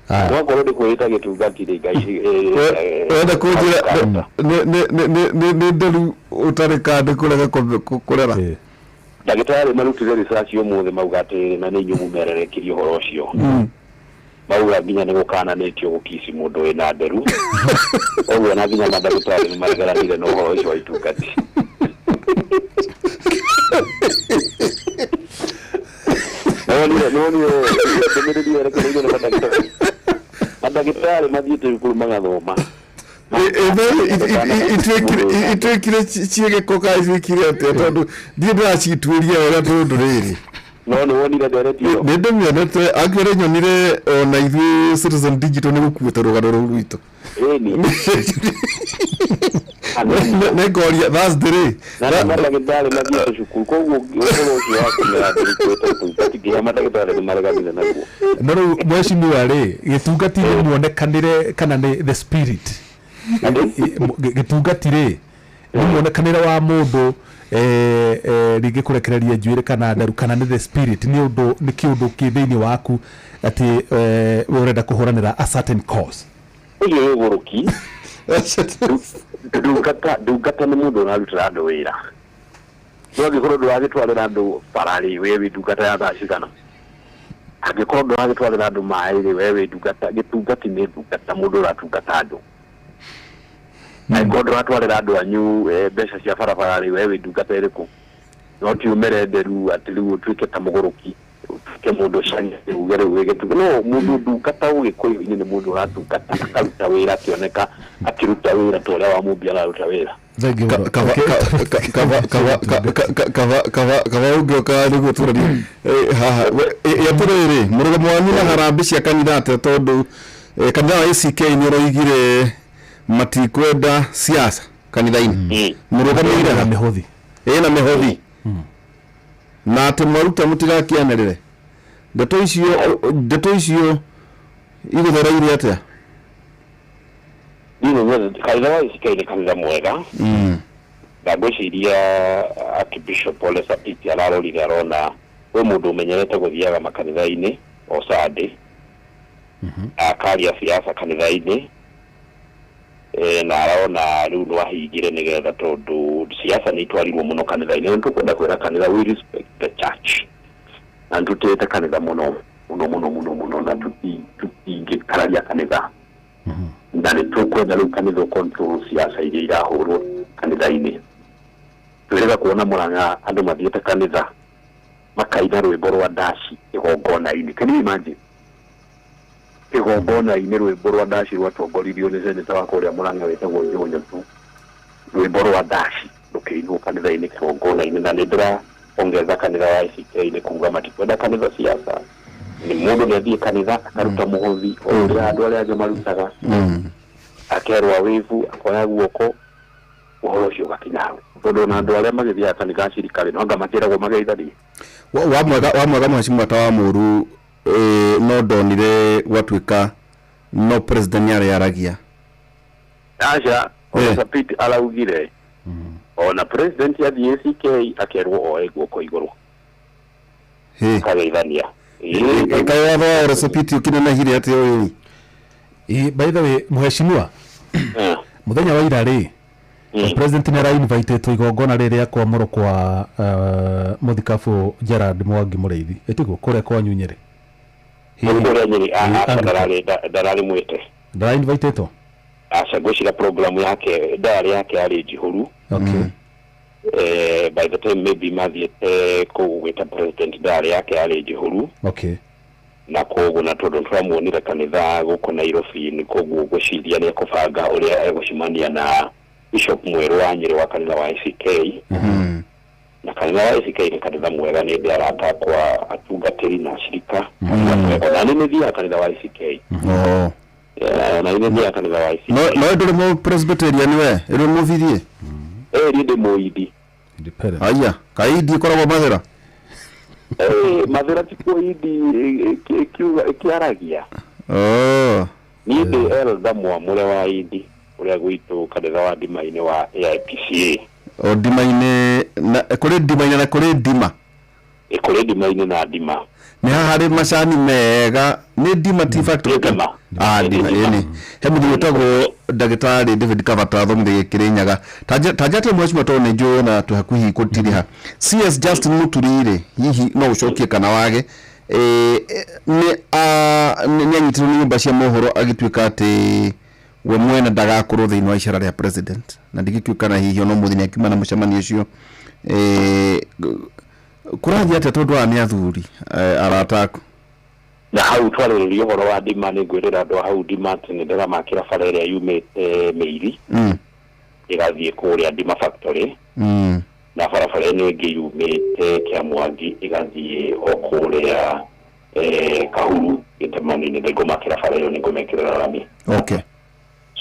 No akorwo nĩ kwĩta gĩtungati rĩ, ngai Wenda kũnjĩra nĩ nderu ũtarĩ kandi kũrega kũrera. Ndagĩtarĩ marutire research ũmũthĩ mauga atĩ, na nĩ inyuĩ mũmererekirie ũhoro ũcio, mauga nginya nĩ gũkananĩtio gũkici mũndũ wĩna nderu. Koguo na nginya mandagĩtarĩ nĩ maregeranire na ũhoro ũcio wa itungati. Nĩwonire ndũmĩrĩri yerekereirio nĩ mandagĩtarĩ. Mandagĩtarĩ mathiĩte thukuru magathoma. Ituĩkire ciĩgĩko ka ituĩkire atĩa, tondũ ndiĩ ndĩracituĩria wega tondũ rĩrĩ. No nĩ wonire ndereti ĩyo? Nĩ ndĩmĩonete, actually nyonire ona ithuĩ Citizen Digital nĩ gũkuĩte rũgano rũu rwitũ. Ĩni. Nĩ ngoria Thursday rĩ. Na nĩ mandagĩtarĩ mathiĩte cukuru, koguo ũhoro ũcio wa kũmera nderu kwĩta ũtungati nginya mandagĩtarĩ nĩ mareganire naguo. No rĩu mheshimiwa rĩ, gĩtungati nĩ muonekanĩre kana nĩ the spirit? Gĩtungati rĩ nĩ muonekanĩre wa mũndũ rĩngĩ kũrekereria njuĩrĩ kana ndaru kana nĩ the spirit nĩ ũndũ nĩ kĩũndũ kĩ thĩinĩ waku atĩ we ũrenda kũhũranĩra a certain cause. Ũcio nĩ ũgũrũki. Ndungata nĩ mũndũ ũrarutĩra andũ wĩra. No angĩkorwo ndũragĩtwarĩra andũ bara rĩ, we wĩ ndungata ya thaa cigana? Angĩkorwo ndũragĩtwarĩra andũ maĩ rĩ, we wĩ ndungata. Gĩtungati nĩ ndungata, mũndũ ũratungata andũ. Angĩkorwo ndũratwarĩra andũ anyu mbeca cia barabara rĩ, we wĩ ndungata ĩrĩkũ? No ti ũmere nderu atĩ rĩu ũtuĩke ta mũgũrũki, ũtuĩke mũndũ ũcaria uge rĩu wĩ gĩtunga. No mũndũ ndungata ũgĩkũyũ-inĩ nĩ mũndũ ũratungata akaruta wĩra akĩoneka akĩruta wĩra ta ũrĩa wa Mũmbi araruta wĩra. Kaba ũngĩoka nĩguo tũrarie haha atĩrĩrĩ mũrũgamo wanyu na harambĩ cia kanitha atĩa tondũ kanitha wa ACK nĩ ũroigire matikwenda siasa kanitha-inĩ mũrũgamĩire na mĩhothi ĩna mĩhothi na atĩ mwaruta mũtigakĩanĩrĩre ndeto icio igũthereire atĩa? Kanitha wa ACK nĩ kanitha mwega. Na ngwĩciria Archbishop Ole Sapit ararorire arona kwĩ mũndũ ũmenyerete gũthiaga makanitha-inĩ o Sunday akaria siasa kanitha-inĩ na arona rĩu no ahingire nĩgetha tondũ siasa nĩ itwarirwo mũno kanitha-inĩ. Nĩ tũkwenda kwĩra kanitha we respect the church na nĩtũtĩĩte kanitha mũno mũno mũno mũno mũno na tũtingĩkararia kanitha na nĩ tũkwenda rĩu kanitha control siasa iria irahũrwo kanitha-inĩ. Twĩrĩga kuona Murang'a andũ mathiĩte kanitha makaina rwĩmbo rwa ndaci kĩgongona-inĩ. Can you imagine? Kĩgongona-inĩ rwĩmbo rwa ndaci rwatongoririo nĩ seneta wa kũrĩa Murang'a wĩtagwo Joe Nyotu. Rwĩmbo rwa ndaci rũkĩinwo kanitha-inĩ kĩgongona-inĩ na nĩ ndĩraongeza kanitha wa ACK nĩ kuga matikwenda kanitha siasa. Nĩ mũndũ nĩ athiĩ kanitha akaruta mũhothi o ũrĩa andũ arĩa angĩ marutaga akerwo wĩvu akoya guoko ũhoro ũcio ũgakinya hau tondũ ona andũ arĩa magĩthiaga kanitha acirika no anga makĩragwo mageithanie. Wa mwega mheshimiwa ta wa mũru no ndonire gwatuĩka no president nĩ aragia. Aca Ole Sapit araugire ona president athiĩ ACK akerwo oe guoko igũrũ akageithania. Kaĩ watho wa Ole Sapit ũkĩnenehire atĩa ũyũ? By the way mheshimiwa mũthenya wa ira rĩ president nĩ ara-invitĩtwo igongona rĩrĩ rĩa kwamũrwo kwa mũthikabu Gerard Mwangi Mũrĩithi ĩtiguo kũrĩa kwanyu Nyĩrĩ? Kũrĩa Nyĩrĩ aca ndararĩ mwĩte. Ndara-invitĩtwo? Aca ngwĩciria program yake ndarĩ yake yarĩ njihũru. Okay. By the time maybe mathiĩte kũu gwĩta president ndarĩ yake yarĩ njihũru. Okay. Na koguo na tondũ twamuonire kanitha gũkũ Nairobi nĩ koguo ngwĩciria nĩ ekũbanga ũrĩa egũcemania na Bishop mwerũ wa Nyĩrĩ wa kanitha wa ACK. Na kanitha wa ACK nĩ kanitha mwega nĩ ndĩ arata akwa atungatĩri na acirika. Ona nĩ nĩthiaga kanitha wa ACK. Na nĩ nĩthiaga kanitha wa ACK. No ndũrĩ mũ Presbyterian we ĩrĩ mũbithie? Niĩ ndĩ mũindi. Aya kaĩ indi ĩkoragwo Mathĩra? Mathĩra tikuo indi ĩkĩaragia. Niĩ ndĩ elder mwamũre wa indi ũrĩa gwitũ kanitha wa ndima-inĩ wa AIPCA. O ndima-inĩ na kũrĩ ndima-inĩ na kũrĩ ndima. Kũrĩ ndima-inĩ na ndima. Nĩ haha harĩ macani mega nĩ ndima ti factory. Ndima. Ndima ĩni. He mũthuri wĩtagwo ndagĩtarĩ David Kavata athomithagia Kĩrĩnyaga. Tanja atĩ mheshimiwa tondũ nĩ njũĩ ona twĩ hakuhĩ gũtiriha. CS Justin Muturi rĩ hihi no ũcokie kana wage nĩ anyitirwo nĩ nyũmba cia mohoro agĩtuĩka atĩ we mwene ndagakorwo thĩinĩ wa icera rĩa president na ndigĩkiũĩ kana hihi ona ũmũthĩ nĩ akiuma na mũcemanio ũcio kũrathiĩ atĩa tondũ aya nĩ athuri arata aku? Na hau twarĩrĩria ũhoro wa ndima nĩ ngwĩrĩra andũ a hau ndima atĩ nĩ ndĩramakĩra bara ĩrĩa yumĩte Mĩiri ĩgathiĩ kũrĩa Ndima factory na barabara ĩno ĩngĩ yumĩte Kĩamwangi ĩgathiĩ o kũrĩa Kahuru gĩtemani-inĩ nĩngũmakĩra bara ĩyo nĩngũmekĩrĩra rami. Okay.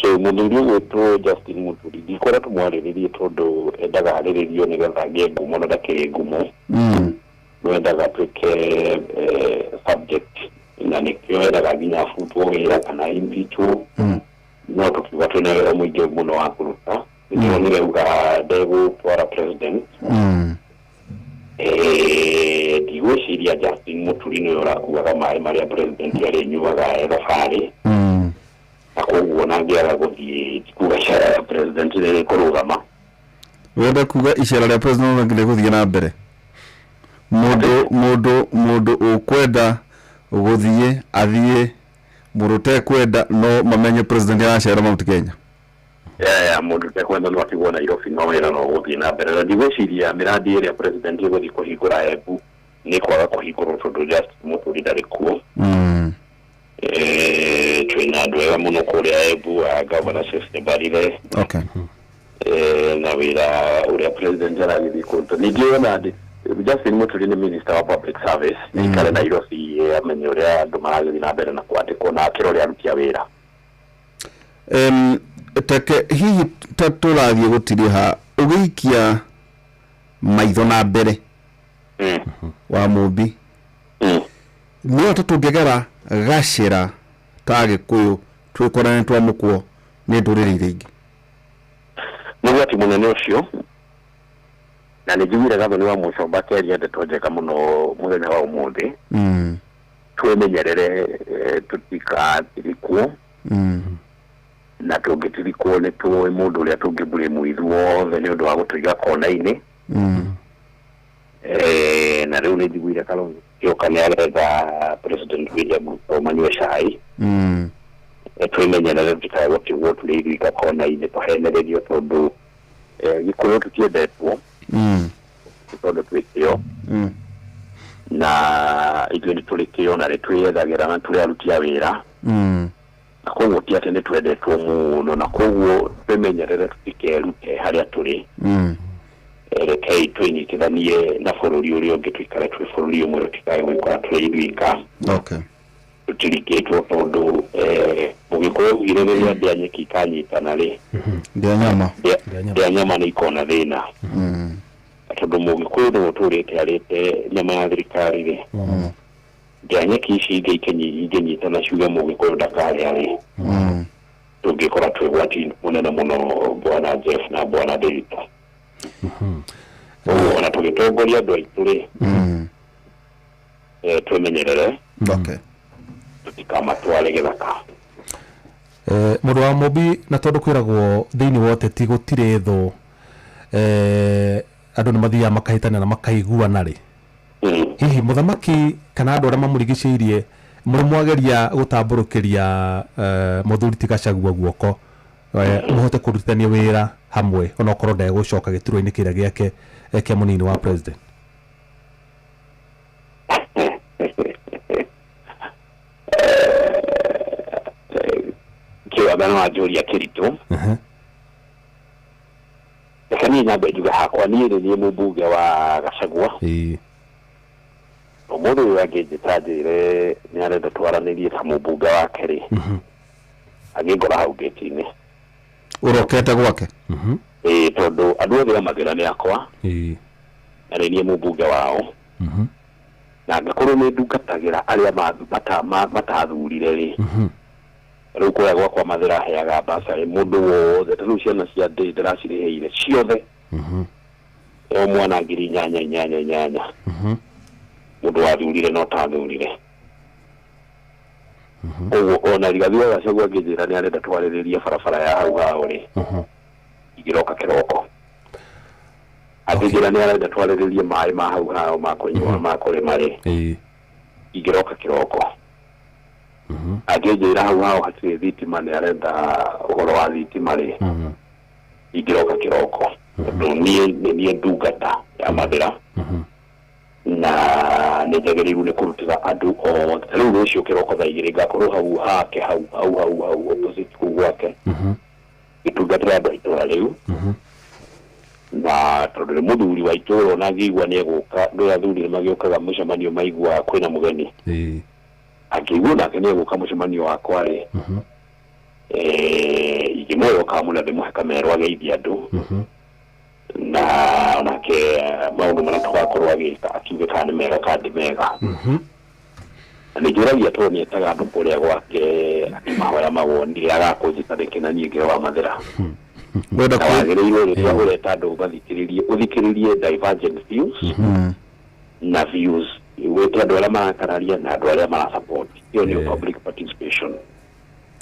So mũthuri ũgwĩtwo Justin Muturi ndikwenda tũmwarĩrĩrie tondũ endaga arĩrĩrio nĩgetha agĩe ngumo na ndakĩrĩ ngumo. No endaga atuĩke subject na nĩkĩo endaga nginya abutwo wĩra kana impeachwo. No no tũkiuga twĩna wĩra mũingĩ mũno wa kũruta. Nĩndĩronire uga ndegũtwara president. Ndigwĩciria Justin Muturi nĩwe ũrakuaga maĩ marĩa president arĩnyuaga e thabarĩ. Na koguo ona angĩaga gũthiĩ tikuga icera rĩa president rĩrĩkũrũgama. Wenda kuga icera rĩa president no rĩgũthiĩ na mbere. Mũndũ ũkwenda gũthiĩ athiĩ, mũndũ ũtekwenda no mamenye president aracera Mount Kenya. Ya mũndũ ũtekwenda no atigwo Nairobi, no wĩra no ũgũthiĩ na mbere. Na ndigwĩciria mĩrandi ĩrĩa president ĩgũthiĩ kũhingũra Embu nĩ kwaga kũhingũrwo tondũ Justin Muturi ndarĩ kuo. Twĩna andũ ega mũno kũrĩa Embu, a Governor Seth Mbarire. Na wĩra ũrĩa president aragĩthiĩ kũruta. Ningĩ ona Justin Muturi nĩ minister wa public service, aikare Nairobi amenye ũrĩa andũ maragĩthiĩ na mbere na kwandĩkwo na akĩrore aruti a wĩra. Teke hihi ta tũrathiĩ gũtirĩha ũgĩikia maitho na mbere wa Mũmbi, nĩ ta tũngĩgera gacĩra ta Agĩkũyũ twĩkorane twamũkwo nĩ ndũrĩrĩ iria ingĩ? Nĩ ũgwati mũnene ũcio, na nĩ njiguire Gathoni wa Mũcomba akĩaria ndeto njega mũno mũthenya wa ũmũthĩ. Twĩmenyerere tũtikatirikwo. Na tũngĩtirikwo nĩ tũĩ mũndũ ũrĩa tũngĩblame ithuothe nĩ ũndũ wa gũtũiga kona-inĩ. Na rĩu nĩ njiguire Kalonzo Musyoka nĩ aretha President William Ruto manyue cai. Twĩmenyerere tũtikae gũtigwo tũrĩ ithuika kona-inĩ tũhenererio, tondũ Gĩkũyũ tũtiendetwo nĩ tondũ twĩ kĩo. Na ithuĩ nĩ tũrĩ kĩo na nĩ twĩyethagĩra na tũrĩ aruti a wĩra. Na koguo ti atĩ nĩ twendetwo mũno, na koguo twĩmenyerere tũtikerute harĩa tũrĩ. Rekei twĩnyitithanie na bũrũri ũrĩa ũngĩ, tũikare twĩ bũrũri ũmwe, tũtikae gwĩkora tũrĩ ithuika. Tũtirikĩtwo tondũ mũgĩkũyũ augire rĩrĩa ndĩa nyeki ikanyitana rĩ, ndĩa nyama. Ndĩa nyama nĩ ikona thĩna. Tondũ mũgĩkũyũ nĩwe ũtũrĩte arĩte nyama ya thirikari rĩ, ndĩa nyeki ici ingĩ ingĩnyitana ciuge mũgĩkũyũ ndakarĩa rĩ, tũngĩkora twĩ ũgwati mũnene mũno, bwana Jeff na bwana David. Koguo ona tũgĩtongoria andũ aitũ rĩ, twĩmenyerere. Tũtikamatware gĩthaka. Mũndũ wa Mũmbi, na tondũ kwĩragwo thĩinĩ wa ũteti gũtirĩ thũ, andũ nĩ mathiaga makahĩtania na makaiguana rĩ, hihi mũthamaki kana andũ arĩa mamũrigicĩirie mũrĩ mwageria gũtambũrũkĩria mũthuri ti Gachagua guoko mũhote kũrutithania wĩra hamwe onokorwo ndegũcoka gĩturwa-inĩ kĩrĩa gĩake kĩa mũnini wa president? Kĩwatha no anjũria kĩritũ. Reke niĩ nyambe njuge hakwa, niĩ nĩ niĩ mũmbunge wa Gachagua. Ũmũthĩ ũyũ angĩnjĩta njĩre nĩ arenda twaranĩrie ta mũmbunge wake rĩ, angĩngora hau gate-inĩ. Ũrokete gwake? Ĩĩ, tondũ andũ othe a Mathĩra nĩ akwa. Na nĩ niĩ mũmbunge wao. Na angĩkorwo nĩ ndungatagĩra arĩa matathurire rĩ, rĩu kũrĩa gwakwa Mathĩra heaga bursary mũndũ wothe, ta rĩu ciana cia ndĩ ndĩracirĩhĩire ciothe. O mwana 8,800 8 8. Mũndũ wathurire no tathurire. Koguo ona Rigathi wa Gachagua angĩnjĩra nĩ arenda twarĩrĩrie barabara ya hau hao rĩ, ingĩroka kĩroko. Angĩnjĩra nĩ arenda twarĩrĩrie maĩ ma hau hao ma kũnyua ma kũrĩma rĩ, ingĩroka kĩroko. Angĩnjĩra hau hao hatirĩ thitima nĩ arenda ũhoro wa thitima rĩ, ingĩroka kĩroko. Tondũ niĩ nĩ niĩ ndungata ya Mathĩra. Na nĩ njagĩrĩirwo nĩ kũrutĩra andũ othe. Rĩu rũciũ kĩroko thaa 2 ngakorwo hau hake, hau, hau, hau, hau, opposite kũu gwake. Ngĩtungatĩra andũ a itũũra rĩu. Na tondũ nĩ mũthuri wa itũũra, ona angĩigua nĩ egũka, ndũĩ athuri nĩ magĩũkaga mũcemanio maigua kwĩna mũgeni. Angĩigua nake nĩ egũka mũcemanio wakwa rĩ, ingĩmwĩra ũkamũna ndĩmũhe kamero ageithie andũ. Na onake maũndũ marĩa tũgakorwo agĩka akiuge kana nĩ mega kana ti mega. Na nĩ njũragia tondũ nĩ etaga andũ kũrĩa gwake Akĩmahoya mawoni agakũnjĩta rĩngĩ na niĩ ngĩrĩ wa Mathĩra. Wenda Na wagĩrĩirwo rĩrĩa ũreta andũ mathikĩrĩrie, ũthikĩrĩrie divergent views na views wĩte andũ arĩa marakararia na andũ arĩa marasupport. Ĩyo nĩyo public participation.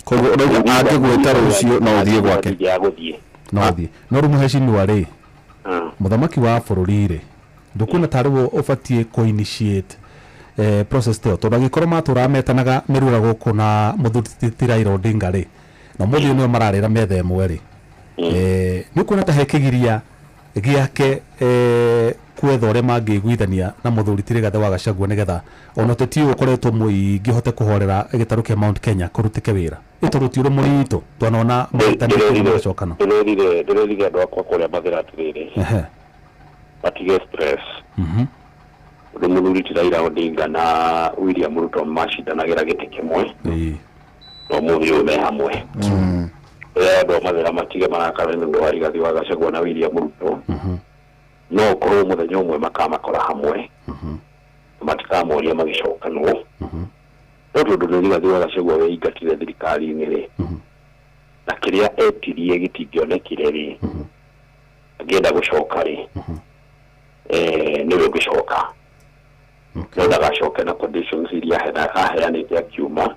Koguo ũrauga angĩgwĩta rũciũ no ũthiĩ gwake? Ya gũthiĩ. No ũthiĩ. No rĩu mũhecimiwa rĩ, mũthamaki wa bũrũri rĩ, ndũkuona tarĩ we ũbatiĩ kũ initiate process ta ĩyo, tondũ angĩkorwo matũraga metanaga mĩrura gũkũ na mũthuri ti Raila Odinga rĩ, na ũmũthĩ ũyũ nĩo mararĩra metha ĩmwe rĩ, nĩ ũkuona ta he kĩgiria gĩake kwetha ũrĩa mangĩiguithania na mũthuri ti Rigathĩ wa Gachagua, nĩgetha ona ũteti ũyũ ũkoretwo mũingĩ ũhote kũhorera gĩtarũ kĩa Mount Kenya kũrutĩke wĩra, ĩ tondũ ti ũndũ mũritũ twanona mahĩtanĩtie magĩcokana. Ndĩrerire andũ akwa kũrĩa Mathĩra atĩrĩrĩ, matige stress. Ũndũ mũthuri ti Raila Odinga na William Ruto macindanagĩra gĩtĩ kĩmwe, no mũthĩ ũyũ me hamwe. Rĩrĩa andũ a Mathĩra matige marakara nĩ ũndũ wa Rigathĩ wa Gachagua na William Ruto, no ũkorwo mũthenya ũmwe makamakora hamwe, matikamoria magĩcokanwo. No tondũ nĩ Rigathĩ wa Gachagua weingatire thirikari-inĩ rĩ, na kĩrĩa etirie gĩtingĩonekire rĩ, angĩenda gũcoka rĩ, nĩwe ũngĩcoka. No ndagacoke na conditions iria aheanĩte akiuma,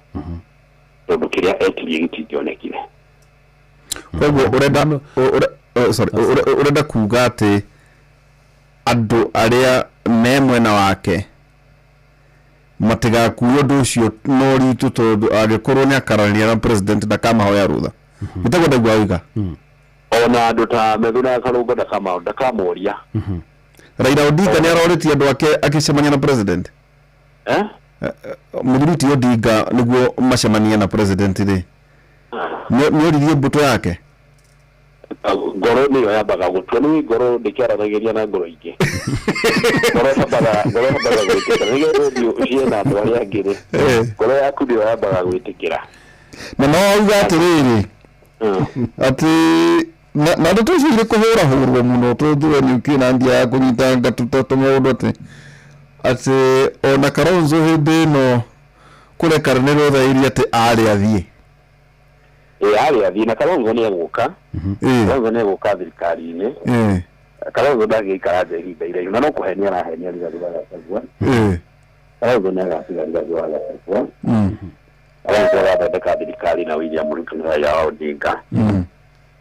tondũ kĩrĩa etirie gĩtingĩonekire. Koguo ũrenda sorry, ũrenda kuga atĩ andũ arĩa me mwena wake matigakuo ũndũ ũcio no ritũ, tondũ angĩkorwo nĩ akarania na president ndakamahoya rũtha. Nĩtaguo ndaigua oiga. Ona andũ ta Methu na Karũngo ndakamoria. Raila Odinga nĩ arorĩtie andũ ake akĩcemania na president? Mũthuri ti Odinga nĩguo macemanie na president rĩ, nĩ oririe mbũtũ yake? Ngoro nĩyo yambaga gũtua, nĩ ngoro ndĩkĩaranagĩria na ngoro ingĩ. Ngoro yambaga gwĩtĩkĩra nĩgetha ũthiĩ ũciĩ na andũ arĩa angĩ rĩ, ngoro yaku nĩyo yambaga gwĩtĩkĩra. Na no auga atĩrĩrĩ, atĩ na ndeto icio irĩ kũhũrahũrwo mũno, tondũ we nĩ ũkĩrĩ na ndia ya kũnyitanga tũmaũndũ atĩ ona Kalonzo hĩndĩ ĩno kũrekanĩrwo thairi atĩ arĩ athiĩ. Arĩ athiĩ, na Kalonzo nĩ egũka. Kalonzo nĩ egũka thirikari-inĩ. Kalonzo ndangĩikara nja ihinda iraihu, na no kũhenia arahenia Rigathĩ wa Gachagua. Kalonzo nĩ agatiga Rigathĩ wa Gachagua. Kalonzo agathondeka thirikari na William Ruto na Raila Odinga.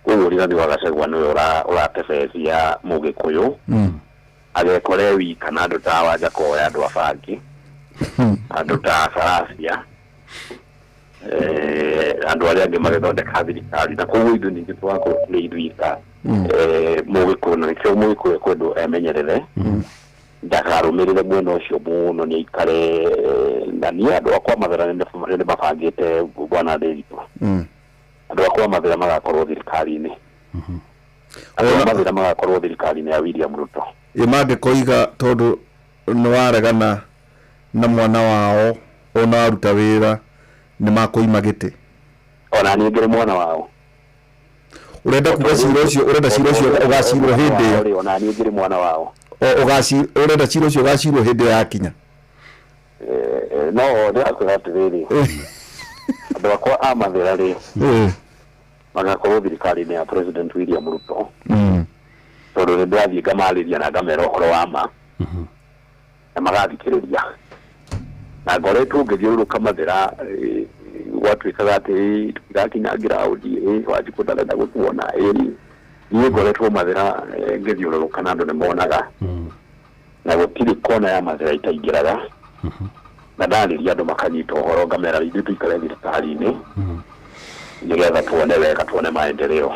Koguo Rigathĩ wa Gachagua nĩwe ũratebecia Mũgĩkũyũ, agekore wika na andũ ta Wanjakoya, andũ a bangi, andũ ta Saracia, andũ arĩa angĩ magĩthondeka thirikari. Na koguo ithuĩ ningĩ tũgakorwo tũrĩ ithuika Mũgĩkũyũ, na nĩkĩo Mũgĩkũyũ ekwendwo emenyerere, ndakarũmĩrĩre mwena ũcio mũno, nĩ aikare. Na niĩ andũ akwa Mathĩra nĩ mabangĩte bwana Ndĩritũ, andũ akwa Mathĩra magakorwo thirikari-inĩ, andũ a Mathĩra magakorwo thirikari-inĩ ya William Ruto. Ĩ mangĩkoiga tondũ nĩ waregana na mwana wao ona waruta wĩra nĩ makũima gĩtĩ? Ona niĩ ngĩrĩ mwana wao. Ũrenda kuga cira ũcio, ũrenda cira ũcio ũgacirwo hĩndĩ ĩyo? Ona niĩ ngĩrĩ mwana wao. Ũrenda cira ũcio ũgacirwo hĩndĩ ĩyo yakinya? No ndĩrakwĩra atĩrĩrĩ, andũ akwa a Mathĩra rĩ, magakorwo thirikari-inĩ ya President William Ruto, tondũ nĩ ndĩrathiĩ ngamarĩria na ngamera ũhoro wa ma, na magathikĩrĩria. Na ngoretwo ngĩthiũrũrũka Mathĩra, gwatuĩkaga atĩ tũtirakinya ground, Wanjikũ ndarenda gũtuona. Niĩ ngoretwo Mathĩra ngĩthiũrũrũka na andũ nĩ monaga, na gũtirĩ kona ya Mathĩra itaingĩraga, na ndarĩria andũ makanyita ũhoro, ngamera ithuĩ tũikare thirikari-inĩ nĩgetha tuone wega, tuone maendeleo.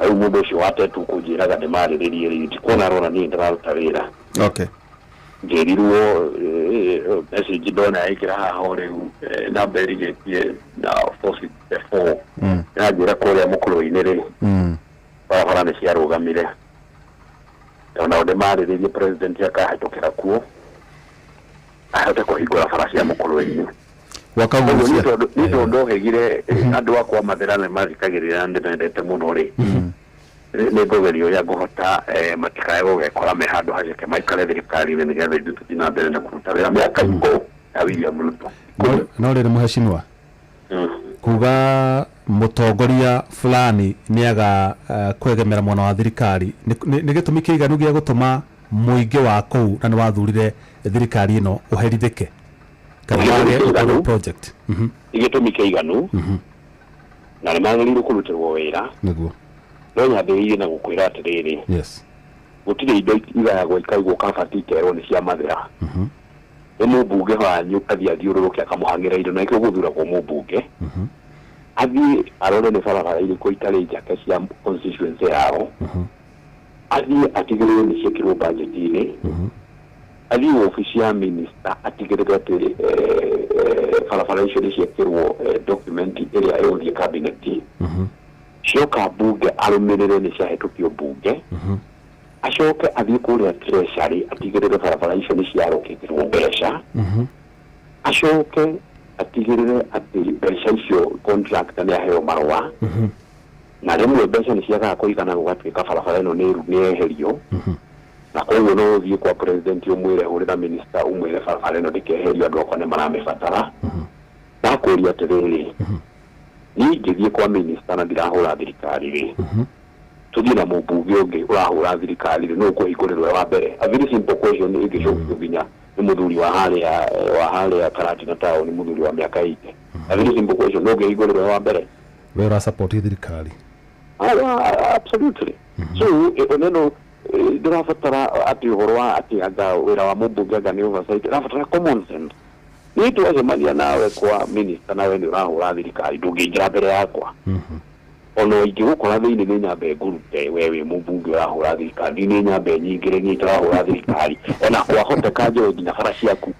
Rĩu mũndũ ũcio wa tetu kũnjĩraga ndĩmarĩrĩrie rĩ, ndikuona arona niĩ ndĩraruta wĩra. Njĩrirwo message ndona ĩkĩra haha o rĩu, namba ĩrigĩtie na 464, ĩranjĩra kũrĩa mũkũrũ-inĩ rĩ, barabara nĩ ciarũgamire. Ona ndĩmarĩrĩrie president akahĩtũkĩra kuo ahote kũhingũra bara cia mũkũrũ-inĩ. Wakagucia. Nĩ tondũ ndohĩgire andũ akwa Mathĩra nĩ mathikagĩrĩria na ndĩmendete mũno rĩ, nĩ ngũgeria ũrĩa ngũhota matikae gũgekora me handũ haceke, maikare thirikari-inĩ nĩgetha ithuĩ tũthiĩ na mbere na kũruta wĩra mĩaka ikũ ya William Ruto. No rĩrĩ mũhecimiwa, Kuga mũtongoria fulani nĩaga kwegemera mwena wa thirikari nĩ gĩtũmi kĩiganu gĩa gũtũma mũingĩ wa kũu na nĩ wathurire thirikari ĩno ũherithĩke kana wage gũkorwo project. Gĩtũmi kĩiganu na nĩ magĩrĩirwo kũrutĩrwo wĩra. Nĩguo. No nyambĩrĩirie na gũkwĩra atĩrĩrĩ, yes, gũtirĩ indo igayagwo ikaigwo kabati ikerwo nĩ cia Mathĩra. Nĩ mũmbunge wanyu athiĩ athiũrũrũke akamũhang'ĩra indo, na nĩkĩo gũthuragwo mũmbunge. Athiĩ arore nĩ barabara irĩkũ itarĩ njake cia constituency yao, athiĩ atigĩrĩre nĩ ciĩkĩrwo budget-inĩ, athiĩ obici ya minister atigĩrĩre atĩ barabara icio nĩ ciĩkĩrwo document ĩrĩa ĩgũthiĩ cabinet. Cioka mbunge arũmĩrĩre nĩ ciahĩtũkio mbunge, acoke athiĩ kũrĩa treasury atigĩrĩre barabara icio nĩ ciarũkĩrwo mbeca, acoke atigĩrĩre atĩ mbeca icio contractor nĩ aheo marũa, na rĩmwe mbeca nĩ ciagaga kũigana gũgatuĩka barabara ĩno nĩ yeherio, na koguo no ũthiĩ kwa president ũmwĩre hũrĩra minister ũmwĩre barabara ĩno ndĩkeherio, andũ akwa nĩ maramĩbatara. Ndakũria atĩrĩrĩ, niĩ ingĩthiĩ kwa minister na ndirahũra thirikari rĩ, tũthiĩ na mũmbunge ũngĩ ũrahũra thirikari rĩ, nũ ũkũhingũrĩrwo wa mbere? A very simple question ĩngĩcokio nginya nĩ mũthuri wa harĩa Karatina town, mũthuri wa mĩaka 80. A very simple question, nũ ũngĩhingũrĩrwo wa mbere? We ũra support thirikari? Absolutely. So neno ndĩrabatara atĩ ũhoro wa atĩ anga wĩra wa mũmbunge anga nĩ oversight, ndĩrabatara common sense. Niĩ twacemania nawe kwa minister nawe nĩ ũrahũra thirikari, ndũngĩingĩra mbere yakwa. Ona ingĩgũkora thĩinĩ nĩ nyambe ngũrute we wĩ mũmbunge ũrahũra thirikari, nĩ nyambe nyingĩre niĩ ndĩrahũra thirikari, ona kwahoteka njoe nginya bara ciaku.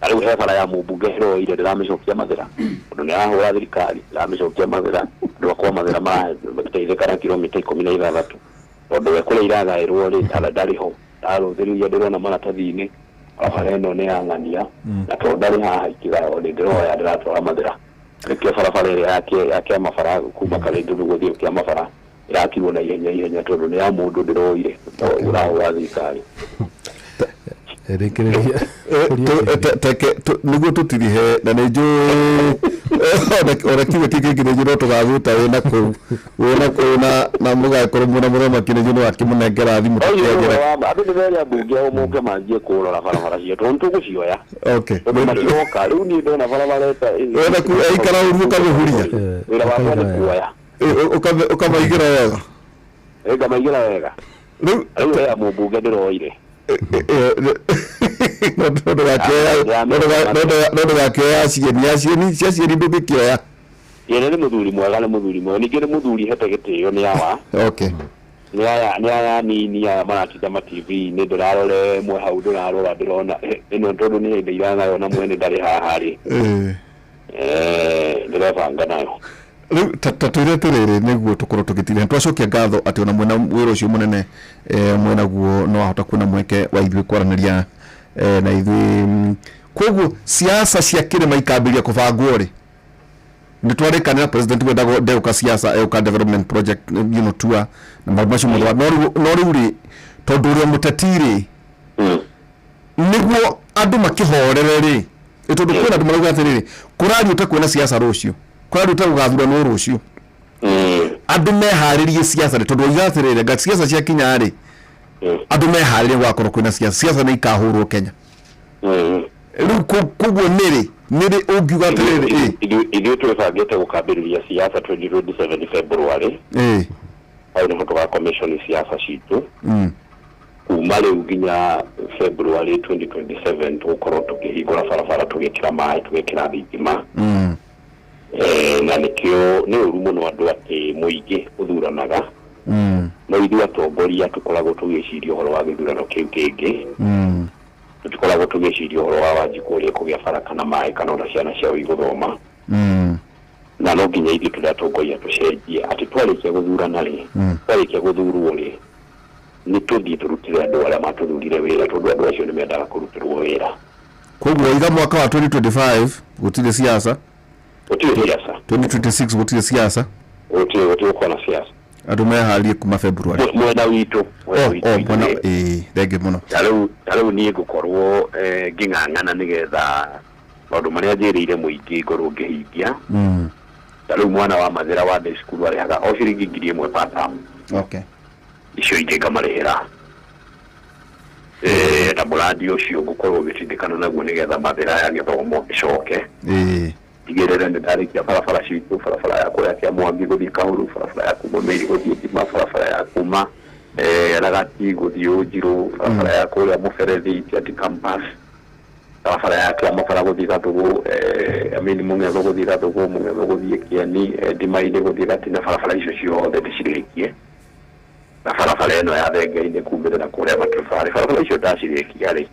Na rĩu he bara ya mũmbunge ĩroire ndĩramĩcokia Mathĩra tondũ nĩ arahũra thirikari, ndĩramĩcokia Mathĩra, andũ akwa Mathĩra marateithĩka na kilomita 16 tondũ we kũrĩa iragaĩrwo rĩ ndarĩ ho, ndarũthĩrĩria ndĩrona maratathi-inĩ barabara ĩno nĩ ya ng'ania, na tondũ ndarĩ haha ikĩgaywo nĩ ndĩroya ndĩratwara Mathĩra. Nĩkĩo barabara ĩrĩa ya kĩamabara kuma Karĩndũ gũthiĩ kĩamabara ĩrakirwo na ihenya ihenya tondũ nĩ ya mũndũ ndĩroire ũrahũra thirikari. Rĩkĩrĩria nĩguo tũtirihe na nĩ njũĩ ona kiugo kĩngĩ nĩ njũĩ no tũgagwĩta wĩna kũu na mũgagĩkorwo mwĩna mũthamaki nĩ njũĩ no akĩmũnengera thimũ tũkĩongera. Andũ nĩ mere ambunge ao moke manjie kũrora barabara ciitũ tondũ tũgũcioya. Okay. Tondũ matiroka rĩu niĩ ndona barabara ĩta wena aikara ũru ũkamĩhuria wĩra wakwa nĩ kuoya ũkamaigĩra wega. Ngamaigĩra wega. Rĩu he mũmbunge ndĩroire no ndũgakĩoya cieni acieni cia cieni ndũngĩkĩoya. Yene nĩ mũthuri mwega, nĩ mũthuri mwega, ningĩ nĩ mũthuri hete gĩtĩo nĩ awa. Okay. Nĩ aya nini aya maratinda ma TV-inĩ, ndĩrarora ĩmwe hau ndĩrarora ndĩrona ĩno tondũ nĩ hĩndĩ iragaywo na mwene ndarĩ haha rĩ, ndĩrebanga nayo. Rĩu ta twĩre atĩrĩrĩ nĩguo tũkorwo tũgĩtirĩha twacokia ngatho atĩ ona mwena wĩra ũcio mũnene mwenaguo no wahota kuona mweke wa ithuĩ kwaranĩria na ithuĩ. Koguo siasa cia kĩrĩma ikambĩrĩria kũbangwo rĩ, nĩ twarĩkanĩra president wendagwo ndegũka siasa egũka development project you know tour na maũndũ macio mothe, no rĩu rĩ tondũ ũrĩa mũteti rĩ nĩguo andũ makĩhorere rĩ, tondũ kwĩna andũ marauga atĩrĩrĩ kũrario ta kwĩna siasa rũciũ, kũrario ta gũgathuranwo rũciũ, andũ meharĩrie siasa rĩ, tondũ oiga atĩrĩrĩ nga siasa ciakinya rĩ andũ meharĩrie gũgakorwo kwĩna siasa, siasa nĩ ikahũrwo Kenya. Rĩu koguo nĩrĩ ũngiuga atĩrĩrĩ ithuĩ twĩbangĩte gũkambĩrĩria siasa 2027 February. Hau nĩho tũga commission siasa citũ kuma rĩu nginya February 2027 tũgũkorwo tũkĩhingũra barabara, tũgĩkĩra maĩ, tũgĩkĩra thitima. Na nĩkĩo nĩ ũru mũno andũ atĩ mũingĩ ũthuranaga, no ithuĩ atongoria tũkoragwo tũgĩciria ũhoro wa gĩthurano kĩu kĩngĩ, tũtikoragwo tũgĩciria ũhoro wa Wanjikũ ũrĩa kũgĩa bara kana maĩ kana ona ciana ciao igũthoma. Na no nginya ithuĩ tũrĩa atongoria tũcenjie atĩ twarĩkia gũthurana rĩ, twarĩkia gũthurwo rĩ, nĩ tũthiĩ tũrutĩre andũ arĩa matũthurire wĩra tondũ andũ acio nĩ mendaga kũrutĩrwo wĩra. Koguo iga mwaka wa 2025 gũtirĩ siasa, gũtirĩ siasa, 2026 gũtirĩ siasa, gũtirĩ gũkorwo na siasa, andũ meharĩrie kuma February mwena witũ. Mwena thengi mũno. Ta rĩu niĩ ngũkorwo ngĩng'ang'ana nĩgetha Maũndũ marĩa njĩrĩire mũingĩ ngorwo ngĩhingia. Ta rĩu mwana wa Mathĩra wa day cukuru arĩhaga o ciringi 1,000 per term. Okay. Icio ingĩ ngamarĩhĩra. Na mũrandi ũcio ngũkorwo ngĩtindĩkana naguo nĩgetha Mathĩra ya gĩthomo ĩcoke. Tigĩrĩre nĩ ndarĩkia barabara citũ, barabara ya kũrĩa Kĩamwangi gũthiĩ Kahuru, barabara ya kuma Mĩiri gũthiĩ Thima, barabara ya kuma Ragati gũthiĩ Ũnjirũ, barabara ya kũrĩa Mũberethi Tiaty campus, barabara ya Kĩamabara gũthiĩ Gathũgũ, I mean Mũng'etho gũthiĩ Gathũgũ, Mũng'etho gũthiĩ Kĩeni, Ndimainĩ gũthiĩ Gatina, barabara icio ciothe ndĩcirĩkie. Na barabara ĩno ya Thenge-inĩ kumĩrĩra kũrĩa Matubarĩ, barabara icio ndacirĩkia rĩ,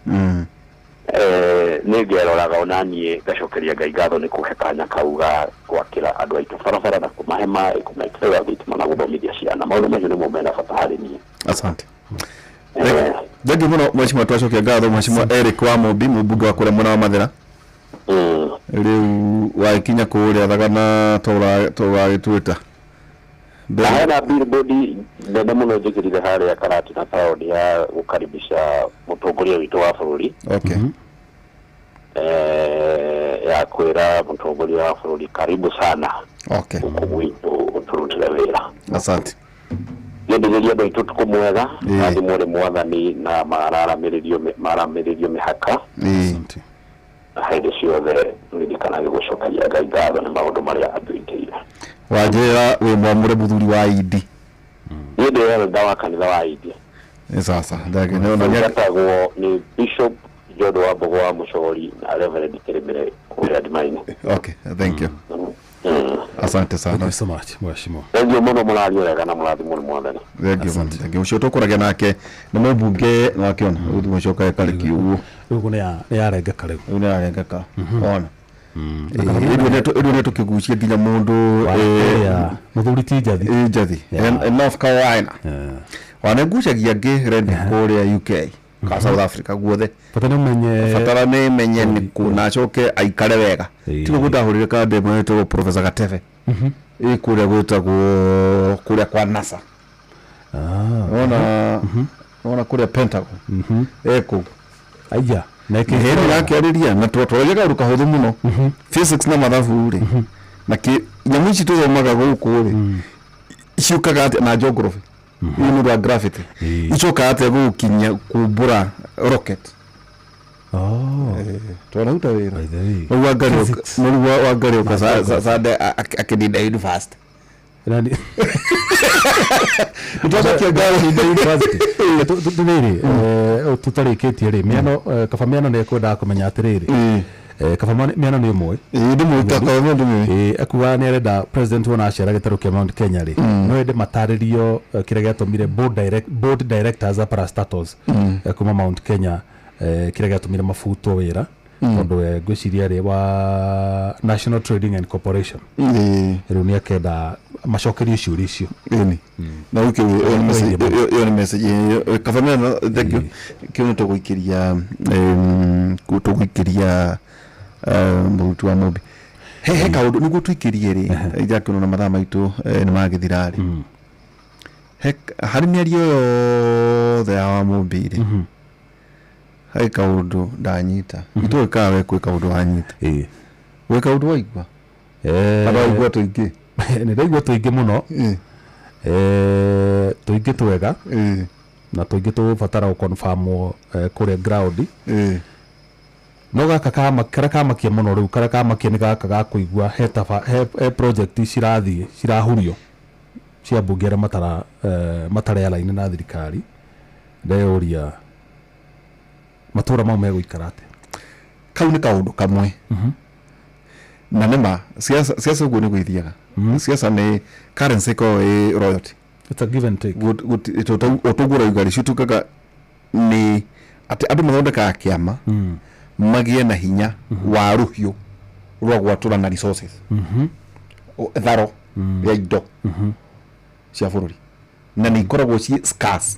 nĩ ngeroraga ona niĩ ngacokeria Ngai ngatho nĩ kũhe kanya kau ga gwakĩra andũ aitũ barabara na kũmahe maĩ, kũmekĩrĩra thitima na gũthomithia ciana. Maũndũ macio nĩmo mena bata harĩ niĩ. Asante. Thengiũ mũno mheshimiwa, twacokia ngatho mheshimiwa Eric wa Mũmbi, mũmbunge wa kũrĩa mwena wa Mathĩra. Rĩu wagĩkinya kũrĩa Thagana tũgagĩtuĩta. Na hena billboard nene mũno njĩkĩrire harĩa Karatina taũni ya gũkaribisha mũtongoria witũ wa bũrũri. Okay. Ya kwĩra mũtongoria wa bũrũri karibu sana. Okay. Gũkũ gwitũ ũtũrutĩre wĩra. Asante. Nĩndĩrĩria andũ aitũ ũtukũ mwega, rathimwo nĩ Mwathani na mararamĩrĩrio mĩhaka. Na hĩndĩ ciothe ririkanage gũcokeria Ngai ngatho nĩ maũndũ marĩa atwĩkĩire. Wanjĩra wĩ mwamũre mũthuri wa Idi. Niĩ ndĩ elder wa kanitha wa Idi. Nĩ sasa. Ndagĩ nĩ ona Ngatagwo nĩ Bishop John wa Mbogo wa Mũcori na Reverend Kĩrĩmĩre kũrĩa Ndimainĩ. Okay, thank you. Asante sana. Thank you so much, mheshimiwa. Thank you mũno, mũrario wega na mũrathimwo nĩ Mwathani. Thank you mũno. Thank you. Ũcio tũkũragia nake nĩ mũmbunge wakĩona rĩu mũcoka ĩkarĩki ũguo. Rĩu nĩ yarengeka rĩu. Rĩu nĩ yarengeka. Ona. Rĩu nĩ tũkĩgucia nginya mũndũ mũthuri ti Njathi. Njathi. North Carolina. Wana ngucagia ngĩ rendi kũrĩa UK ka South Africa guothe. Bata nĩ ũmenye. Batara nĩ menye nĩ kũ na acoke aikare wega. Tigo gũtahũrire kande ĩmwe ĩtagwo Professor Gatebe. Ĩ kũrĩa gwĩtagwo kũrĩa kwa NASA. Ona kũrĩa Pentagon. Ĩ kũu. Aya. Nĩ yakĩarĩria na twatwaragia kaũndũ kahũthũ mũno. Physics na mathabu rĩ. Na nyamũ ici tũthomaga gũkũ rĩ. Ciũkaga atĩa na geography. Nĩ ũndũ wa gravity. Icokaga atĩa gũgũkinyia kũmbũra rocket. Twanaruta wĩra. Rĩu Wangari ũka Sunday akĩninda university. Nani? Nĩtwacokia ngatho. University. Rĩrĩ, tũtarĩkĩtie rĩ, mĩano kaba mĩano nĩ ekwendaga kũmenya atĩrĩrĩ. Kaba mĩano nĩ ũmwe. Ndĩmũĩ, kaba mĩano ndĩmũĩ. Akuga nĩ arenda president wona acera gĩtarũ kĩa Mount Kenya rĩ, no ende matarĩrio kĩrĩa gĩatũmire board directors a parastatals kuma Mount Kenya, kĩrĩa gĩatũmire mabutwo wĩra. Tondũ ngwĩciria rĩ wa National Trading and Corporation. Rĩu nĩ akenda macokerio ciũria icio. Ĩni. Na rĩu kĩu ĩyo nĩ message kaba mĩano, thank you. Kĩu nĩ tũgũikĩria tũgũikĩria mũruti wa Mũmbi. He kaũndũ nĩguo tũikĩrie rĩ, njakĩona na mathaa maitũ nĩ magĩthira rĩ. Harĩ mĩario yothe ya wa Mũmbi rĩ, harĩ kaũndũ ndanyita. Itũĩ kana we kwĩ kaũndũ wanyita. Gwĩ kaũndũ waigua? Kana waigua tũingĩ? Nĩ ndaigua tũingĩ mũno. Tũingĩ twega. Na tũingĩ tũgũbatara gũconfirmwo kũrĩa ground. No gaka karĩa kamakia mũno rĩu, karĩa kamakia nĩ gaka ga kũigua he project cirathiĩ, cirahurio cia mbunge arĩa matarĩ araini na thirikari. Ndeyũria matũra mau megũikara atĩa? Kau nĩ kaũndũ kamwe. Na nĩ ma, siasa ũguo nĩguo ithiaga. Siasa nĩ currency ĩkoragwo ĩ royalty. It's a give and take. Ũtũguo ũrauga rĩ, cituĩkaga nĩ atĩ andũ mathondekaga kĩama magĩe na hinya wa rũhiũ rwa gwatũra na resources. Tharo ya indo cia bũrũri. Na nĩ ikoragwo ciĩ scarce.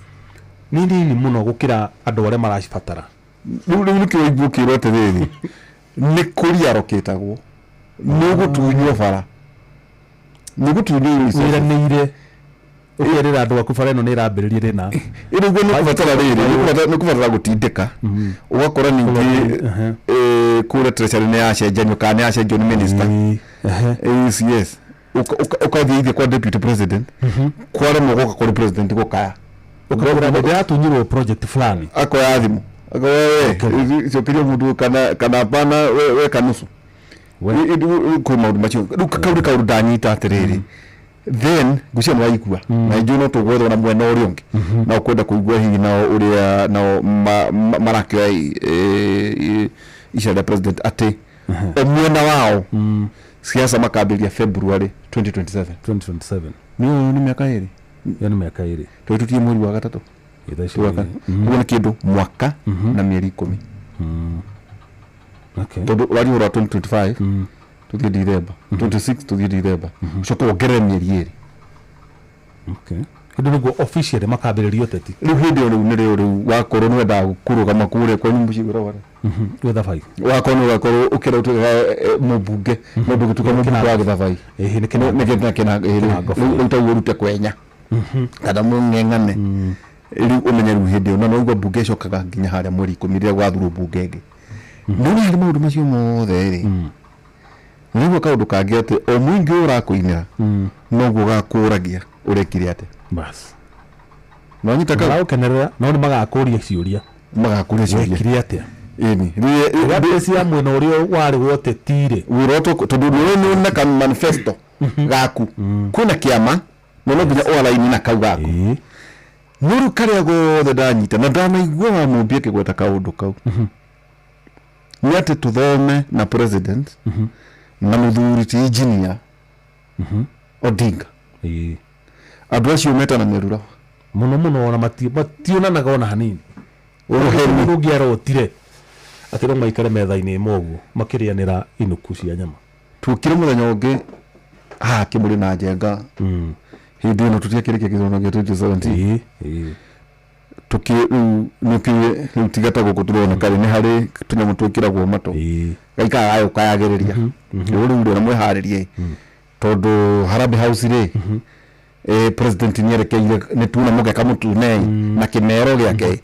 Nĩ nini mũno gũkĩra andũ arĩa maracibatara. Rĩu nĩkĩo ũigua ũkĩrwo atĩrĩrĩ, nĩ kũria rokĩtagwo, nĩ ũgũtunywo bara, nĩ ũgũtunywo resources. Wĩranĩire ũkerĩra andũ aku bara ĩno nĩ ĩrambĩrĩria rĩna. Ĩrĩ ũguo nĩ kũbatara rĩrĩ, nĩ kũbatara gũtindĩka. Ũgakora ningĩ, Kũrĩa treasury nĩ yacenjanio kana nĩ yacenjio nĩ minister. Yes, ũkathiĩ ithiĩ kwa deputy president, kwaremwo gũka kũrĩ president gũkaya. Ũkagũra ndĩ yatunyirwo project fulani. Akoya thimũ akoya, we cokeria mũndũ kana hapana, we kanusu. Kwĩ maũndũ macio. Rĩu kau nĩ kaũndũ ndanyita atĩrĩrĩ, then ngwĩciria nĩ waigua na njũĩ no tũgwethwo na mwena ũrĩa ũngĩ na ũkwenda kũigua hihi nao ũrĩa nao marakĩoya icera rĩa president, atĩ o mwena wao siasa makambĩrĩria February 2027. 2027. Nĩ mĩaka 2. Ĩyo nĩ mĩaka 2. Tondũ tũtie mweri wa gatatũ. Thaa ici. Ũguo nĩ kĩndũ mwaka na mĩeri 10. Tondũ ũraria ũhoro wa 2025 tũthiĩ December, 26 tũthiĩ December, ũcoke wongerere mĩeri 2. Okay, hĩndĩ nĩguo officially makambĩrĩria ũteti. Rĩu hĩndĩ ĩyo rĩu nĩrĩo rĩu wakorwo nĩ wendaga kũrũgama kũrĩa kwanyu mũciĩ gwĩtagwo atĩa? Gĩthabai. Wakorwo nĩ ũgakorwo ũkĩenda gũtuĩka mũmbunge, no ndũgĩtuĩka mũmbunge wa Gĩthabai. Ĩhĩ, nĩ Kĩnango. Kĩnango. Rĩu taguo ũrute kwenya kana mũng'eng'ane, rĩu ũmenye rĩu hĩndĩ ĩyo na noigua mbunge ĩcokaga nginya harĩa mweri 10 rĩrĩa gwathurwo mbunge ĩngĩ. No nĩ harĩ maũndũ macio mothe rĩ, nĩguo kaũndũ kangĩ atĩ o mũingĩ ũyũ ũrakũinĩra noguo gakũragia ũrekire atĩa. Bas. Nĩwanyita kau? Maragũkenerera no nĩ magakũria ciũria. Magakũria ciũria. Wekire atĩa? Ĩni. Rĩrĩa cia mwena ũrĩa warĩ wa ũteti rĩ, wĩra ũtũ tondũ nĩ nĩ na ka manifesto gaku, kwĩna kĩama na no nginya ũaraini na kau gaku. No rĩu karĩa gothe ndanyita na ndanaigua wa mũmbi akĩgweta kaũndũ kau nĩ atĩ tũthome na president na mũthuri ti engineer Odinga, andũ acio metana merura. Mũno mũno, ona mationanaga ona hanini. Ũheni. Mũndũ ũngĩ arotire atĩ no maikare metha-inĩ ĩmwe ũguo makĩrĩanĩra inuku cia nyama. Tuokire mũthenya ũngĩ haha kĩmũrĩ na Njenga hĩndĩ ĩno tũtiakĩrĩkia gĩthurano gĩa 2017. Tũkĩ rĩu nĩũkĩũĩ rĩu tiga ta gũkũ tũroneka rĩ, nĩ harĩ tũnyamũ twĩkĩragwo matũ gaikaraga gagĩũkayagĩrĩria rĩu rĩu rĩ, na mwĩharĩrie tondũ Harambee House rĩ, president nĩerekeire nĩ tuona mũgeka mũtune na kĩmero gĩake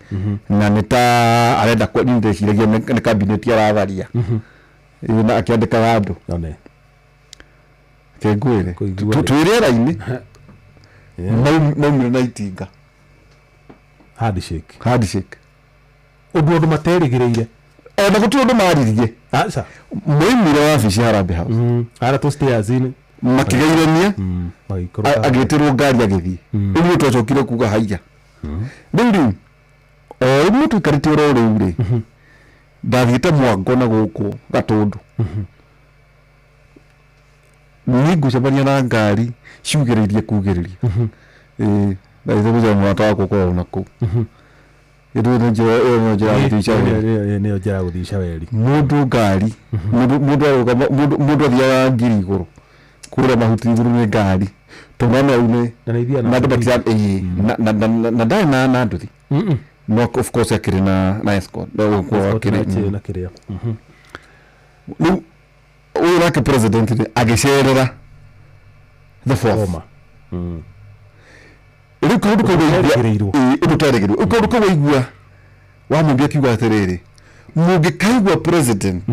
na nĩ ta arenda niĩ ndĩciragia nĩ cabinet aratharia. Na akĩandĩkaga andũ. One. Kengwĩre. Kũigua rĩ. Twĩ rĩera-inĩ maumire na itinga. Handshake. Handshake. Ũndũ andũ materĩgĩrĩire. Ona gũtirĩ ũndũ maririe. Aca. Moimire wabici Harambee House. Harĩa tũ stairs-inĩ. Makĩgeithania. Magĩikũrũka. Agĩtĩrwo ngari agĩthiĩ. Rĩu nĩ twacokire kuga haiya, rĩu o rĩmwe tũikarĩte oro rĩu rĩ, ndathiĩte mwango na gũkũ Gatũndũ, niĩ ngũcemania na ngari ciugĩrĩirie kugĩrĩria. Ĩĩ, ndathiĩte gũcera mũrata wakwa ũkoragwo na kũu. Ĩyo nĩ njĩra, ĩyo nĩyo njĩra ya gũthiĩ Icaweri. Nĩyo njĩra ya gũthiĩ Icaweri. Mũndũ ngari, mũndũ arũgama, mũndũ athiaga ngiri igũrũ kũrĩa mahuti igũrũ nĩ ngari tondũ ona rĩu nĩ Na nĩ ithiaga na na andũ matira ĩĩ, na ndarĩ na nduthi, no of course akĩrĩ na escort, no gũkorwo Escort na akĩrĩ na kĩrĩa. Rĩu ũyũ nake president rĩ agĩcerera the fourth. Roma. Rĩu kaũndũ kau waigua. Ũterĩgĩrĩirwo. Ĩĩ, ũndũ ũterĩgĩrĩirwo. Rĩu kaũndũ kau waigua wa mũmbi akiuga atĩrĩrĩ, mũngĩkaigua president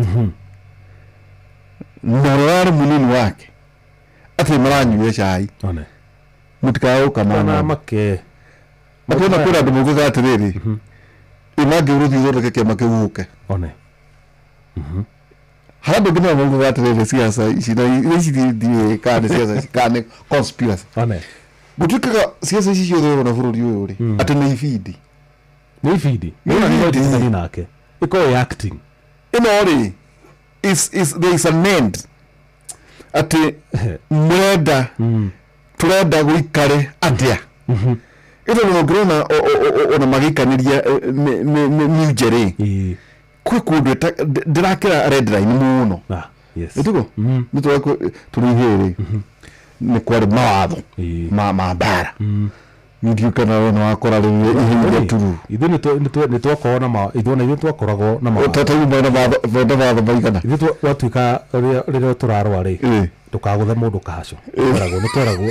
na ũrĩa warĩ mũnini wake atĩ maranyuire cai, One. mũtikagũka Ona mana make. atĩ ona kwĩna andũ maugaga atĩrĩrĩ, ĩ mangĩ ũrũthiĩ ũthondeke kĩama kĩu ũke. One. Harĩa andũ angĩ nao maugaga atĩrĩrĩ, ciaca ici na ici ndiũĩ kana nĩ ciaca ici kana nĩ conspiracy. One. Gũtuĩkaga ciaca ici ciothe ũrona bũrũri ũyũ rĩ, atĩ nĩ ibindi. Nĩ ibindi. Nĩ ibindi. Nĩ nake. Ĩkorwo ĩ acting. Ĩno rĩ is there is an end atĩ mũrenda tũrenda gũikare atĩa ĩtondũ ũngĩrona ona magĩikanĩria minje rĩ, kwĩ kũndũ ndĩrakĩra red line mũno. Ah, yes. Ĩtiguo nĩ tũrĩ ihĩrĩ nĩ kwarĩ mawatho ma mbara, ndiũ kana we nĩ wakora rĩu ihĩire turu. Ithuĩ nĩ twakoragwo na ithuĩ ona ithuĩ twakoragwo na mawatho. Tata mwena watho maigana. Ithuĩ twatuĩka rĩrĩa tũrarũa rĩ, ndũkagũthe mũndũ kahaco. Tweragwo, nĩ tweragwo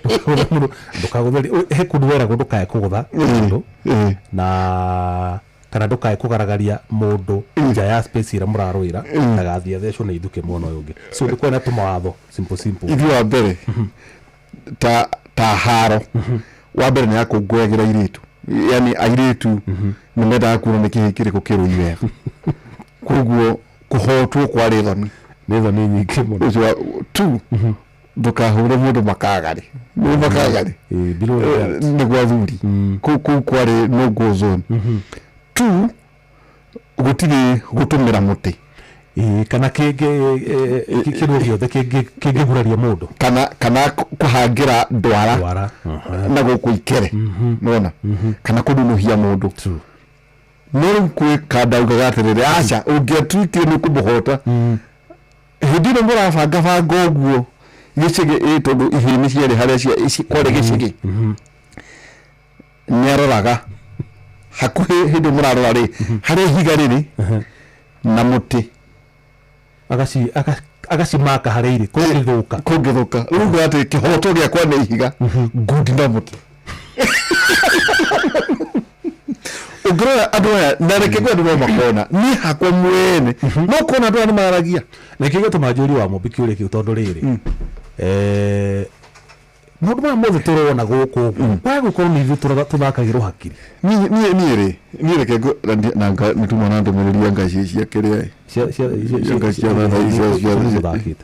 ndũkagũthe mũndũ, ndũkagũthe, he kũndũ weragwo ndũkae kũgũtha mũndũ na Kana ndũkae kũgaragaria mũndũ nja ya space ĩrĩa mũrarũĩra, ndagathiĩ athecwo nĩ ithukĩ mwena ũyũ ũngĩ. So nĩ kwena tũmawatho simple simple. Ithuĩ wa mbere ta haro wa mbere nĩ yakũngũyagĩra airĩtu, yani airĩtu nĩ mendaga kuona nĩ kĩhĩ kĩrĩkũ kĩrũi wega, koguo kũhotwo kwarĩ thoni. Nĩ thoni nyingĩ mũno. Ũcio tu ndũkahũre mũndũ makagarĩ, nĩ makagarĩ. Ĩĩ, below the belt. Nĩ gwa thuri kũu kwarĩ no go zone tu, gũtirĩ gũtũmĩra mũtĩ. Ĩĩ, kana kĩngĩ kĩndũ gĩothe kĩngĩguraria mũndũ kana kũhangĩra ndwara ndwara na gũkũ ikere nona kana kũnunuhia mũndũ. True. No rĩu kwĩ kandaugaga atĩrĩrĩ, aca ũngĩatuĩkire nĩ kũmũhota hĩndĩ ĩno mũrabangabanga ũguo gĩcĩgĩ, ĩ tondũ ihĩĩ nĩ ciarĩ harĩa kwarĩ gĩcĩgĩ, nĩaroraga hakuhĩ hĩndĩ ĩyo mũrarora rĩ harĩa ihiga rĩrĩ na mũtĩ. Agacimaka harĩa irĩ kũngĩthũka. Kũngĩthũka rĩu uga atĩ kĩhoto gĩakwa nĩ ihiga, ngundi na mũtĩ. Ũngĩrora andũ aya na reke ngwĩre andũ no makona niĩ hakwa mwene no kuona andũ aya nĩ maragia. Na kĩo gĩtũma njũrie wa Mũmbi kĩũria kĩu, tondũ rĩrĩ maũndũ maya mothe tũrona gũkũ ũguo kwaga gũkorwo nĩ ithuĩ tũthakagĩrwo hakiri. Niĩ rĩ, niĩ reke na nĩ tuma na ndũmĩrĩri ya ngai cia kĩrĩa cia ngai cia mũthakĩte.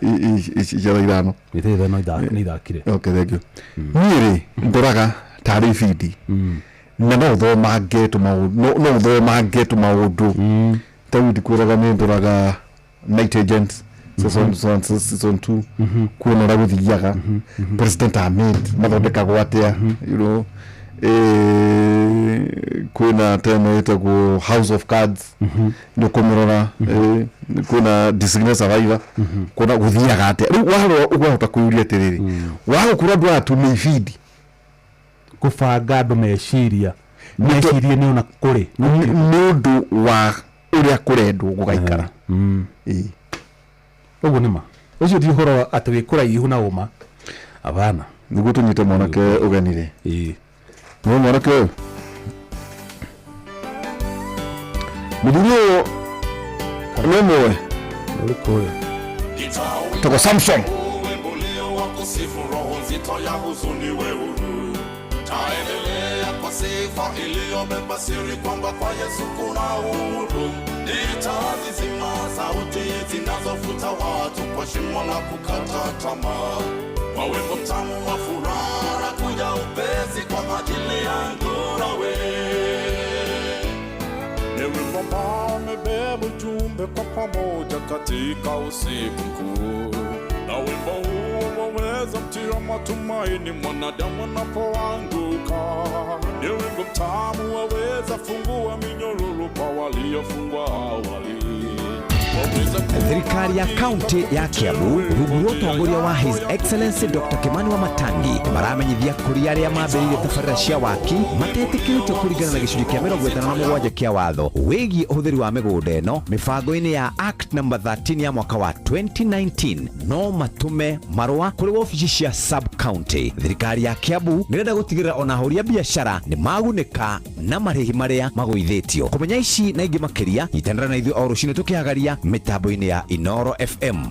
Cia thaa 5. Nĩ ithano nĩ ithakire. Okay, thank you. Niĩ rĩ ndoraga tarĩ ibindi na no ũthomange tũmaũndũ, no ũthomange tũmaũndũ ta rĩu ndikwĩraga nĩ ndoraga Night Agent season season 2 kuona ũrĩa gũthiaga, president Ahmed mathondekagwo atĩa, kwĩna teno ĩtagwo House of Cards nĩ ũkũmĩrora, kwĩna Designated Survivor kuona gũthiaga atĩa. Rĩu warora ũkahota kwĩyũria atĩrĩrĩ, wagũkorwo andũ aya tu nĩ ibindi kũbanga andũ meciria mecirie nĩ ona kũrĩ nĩ ũndũ wa ũrĩa kũrendwo gũgaikara. Ĩĩ. Ũguo nĩ ma ũcio ti ũhoro atĩ wĩ kũraihu na ũma abana. Nĩguo tũnyite mwanake ũgeni rĩ. Ĩĩ. Nĩ mwanake ũyũ mũthuri ũyũ nĩ mũĩ ũrĩkũ ũyũ? Tagwo Samson. Kusifu roho nzito ya huzuni we huru taendelea kwa sifa iliyobeba siri kwamba kwa Yesu kuna uhuru. Nitazizima sauti zinazofuta watu kwa shimo la kukata tamaa, kwa wimbo mtamu wa furaha kuja upesi kwa ajili yangu nawe. Ni wimbo ambao umebeba ujumbe kwa pamoja katika usiku mkuu, na wimbo huo waweza mtia matumaini mwanadamu anapoanguka. Ni wimbo mtamu waweza fungua minyororo kwa waliofungwa awali. Thirikari ya kaunti ya Kiambu rungu rwa ũtongoria wa His Excellency Dr. Kimani Wamatangi maramenyithia kũrĩ arĩa mambĩrĩirie tabarĩra cia waki matetĩkĩrĩtio kũringana na gĩcunjĩ kĩa 57 kĩa watho wĩgiĩ ũhũthĩri wa mĩgũnda ĩno mĩbango-inĩ ya Act number 13 ya mwaka wa 2019 no matũme marũa kũrĩ wabici cia sub county. Thirikari ya Kiambu nĩrenda gũtigĩrĩra ona ahũri a biacara nĩ magunĩka na marĩhi marĩa magũithĩtio. Kũmenya ici na ingĩ makĩria nyitanĩra na ithuĩ o rũcinĩ tũkĩhagaria mĩtambo-inĩ ya Inoro FM.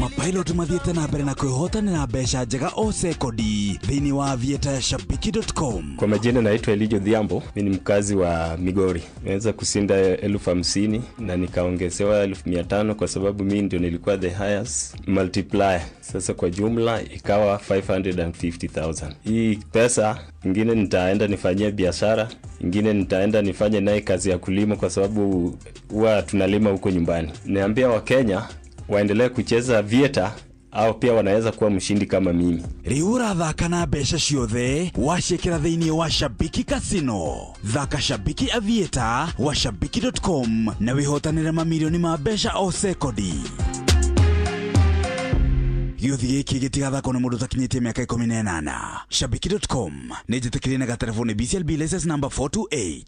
Mapilot mathiĩte na mbere na kwĩhotanĩra mbeca njega o sekondi thĩinĩ wa aviator ya shabiki.com. Kwa majina naitwa Elijo Dhiambo, mimi ni mkazi wa Migori. Nimeweza kushinda 50,000 na nikaongezewa 500,000 kwa sababu mimi ndio nilikuwa the highest multiplier. Sasa kwa jumla ikawa 550,000. Hii pesa ingine nitaenda nifanyie biashara, ingine nitaenda nifanye naye kazi ya kulima kwa sababu huwa tunalima huko nyumbani. Niambia Wakenya waendelee kucheza Aviator au pia wanaweza kuwa mshindi kama mimi. Rĩu ũrathaka na mbeca ciothe waciĩkĩra thĩinĩ wa Shabiki Casino. Thaka Shabiki Aviator wa shabiki.com na wĩhotanĩre mamirioni ma mbeca o sekondi. Gĩũthi gĩkĩ gĩtigathakwo nĩ mũndũ ũtakinyĩtie mĩaka 18. Shabiki.com nĩ njĩtĩkĩrie na gatereboni BCLB license number 428.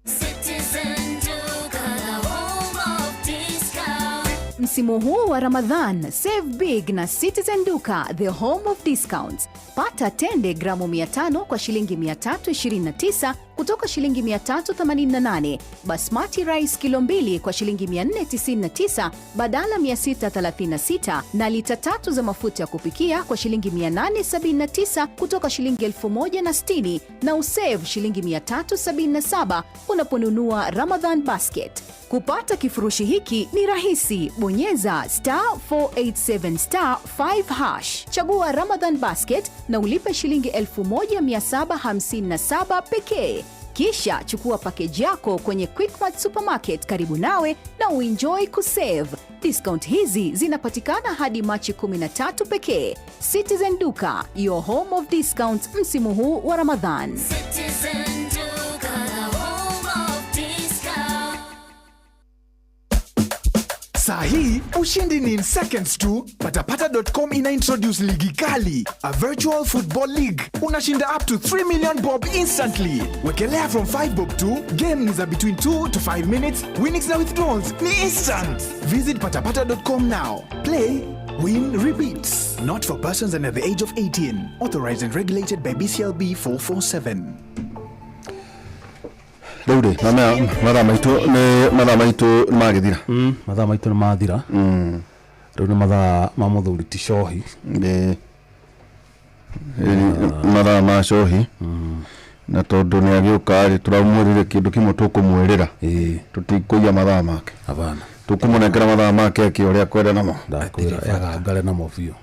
Citizen Duka, the home of discount. Msimu huu wa Ramadhan, save big na Citizen Duka, the home of discounts. Pata tende gramu 500 kwa shilingi 329 kutoka shilingi 388, basmati rice kilo 2 kwa shilingi 499 badala 636, na lita 3 za mafuta ya kupikia kwa shilingi 879 kutoka shilingi 1060, na usave shilingi 377 unaponunua Ramadhan basket. Kupata kifurushi hiki ni rahisi. Bonyeza star 487 star 5 hash, chagua Ramadhan basket na ulipe shilingi 1757 pekee. Kisha chukua pakeji yako kwenye Quickmart Supermarket karibu nawe na uenjoy kusave. Discount hizi zinapatikana hadi Machi 13 pekee. Citizen Duka, your home of discounts msimu huu wa Ramadhan. Citizen Duka, the home of discount. Saa hii ushindi ni in seconds tu. Patapata.com ina introduce ligi kali, a virtual football league. Unashinda up to 3 million bob instantly. Wekelea from 5 bob tu. Game ni za between 2 to 5 minutes. Winnings na withdrawals ni instant. Visit patapata.com now. Play, win, repeat. Not for persons under the age of 18. Authorized and regulated by BCLB 447. Rĩu rĩ, mathaa maitũ nĩ mathaa maitũ nĩ magĩthira. Mathaa maitũ nĩ mathira. Rĩu nĩ mathaa ma mũthuri ti cohi. Mathaa ma cohi. Na tondũ nĩ agĩũka rĩ, tũramwĩrire kĩndũ kĩmwe tũkũmwĩrĩra. Tũtikũiya mathaa make. Hapana. Tũkũmũnengera mathaa make eke ũrĩa akwenda namo. Ndakwĩra agangare namo biũ.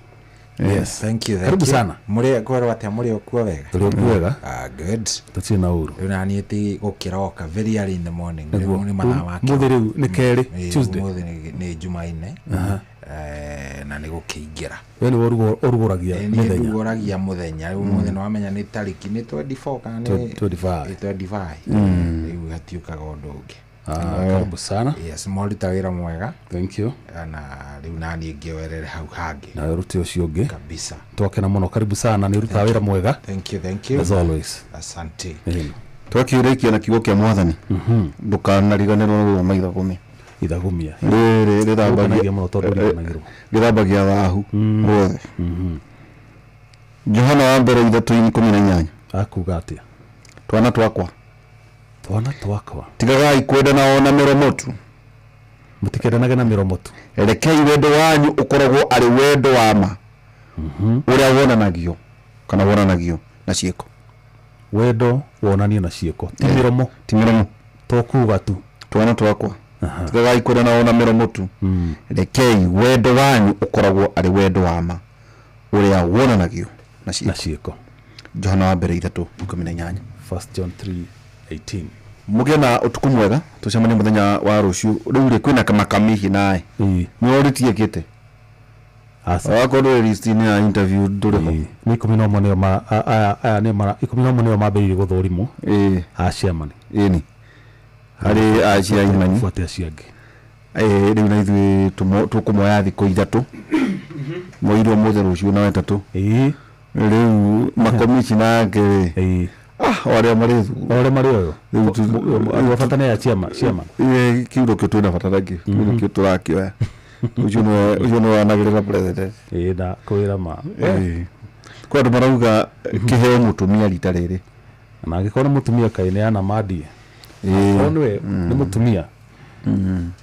Yes. Thank you, thank Karibu you. sana. Mũrĩ kwerwo atĩa, mũrĩ okuo wega? Tũrĩ okuo wega. Ah, good. Tũtirĩ na ũru. Rĩu naniĩ ti gũkĩroka very early in the morning. Nĩguo. Rĩu nĩ mathaa ma Ũmũthĩ rĩu nĩ kerĩ, Tuesday. Ũmũthĩ nĩ Jumanne. Na nĩ gũkĩingĩra. We nĩwe ũrugũragia Niĩ mũthenya. ndugũragia mũthenya. Rĩu ũmũthĩ nĩ wamenya nĩ tarĩki nĩ 24 kana nĩ 25. Ĩ, 25. Rĩu hatiũkaga ũndũ ũngĩ. Karibu sana. Yes, mwaruta wĩra mwega. Thank you. Na rĩu naniĩ ngĩoerere hau hangĩ. Nawe ũrute ũcio ũngĩ. Kabisa. Twakena mũno, karibu sana, nĩ ũrutaga wĩra mwega. Thank you, thank you. As always. Asante. Twakĩrĩkia na kiugo kĩa mwathani, ndũkanariganĩrwo nĩ gũthoma ithagumia. Ithagumia. Rĩrĩ Rĩũkanagia mũno tondũ ũriganagĩrwo. rĩthambagia thahu wothe. Johana wa mbere 3:18. Akuga atĩa? Twana twakwa. Twana twakwa. Tigagai kwendana ona mĩromo tu. Mũtikendanage na mĩromo tu. Rekei wendo wanyu ũkoragwo arĩ wendo wa ma. Ũrĩa wonanagio kana wonanagio na ciĩko. Wendo wonanio na ciĩko, ti mĩromo. Ti mĩromo. To kuga tu. Twana twakwa. Tigagai kwendana ona mĩromo tu. Rekei wendo wanyu ũkoragwo arĩ wendo wa ma ũrĩa wonanagio na ciĩko. Na ciĩko. Johana wa mbere 3:18. First John 3:18. Mũgĩe na ũtukũ mwega, tũcemanie mũthenya wa rũciũ. Rĩu rĩ, kwĩna kamakamihi naĩ. Nĩ ũrĩtie kĩte. Wakorwo ndũrĩ list-inĩ ya interview ndũrĩ ho. Nĩ 11 nĩo ma, aya nĩo mara, 11 nĩo mambĩrĩirie gũthũrimwo. A chairman. Ĩni. Harĩ a chairman. Buate acio angĩ. Rĩu na ithuĩ tũkũmoya thikũ 3. Moirwo ũmũthĩ, rũciũ na wetatũ. Rĩu makomishina ake rĩ. O arĩa marĩ thu. O arĩa marĩ ũyũ. Rĩu Rĩu bata nĩ aya chairman, chairman. Kĩu nĩkĩo twĩna bata nakĩo. Kĩu nĩkĩo tũrakĩoya. Ũcio nĩwe wanagĩrĩra president. Na kwĩra ma. Kwĩ andũ marauga kĩheo mũtumia rita rĩrĩ. Na angĩkorwo nĩ mũtumia kaĩ nĩ ana Madi. Angĩkorwo nĩwe nĩ mũtumia.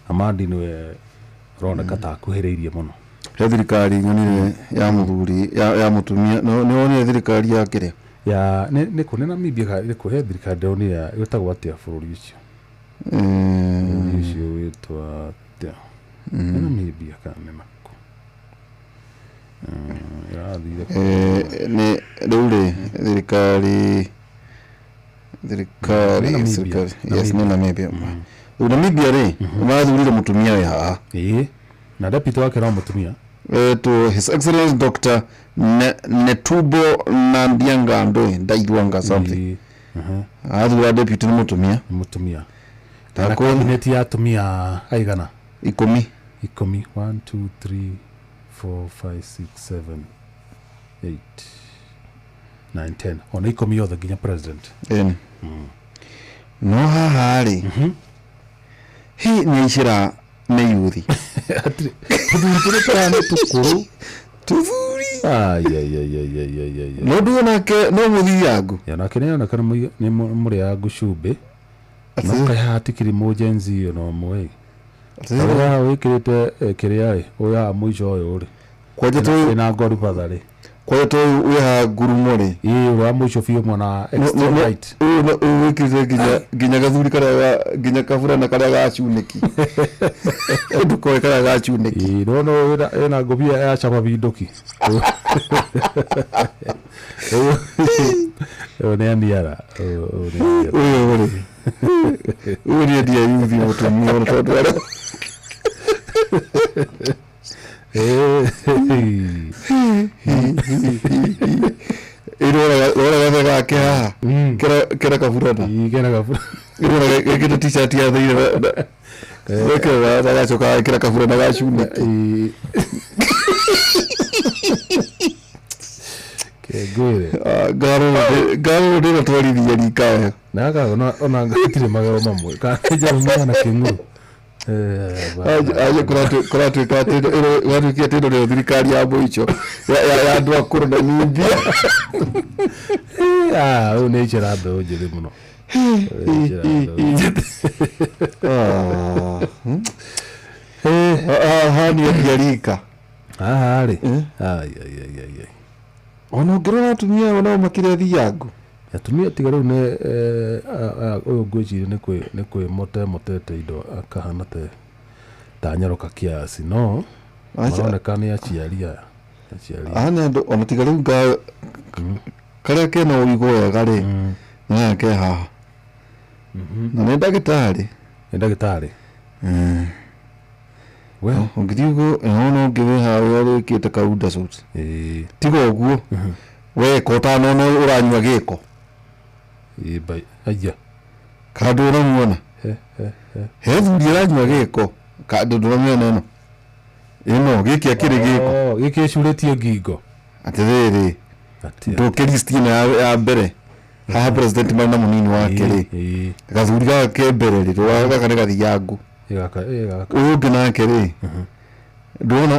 Amadi nĩwe ũroneka ta akuhĩrĩirie mũno. He thirikari nyonire ya mũthuri, ya mũtumia. Nĩ wonire thirikari ya kĩrĩa? Ya, nĩ kũ, nĩ Namibia kana nĩ kũ, he thirikari ndĩronire ĩtagwo atĩa bũrũri ũcio? Bũrũri ũcio wĩtwa atĩa? Nĩ Namibia kana nĩ nakũ? Ĩrathire kũ? Nĩ rĩu rĩ, thirikari, thirikari, Nĩ Namibia. thirikari. Yes, nĩ Namibia. Rĩu Namibia rĩ, mathurire mũtumia wĩ haha. Na deputy wake no mũtumia. To His Excellency Dr. Netumbo Nandianga Ndaitwanga something. Athura deputy nĩ mũtumia. Nĩ mũtumia. Na cabinet ya atumia aigana? 10. 10. 1, 2, 3, 4, 5, 6, 7, 8, 9, 10. Ona 10 yothe nginya president. Ĩni. No haha rĩ, hi nĩ aicĩra Nĩ yuthi. Tũthuri tũrĩa tũhana tũkũrũ. Tũthuri. Ai, ai, ai, ai, ai, ai, ai, ai. No ndũ nake no mũthiangu. Ya nake nĩ oneka nĩ mũrĩangu cumbĩ. No kaĩ haha tikiri mũjenzi ona ũmwe. Atĩrĩrĩ. Haha wĩkĩrĩte kĩrĩa ĩ, ũyũ haha mũico ũyũ rĩ. Kwanja Ĩna ngorubatha rĩ. Kwanja to ũyũ wĩ haha ngurumo rĩ. Ĩĩ ũrĩa wa mũico biũ mwena extreme right. Ũyũ ũyũ wĩkĩrĩte nginya gathuri karĩa nginya kaburana karĩa ga cunĩki. Ndũkoe karĩa ga cunĩki. Ĩĩ no ĩna ngũbia ya cama bindũki. Ũyũ nĩ aniara. Ũyũ nĩ aniara. Ũyũ rĩ. Ũyũ nĩ endia yuthi mũtumia ona tondũ arĩa. Ĩrora gathe gake haha. Kera kaburana. Kera kaburana. Ĩrora gekĩte t-shirt ya thĩinĩ gekĩra gacoka gagekĩra kaburana ga cunĩki. Kengwĩre. Ngarora ndĩratwarithia rika ĩyo. Na aka ona ngatirĩ magego mamwe. Kana njarumana na kĩng'uru. Aje kũratuĩka atĩ gwatuĩkire atĩ ĩno nĩyo thirikari ya mũico ya andũ akũrũ na nyumbia. Ah, ũyũ nĩ njĩra mbeũ njĩthĩ mũno. Nĩ njĩra mbeũ njĩthĩ. Haha nĩ endia rika. Haha rĩ. Ai ai ai ai ai. Ona ũngĩrora atumia aya nao makĩrĩ athiangu. Atumia tiga rĩu nĩ ũyũ ngwĩciria nĩ kwĩmote motete indo akahana te ta nyoroka kiasi no Aca. maroneka nĩ aciari aya. Aciari. Haha nĩ andũ ona tiga rĩu nga karĩa kena ũigũ wega rĩ nĩ ke haha. Na nĩ ndagĩtarĩ. Nĩ ndagĩtarĩ. We ũngĩthiĩ ũguo ona ũngĩ wĩ haha ũrĩa wĩkĩte kaunda suit. Tiga ũguo weka ũtanona ũranyua gĩko. Aya. Kandũ ũramuona. He thuri ĩranyua gĩko. Kandũ ndũramĩona ĩno. Ĩno gĩkĩ akĩrĩ gĩko. Gĩkĩ ĩcurĩtie ngingo. Atĩrĩrĩ. Ndũke list ĩno ya mbere. Haha president marĩ na mũnini wake rĩ. Gathuri gaka ke mbere rĩ gaka nĩ gathiangu. Ũyũ ũngĩ nake rĩ ndũrona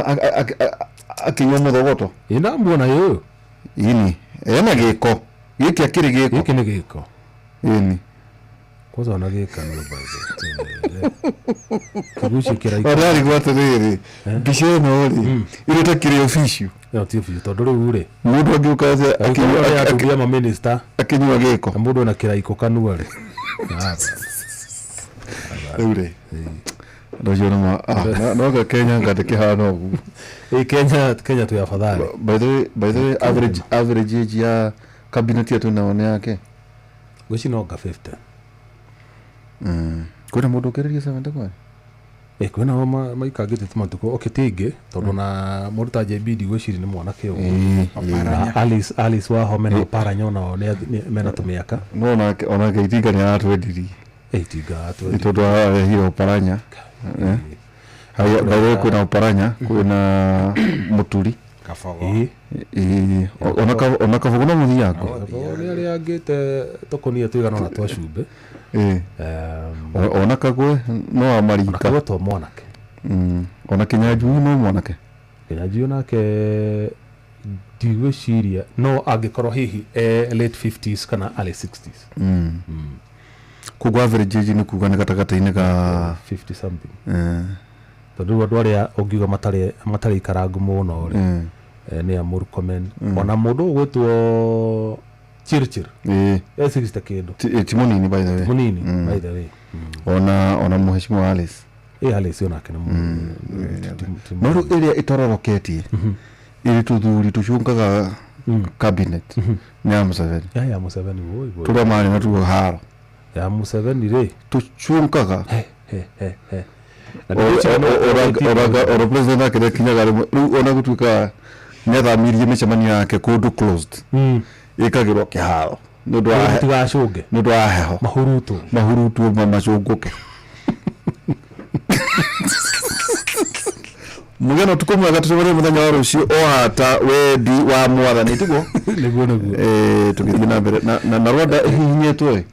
akĩnyua mũthogoto. Ĩ ndamuona ũyũ. Ĩni ena gĩko. Gĩkĩ akĩrĩ gĩko. Gĩkĩ nĩ gĩko. Ĩni. Kwanza ona gĩkanua by the way. Kĩgucio kĩraikara. Ona atĩrĩrĩ mbica ĩno rĩ ĩrĩ ta kĩrĩ official. Ĩno ti official tondũ rĩu rĩ Mũndũ angĩũka atumia ma minister akĩnyua gĩko. Na mũndũ ena kĩraiko kanua rĩ. Rĩu rĩ andũ acio nĩma no Kenya anga ndĩkĩhana ũguo. Ĩ Kenya twĩ afadhali. By the way, by the way average age ya cabinet yetu nao nĩ yake. Ngwĩciria no nga 50. Kwĩna mũndũ ũkĩrĩria 70 kwani? Kwĩna o maikangĩte tu matukũ okay ti aingĩ tondũ na mũndũ ta JB ndigwĩciria nĩ mwanake ũguo. Na Alice Wahome na Oparanya onao mena tũmĩaka. No onake Itinga nĩ aratwendirie. Itinga aratwendirie. Tondũ ararehire Oparanya. Haya, by the way kwĩna Oparanya, kwĩna Mũturi. Kabogo. Ona Kabogo no mũthiango. Kabogo nĩ arĩangĩte tũkũnia tũigana ũna twa cumbĩ. Ona Kagwe no wa marika. Ona Kagwe to mwanake. Ona Kinyanjui no mwanake. Kinyanjui onake ndigwĩciria no angĩkorwo hihi late 50s kana early 60s. Koguo average age nĩ kuga nĩ gatagatĩ-inĩ ga 50 something. Tondũ rĩu andũ arĩa ũngiuga matarĩ ikarangu mũno rĩ nĩ a Murkomen. Ona mũndũ ũgwĩtwo Chirchir. E 60 kĩndũ. Ti mũnini by the way. Mũnini by the way. Ona mũheshimiwa Alice. Alice onake nĩ No rĩu ĩrĩa ĩtororoketie ĩrĩ tũthuri tũcungaga cabinet nĩ ya Museveni. Ya Museveni woi woi. Tũrĩa marĩ natuo haro. Ya Museveni rĩ tũcungaga. He he he. Ora president ake nĩakinyaga rĩmwe rĩu ona gũtuĩka nĩathamirie mĩcemanio yake kũndũ closed ĩkagĩrwo kĩharo nĩ ũndũ wa tigacũnge nĩ ũndũ wa heho mahurutwo mahurutwo macũngũke. Mũgeno ũtukũ mwega tũcemanie mũthenya wa rũciũ o hata wendi wa mwathani tiguo? Nĩguo nĩguo. Tũgĩthiĩ na mbere na Rwanda ĩhihinyĩtwo ĩ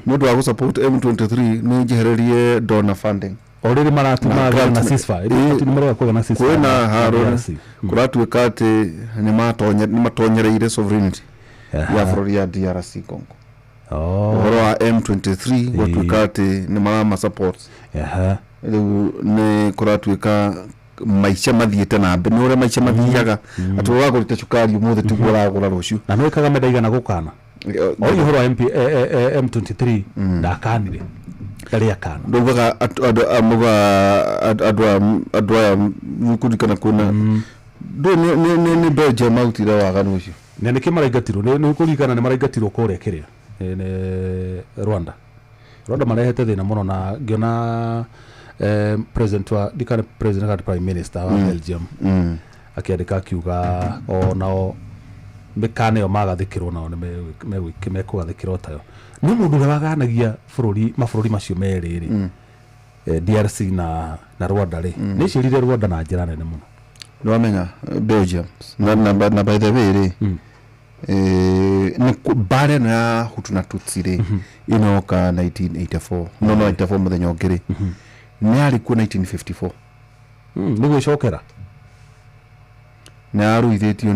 nĩ ũndũ wa gũ support M23 nĩ njehererie donor funding. O rĩrĩ maratuma na ceasefire, nĩ marega kũgĩa na ceasefire. Kwĩna haro, kũratuĩka atĩ nĩ matonyereire sovereignty ya bũrũri ya DRC Congo. Ũhoro wa M23 gwatuĩka atĩ nĩ marama support. Rĩu nĩ kũratuĩka maica mathiĩte na mbere, nĩ ũrĩa maica mathiaga, atĩ ũragũrĩte cukari ũmũthĩ tiguo ũragũra rũciũ. Na nĩ Kagame ndaigana gũkana o ũhoro wa M23, ndakanire, ndarĩ akana. Ndaugaga andũ aya nĩkũririkana kwĩna ndũĩ nĩ Belgium marutire waganu ũcio. Na nĩkĩ maraingatirwo? Nĩ kũririkana nĩ maraingatirwo kũrĩa kĩrĩa Rwanda. Rwanda marehete thĩna mũno, na ngĩona president wa ndikane president kana prime minister wa Belgium akĩandĩka akiuga o nao mĩkana ĩyo magathĩkĩrwo, nao nĩ mekũgathĩkĩrwo tayo. Nĩ mũndũ ũrĩa waganagia bũrũri mabũrũri macio merĩ rĩ, DRC na Rwanda rĩ, nĩ icirire Rwanda na njĩra nene mũno. Nĩ wamenya Belgium na by the way rĩ, nĩ mbara ĩno ya Hutu na Tutsi rĩ, inoka 1984, no 94 mũthenya ũngĩ rĩ, nĩ yarĩ kuo 1954. Nĩ gwĩcokera nĩ yaruithĩtio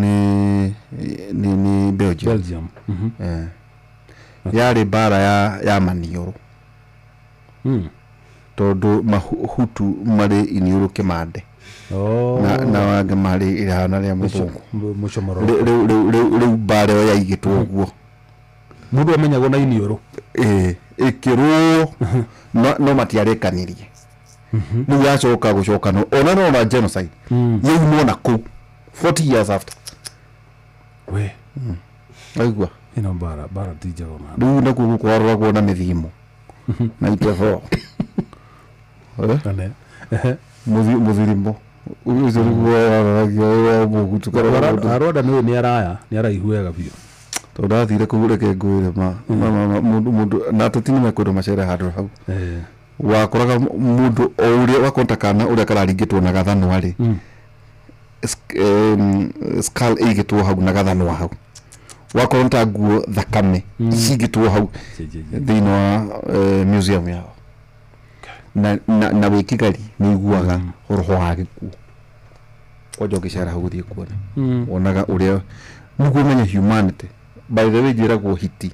nĩ Belgium. Yarĩ mbara ya maniũrũ, tondũ mahutu marĩ iniũrũ kĩmande na wangĩ marĩ irahana rĩa mũthũngũ. Rĩu mbara ĩyo yaigĩtwo ũguo, mũndũ amenyagwo na iniũrũ ĩkĩrũo, no matiarĩkanirie. Rĩu yacoka gũcokana ona no na genocide yaumwo na kũu 40 years after. We aigua ĩno mbara ti njega ona. Rĩu nakuo gũkũ waroragwo na mĩthimo 94 mũthirimo ũcio nĩguo waroragio wa mũhutu kana Rwanda nĩ araya, nĩ araihu wega biũ. Tondũ ndathire kũu, reke ngwĩre ma mũndũ na ateti nĩ mekwendwo macere handũ hau. Wakoraga mũndũ o ũrĩa wakonta kana ũrĩa kararingĩtwo na gathanwa rĩ, skull ĩigĩtwo hau na gathanwa hau, wakorwo ta nguo thakame cigĩtwo hau thĩinĩ wa museum yao. Na wĩ Kigali nĩ ũiguaga roho wa gĩkuũ kwanja ũngĩcera hau gũthiĩ kuona, wonaga ũrĩa nĩguo ũmenye humanity. By the way, njĩragwo hiti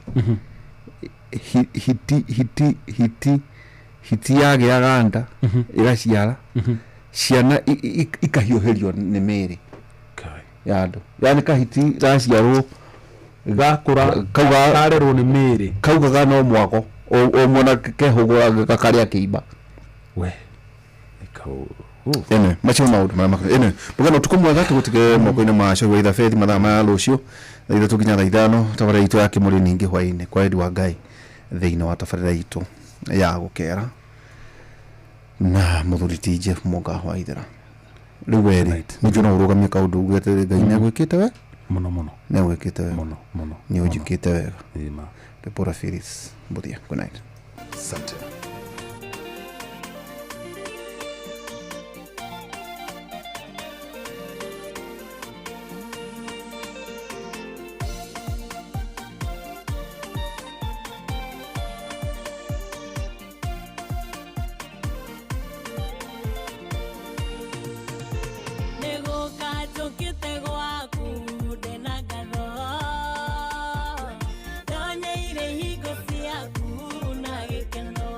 hiti hiti hiti hiti yagĩaga nda ĩgaciara ciana ikahiũhĩrio nĩ mĩĩrĩ ya andũ, yani kahiti gaciarwo gakũra karerwo nĩ mĩĩrĩ, kaugaga no mwago o mwana kehũgũra gakarĩa kĩimba. We ene macio maũndũ marĩa makũrũ ene mũgana ũtukũ mwega, tũgũtige moko-inĩ ma Cũi wa Ithabethi mathaa ma rũciũ thaa 3 nginya thaa 5, tabarĩra itũ ya kĩmũrĩ ningĩ hwaĩ-inĩ kwa wendi wa Ngai thĩinĩ wa tabarĩra itũ ya gũkera na mũthuri ti Jeff Mũnga wa Ithera. Rĩu werĩ nĩnjũ no ũrũgamie kaũndũ uge atĩrĩ, Ngai nĩ agwĩkĩte we mũno mũno, nĩ agwĩkĩte we mũno mũno, nĩ ũnjĩkĩte wega. Deborah Phyllis Mbuthia, good night. Asante. Hingo ciaku na gĩkeno.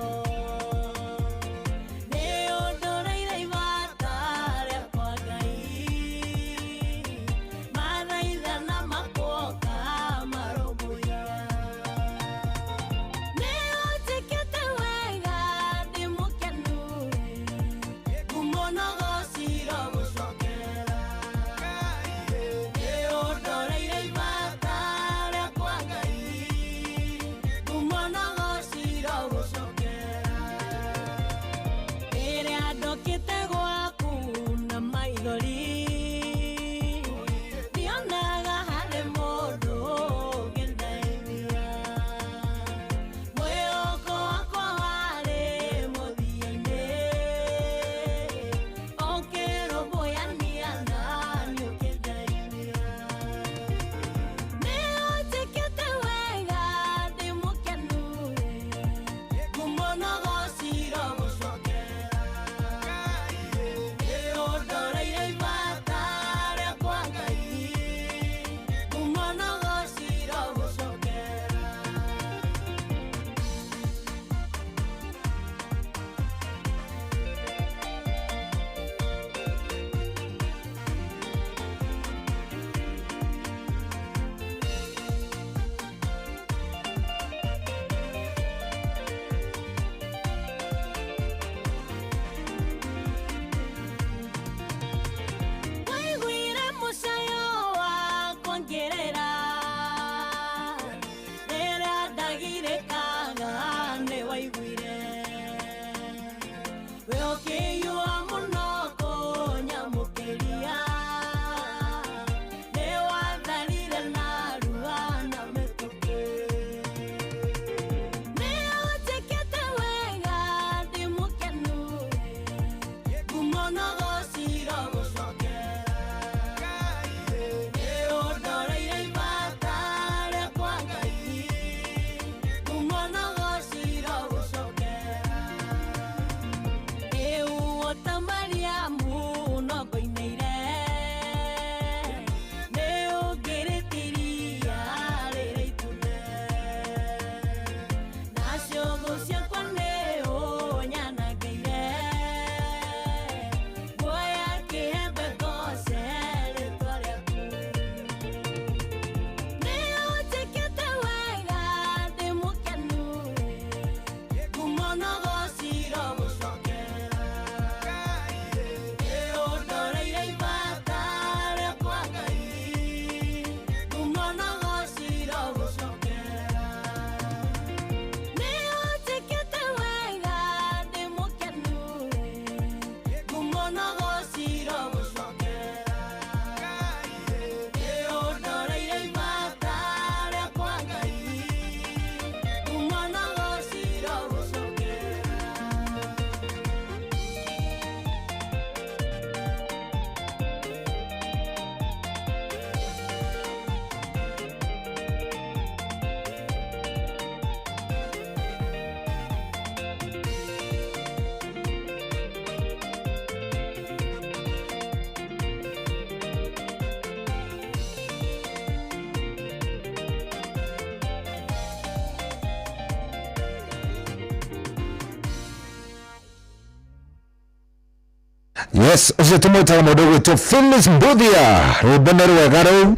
Yes, ũcio tũmwĩtaga mũndũ ũgwĩtwo Phyllis Mbuthia. Rwĩmbo nĩ rwega rũu,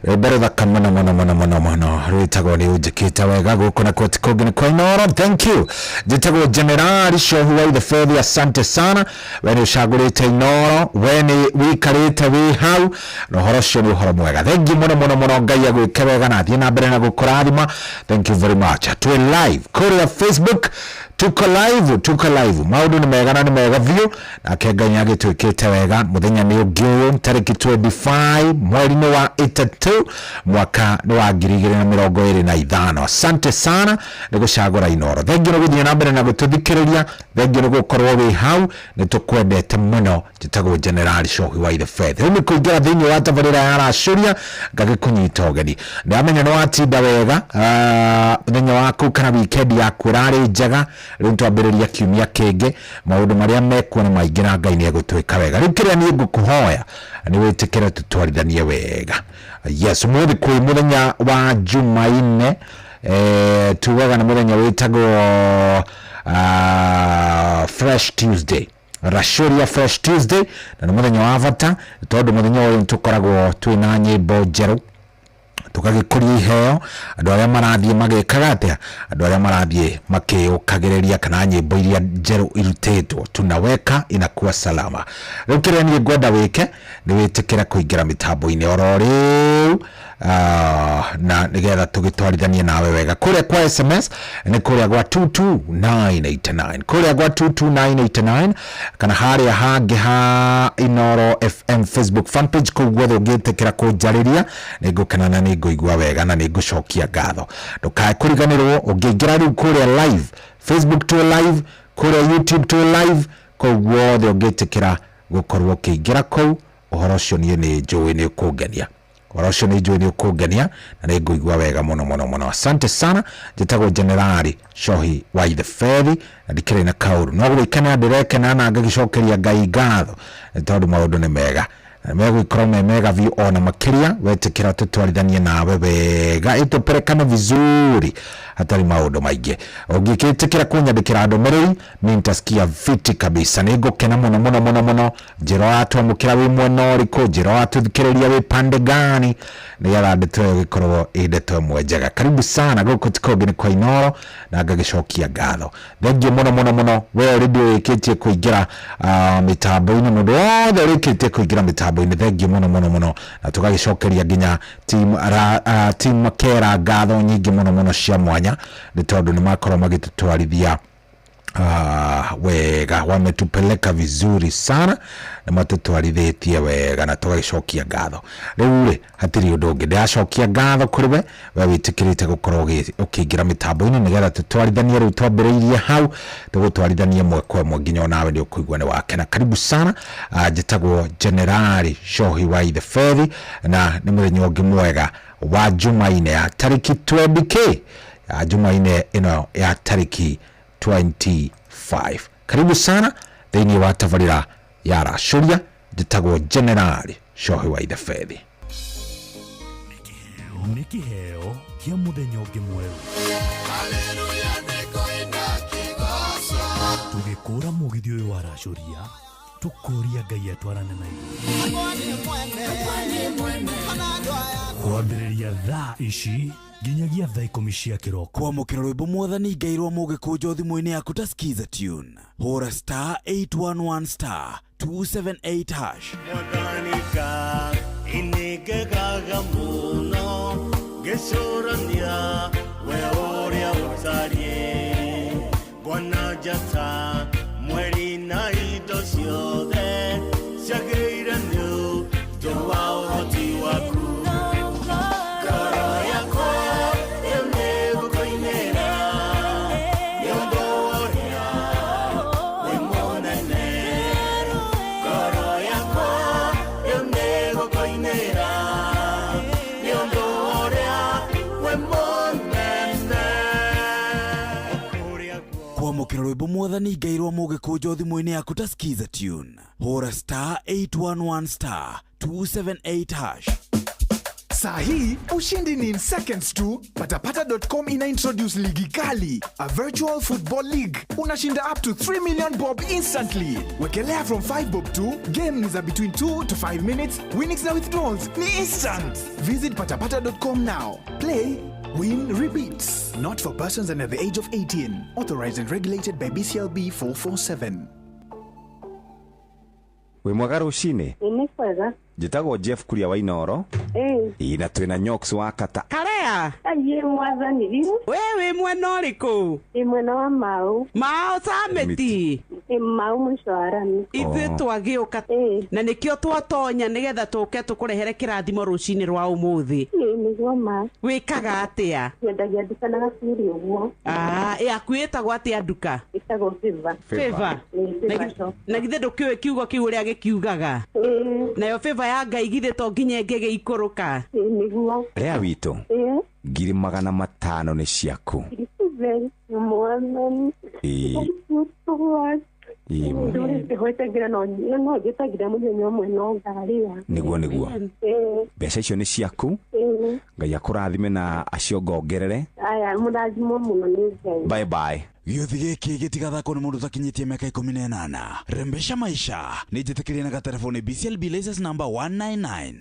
rwĩmbo rũthaka mũno mũno mũno mũno mũno, rwĩtagwo nĩ ũnjĩkĩte wega. Gũkũ na koti kũngĩ nĩ kwa Inooro. Thank you. Njĩtagwo Generali Shohu wa Itheberi, asante sana. We nĩ ũcagũrĩte Inooro, we nĩ wĩikarĩte wĩ hau, na ũhoro ũcio nĩ ũhoro mwega. Thank you mũno mũno mũno. Ngai agwĩke wega na athiĩ na mbere na gũkũrathima. Thank you very much. Twĩ live kũrĩa Facebook, tuko live, tuko live. Maũndũ nĩ mega na nĩ mega biũ, nake Ngai nĩ agĩtwĩkĩte wega. Mũthenya nĩ ũngĩ ũyũ, tarĩki 25 mweri-inĩ wa 3 mwaka nĩ wa 2025. Asante sana nĩ gũcagũra Inooro. Thengiũ nĩ gũthiĩ na mbere na gũtũthikĩrĩria, thengiũ nĩ gũkorwo wĩ hau, nĩ tũkwendete mũno. Njĩtagwo General Shohi wa Ithe. Rĩu nĩ kũingĩra thĩinĩ wa tabarĩra ya Racũria, ngagĩkũnyita ũgeni. Ndĩramenya nĩ watinda wega, mũthenya waku kana weekend yaku ĩrarĩ njega. Rĩu twambĩrĩria kiumia kĩngĩ, maũndũ marĩa mekuo nĩ maingĩ na Ngai nĩ egũtwĩka wega. Rĩu kĩrĩa niĩ ngũkũhoya nĩ wĩtĩkĩre tũtwarithanie wega. Yes, ũmũthĩ kwĩ mũthenya wa Jumaine, tugaga nĩ mũthenya wĩtagwo Fresh Tuesday, Rashuria Fresh Tuesday, na nĩ mũthenya wa bata tondũ mũthenya ũyũ nĩ tũkoragwo twĩna nyĩmbo njerũ, tũgagĩkũria iheo andũ arĩa marathiĩ magĩkaga atĩa, andũ arĩa marathiĩ makĩũkagĩrĩria kana nyĩmbo iria njerũ irutĩtwo, tunaweka inakuwa salama. Rĩu kĩrĩa niĩ ngwenda wĩke nĩ wĩtĩkĩre kũingĩra mĩtambo-inĩ oro rĩu, na nĩgetha tũgĩtwarithanie nawe wega. Kũrĩa kwa SMS nĩ kũrĩa gwa 22989, kũrĩa gwa 22989, kana harĩa hangĩ ha Inooro FM Facebook fanpage. Kũu guothe ũngĩtĩkĩra kũnjarĩria nĩ ngũkena na nĩ ngũigua wega na nĩ ngũcokia ngatho. Ndũkae kũriganĩrwo, ũngĩingĩra rĩu kũrĩa live Facebook to live, kũrĩa YouTube to live, kũu guothe ũngĩtĩkĩra gũkorwo ũkĩingĩra kũu, ũhoro ũcio niĩ nĩ njũĩ nĩ ũkũngenia, ũhoro ũcio nĩ njũĩ nĩ ũkũngenia na nĩ ngũigua wega mũno mũno mũno. Asante sana. Njĩtagwo Generali Shohi wa Itheberi na ndikĩrĩ na kaũru, no gwĩkena ndĩrekena na ngagĩcokeria Ngai ngatho nĩ tondũ maũndũ nĩ mega na megũikorwo me mega biũ ona makĩria wetĩkĩra tũtwarithanie nawe wega, ĩtũperekane vizuri hatarĩ maũndũ maingĩ. Ũngĩgĩtĩkĩra kũnyandĩkĩra ndũmĩrĩri, mi nitasikia fiti kabisa, nĩ ngũkena mũno mũno mũno mũno. Njĩra ũratwamũkĩra wĩ mwena ũrĩkũ, njĩra ũratũthikĩrĩria wĩ pande gani, nĩgetha ndeto ĩyo ĩgĩkorwo ĩ ndeto ĩmwe njega. Karibu sana, gũkũ ti kũngĩ nĩ kwa Inooro na ngagĩcokia ngatho. Thengiũ mũno mũno mũno we already ũrĩkĩtie kũingĩra mĩtambo-inĩ, mũndũ wothe ũrĩkĩtie kũingĩra mĩtambo-inĩ, thengiũ mũno mũno mũno, na tũgagĩcokeria nginya team Makera ngatho nyingĩ mũno mũno cia mwanya nĩ tondũ nĩ makorwo magĩtũtwarithia wega, wametupeleka vizuri sana na matũtwarithĩtie wega na tũgagĩcokia ngatho. Rĩu rĩ, hatirĩ ũndũ ũngĩ, ndĩracokia ngatho kũrĩ we wĩtĩkĩrĩte gũkorwo ũkĩingĩra mĩtambo-inĩ nĩgetha tũtwarithanie. Rĩu twambĩrĩirie hau, tũgũtwarithanie ĩmwe kwa ĩmwe nginya onawe nĩ ũkũigua nĩ wakena. Karibu sana. Njĩtagwo Generali Shohi wa Itheberi na nĩ mũthenya ũngĩ mwega wa Jumaine ya tarĩki 20k ya Jumaine ĩno ya tarĩki 25. Karibu sana thĩinĩ wa tabarĩra ya Racũria. Njĩtagwo Generali Shohi wa Itheberi. Nĩ kĩheo kĩa mũthenya ũngĩ mwerũ, tũgĩkũra mũgithi ũyũ wa Racũria, tũkũria Ngai atwarane na ithuĩ kwambĩrĩria thaa ici nginyagia thaa 10 cia kĩroko. Kwamũkĩra rwĩmbo Mwathani Ngai rwa mũgĩkũnjo thimũ-inĩ yaku ta Skiza tune, hũra star 811 star 278 hash. Mwathani inĩngegaga mũno ngĩcũrania we ũrĩa ũtariĩ, ngona njata mweri na indo ciothe ciagĩrĩire nĩ ũndũ wa ũhoti waku. Ngoro yakwa rĩu nĩgũkũinĩra nĩ ũndũ ũrĩa wĩ mũnene. Ngoro yakwa rĩu nĩgũkũinĩra nĩ ũndũ ũrĩa wĩ mũnene. Kwamũkĩra rwĩmbo Mwathani Ngai rwa mũgĩkũnjo thimũ-inĩ yaku ta Skiza tune, hũra star 811 star 278 hash. Saa hii ushindi ni in seconds tu. Patapata.com ina introduce ligi kali, a virtual football league. Unashinda up to 3 million bob instantly. Wekelea from 5 bob tu. Game ni za between 2 to 5 minutes. Winnings na withdrawals ni instant. Visit patapata.com now. Play, win, repeat. Not for persons under the age of 18. Authorized and regulated by BCLB 447. Wĩ mwega rũcinĩ? Nĩ kwega. Njĩtagwo Jeff Kuria wa Inoro. Ĩĩ. Ĩ, na twĩna Nyox wa Kata. Karea. Aiĩ mwathani riu. We wĩ mwena ũrĩkũ? Ĩ mwena wa Mau. Mao Samiti. Ĩ Mau mũico wa rami. Ithuĩ twagĩũka na nĩkĩo twatonya nĩgetha tũke tũkũrehere kĩrathimo rũcinĩ rwa ũmũthĩ. Ĩ nĩguo ma. Wĩkaga atĩa? Nyendagia nduka na gacuri ũguo. Ah, yaku ĩtagwo atĩa nduka? Ĩtagwo Favor. Favor. Ĩ Favor shop. Na githĩ ndũkĩũĩ kiugo kĩu ũrĩa gĩkiugaga? Nayo favor ya Ngai githĩ to nginya ĩngĩgĩikũrũka? Ĩ nĩguo. Rea witũ. Ĩ. 500,000 nĩ ciaku. Mwathani. Ĩ. Ĩ. Ndũrĩte gwĩtagĩra no no njĩtagĩra mũthenya ũmwe no ngarĩa. Nĩguo nĩguo. Ĩ. Mbeca icio nĩ ciaku. Ĩ. Ngai akũrathime na aciongongerere. Aya mũrathimwo mũno nĩ Ngai. Bye bye. Gĩũthi gĩkĩ gĩtigathakwo nĩ mũndũ ũtakinyĩtie mĩaka 18. Rembesha maisha nĩ njĩtĩkĩrie na gatelefoni BCLB license number 199.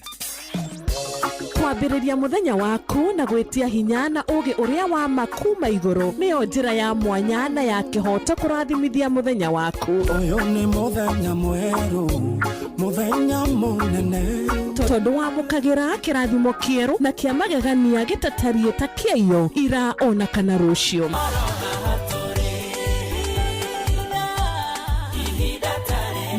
Kwambĩrĩria mũthenya waku na gwĩtia hinya na ũgĩ ũrĩa wa ma kuma igũrũ nĩyo njĩra ya mwanya na ya kĩhoto kũrathimithia mũthenya waku. Ũyũ nĩ mũthenya mwerũ, mũthenya mũnene. Tondũ wamũkagĩra kĩrathimo kĩerũ na kĩa magegania gĩtatariĩ ta kĩaiyo ira ona kana rũciũ.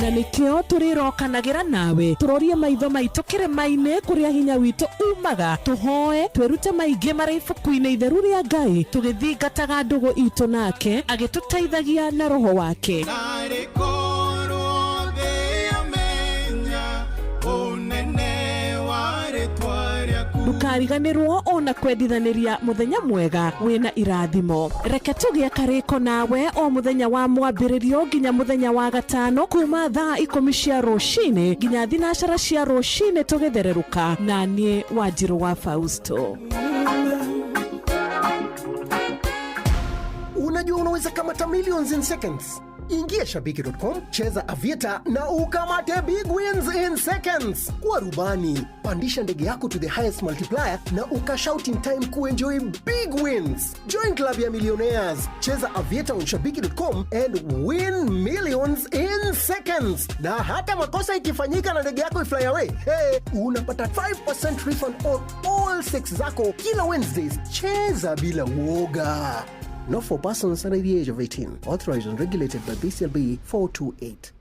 Na nĩkĩo tũrĩrokanagĩra nawe tũrorie maitho maitũ kĩrĩma-inĩ kũrĩa hinya witũ umaga, tũhoe twĩrute maingĩ marĩ ibuku-inĩ itheru rĩa Ngai tũgĩthingataga ndũgũ itũ nake agĩtũteithagia na roho wake. Narĩ korwo thĩ yamenya ũnene wa rĩtwa rĩaku. Ndũkariganĩrwo ona kwendithanĩria mũthenya mwega wĩna irathimo. Reke tũgĩe karĩko nawe o mũthenya wa mwambĩrĩrio nginya mũthenya wa gatano kuma thaa 10 cia rũcinĩ nginya 12 cia rũcinĩ tũgĩthererũka na niĩ Wanjirũ wa Fausto. Unajua unaweza kamata millions in seconds. Ingia shabiki.com, cheza Aviator na ukamate big wins in seconds. Kuwa rubani, pandisha ndege yako to the highest multiplier na ukashout in time kuenjoy big wins. Join club ya millionaires, cheza Aviator on shabiki.com and win millions in seconds. Na hata makosa ikifanyika na ndege yako ifly away, hey, unapata 5% refund on all 6 zako kila Wednesdays. Cheza bila uoga. Not for persons under the age of 18. Authorized and regulated by BCLB 428.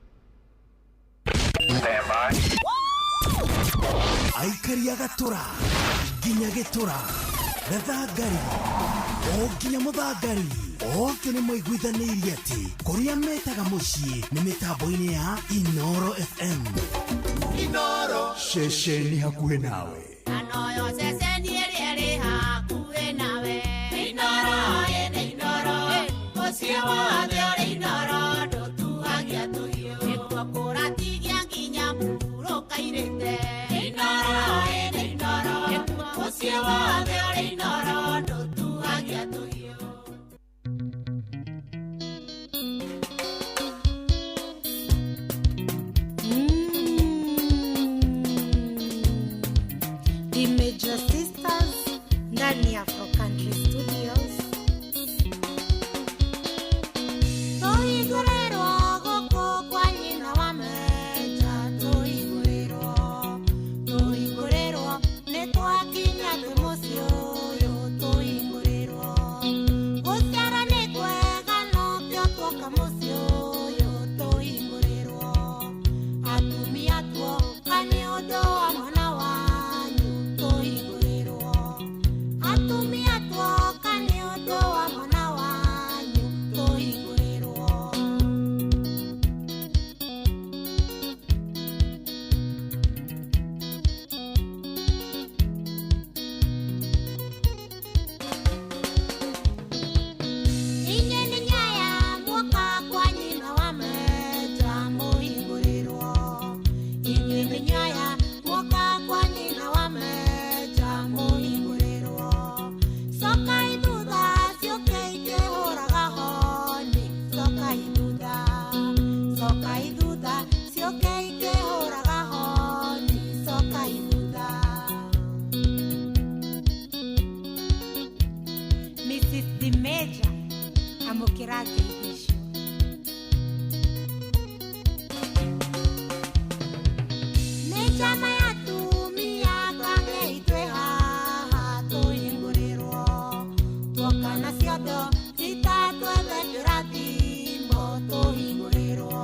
Aikari a gatura nginya gĩtura gathangari o nginya mũthangari othe nĩ maiguithanĩirie atĩ kũrĩa metaga mũciĩ nĩ mĩtambo-inĩ ya Inoro FM. Inoro ceceni hakuhĩ nawe. Anoyo ceceni ĩrĩa ĩrĩ hakuhĩ nawe. Inoro ĩnĩ Inoro mũciĩ wothe ũrĩ Inoro ndũtuagia tũhiũ nĩkuo kũratigia nginya mũhurũka-irĩte. Inoro ĩnĩ Inoro mũciĩ wothe ũrĩ Inoro ndũtuagia tũhiũ. The Major Sisters ndani ya Afro Country Studios. Tũhingũrĩrwo gũkũ kwa nyina wa Meja, tũhingũrĩrwo, tũhingũrĩrwo, nĩ twakinya twĩ mũciĩ ũyũ, tũhingũrĩrwo. Gũciara nĩ kwega nokĩo tuoka mũciĩ ũyũ, tũhingũrĩrwo. Atumia tuoka nĩ ũndũ wa mwana wanyu, tũhingũrĩrwo. Atumia tuoka Amũkĩra ngeithi icio. Nĩ njama ya atumia kwang'ei twĩ haha tũhingũrĩrwo. Tuoka na ciondo tita twethe kĩrathimo tũhingũrĩrwo.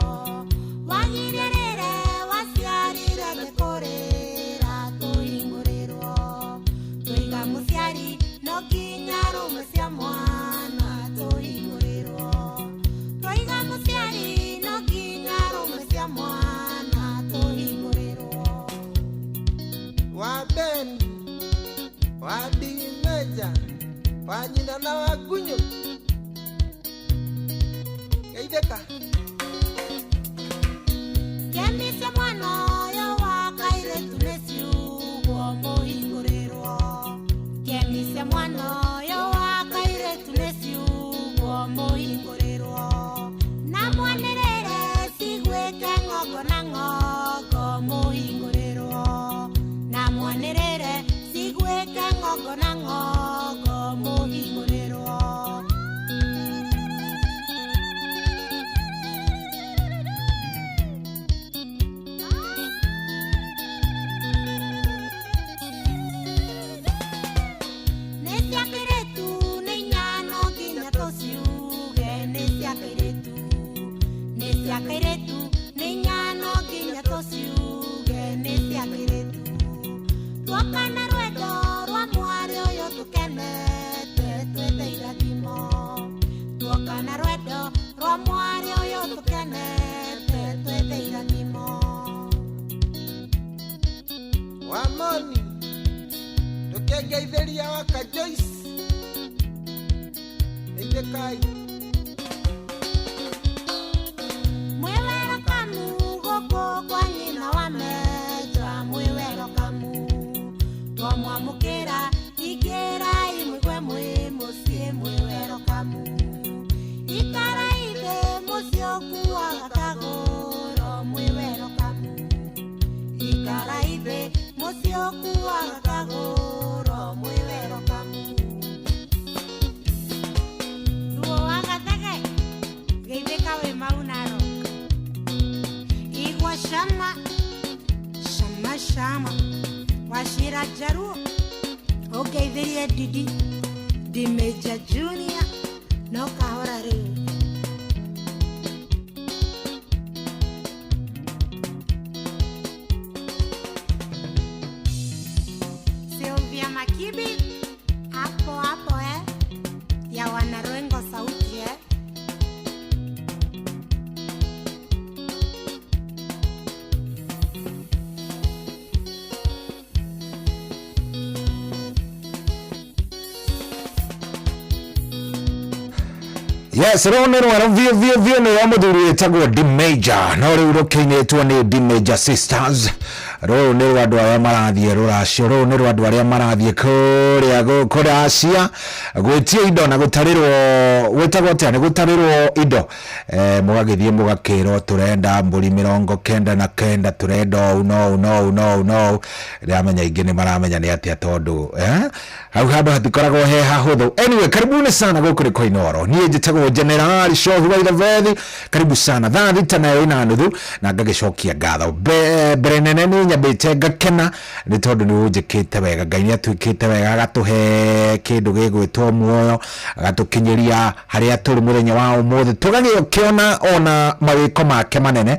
Wagire rĩrĩ waciarire nĩ kũrĩra tũhingũrĩrwo. Tũiga mũciari no nginya rũmwe cia mwana tũhingũrĩrwo. Tũiga mũciari no nginya rũmwe cia mwana tũhingũrĩrwo. Wa Ben, wa D Major, wa nyina na wa Ngunyu. Geithĩka. Kemice mwana ũyũ wa kairĩtu nĩ ciugwo mũhingũrĩrwo. Kemice mwana ũyũ wa kairĩtu nĩ ciugwo mũhingũrĩrwo. Na mwanĩrĩre ciguĩke ng'ongo na ng'ongo mũhingũrĩrwo. Na mwanĩrĩre ciguĩke ng'ongo na ng'ongo mũhingũrĩrwo. Nĩ cia kairĩtu nĩ inyano nginya tũciuge nĩ cia kairĩtu. Nĩ cia kairĩtu nĩ inyano nginya tũciuge nĩ cia kairĩtu. Tuoka na rwendo rwa mwarĩ ũyũ tũkenete twethe irathimo. Tuoka na rwendo rwa mwarĩ ũyũ tũkenete twethe irathimo. Wa Moni, ndũkĩngeithĩria wa ka Joyce. Geithĩkai. Mwĩwero kamu gũkũ kwa nyina wa Meja mwĩwero kamu. Twamwamũkĩra ingĩrai mũigue mwĩ mũciĩ mwĩwero kamu. Ikarai thĩ mũciĩ ũkuaga kagũro mwĩwero kamu. Ikarai thĩ mũciĩ ũkuaga kagũro mwĩwero kamu. Ruo wa gathege geithĩka wĩ mau Narok. Igwa shama shama shama wacira njaruo ũngeithĩrie Didi Di Major Junior no kahora rĩu. Sylvia Makibi hapo hapo ya wanarengo sauti Yes, rũu nĩ rwerũ biũ biũ biũ nĩ rwa mũthuri wĩtagwo D Major no rĩu rũkĩinĩtwo nĩ D Major Sisters. Rũrũ nĩ rwa andũ arĩa marathiĩ rũracio, rũrũ nĩ rwa andũ arĩa marathiĩ kũrĩa kũracia gwĩtia indo na gũtarĩrwo, gwĩtagwo atĩa, nĩ gũtarĩrwo indo. Mũgagĩthiĩ mũgakĩrwo tũrenda mbũri 99, tũrenda ũũ na ũũ na ũũ na ũũ na ũũ. Ndĩramenya aingĩ nĩ maramenya nĩ atĩa tondũ hau handũ hatikoragwo he hahũthũ. Anyway, karibuni sana gũkũ nĩ kwa Inooro. Niĩ njĩtagwo General Shohu wa Ithabethi. Karibu sana. Thaa thita na ĩna nuthu na ngagĩcokia ngatho. Mbere nene nĩ nyambĩte ngakena nĩ tondũ nĩ ũnjĩkĩte wega. Ngai nĩ atwĩkĩte wega agatũhe kĩndũ gĩgwĩtwo muoyo, agatũkinyĩria harĩa tũrĩ mũthenya wa ũmũthĩ, tũgagĩkĩona ona mawĩko make manene,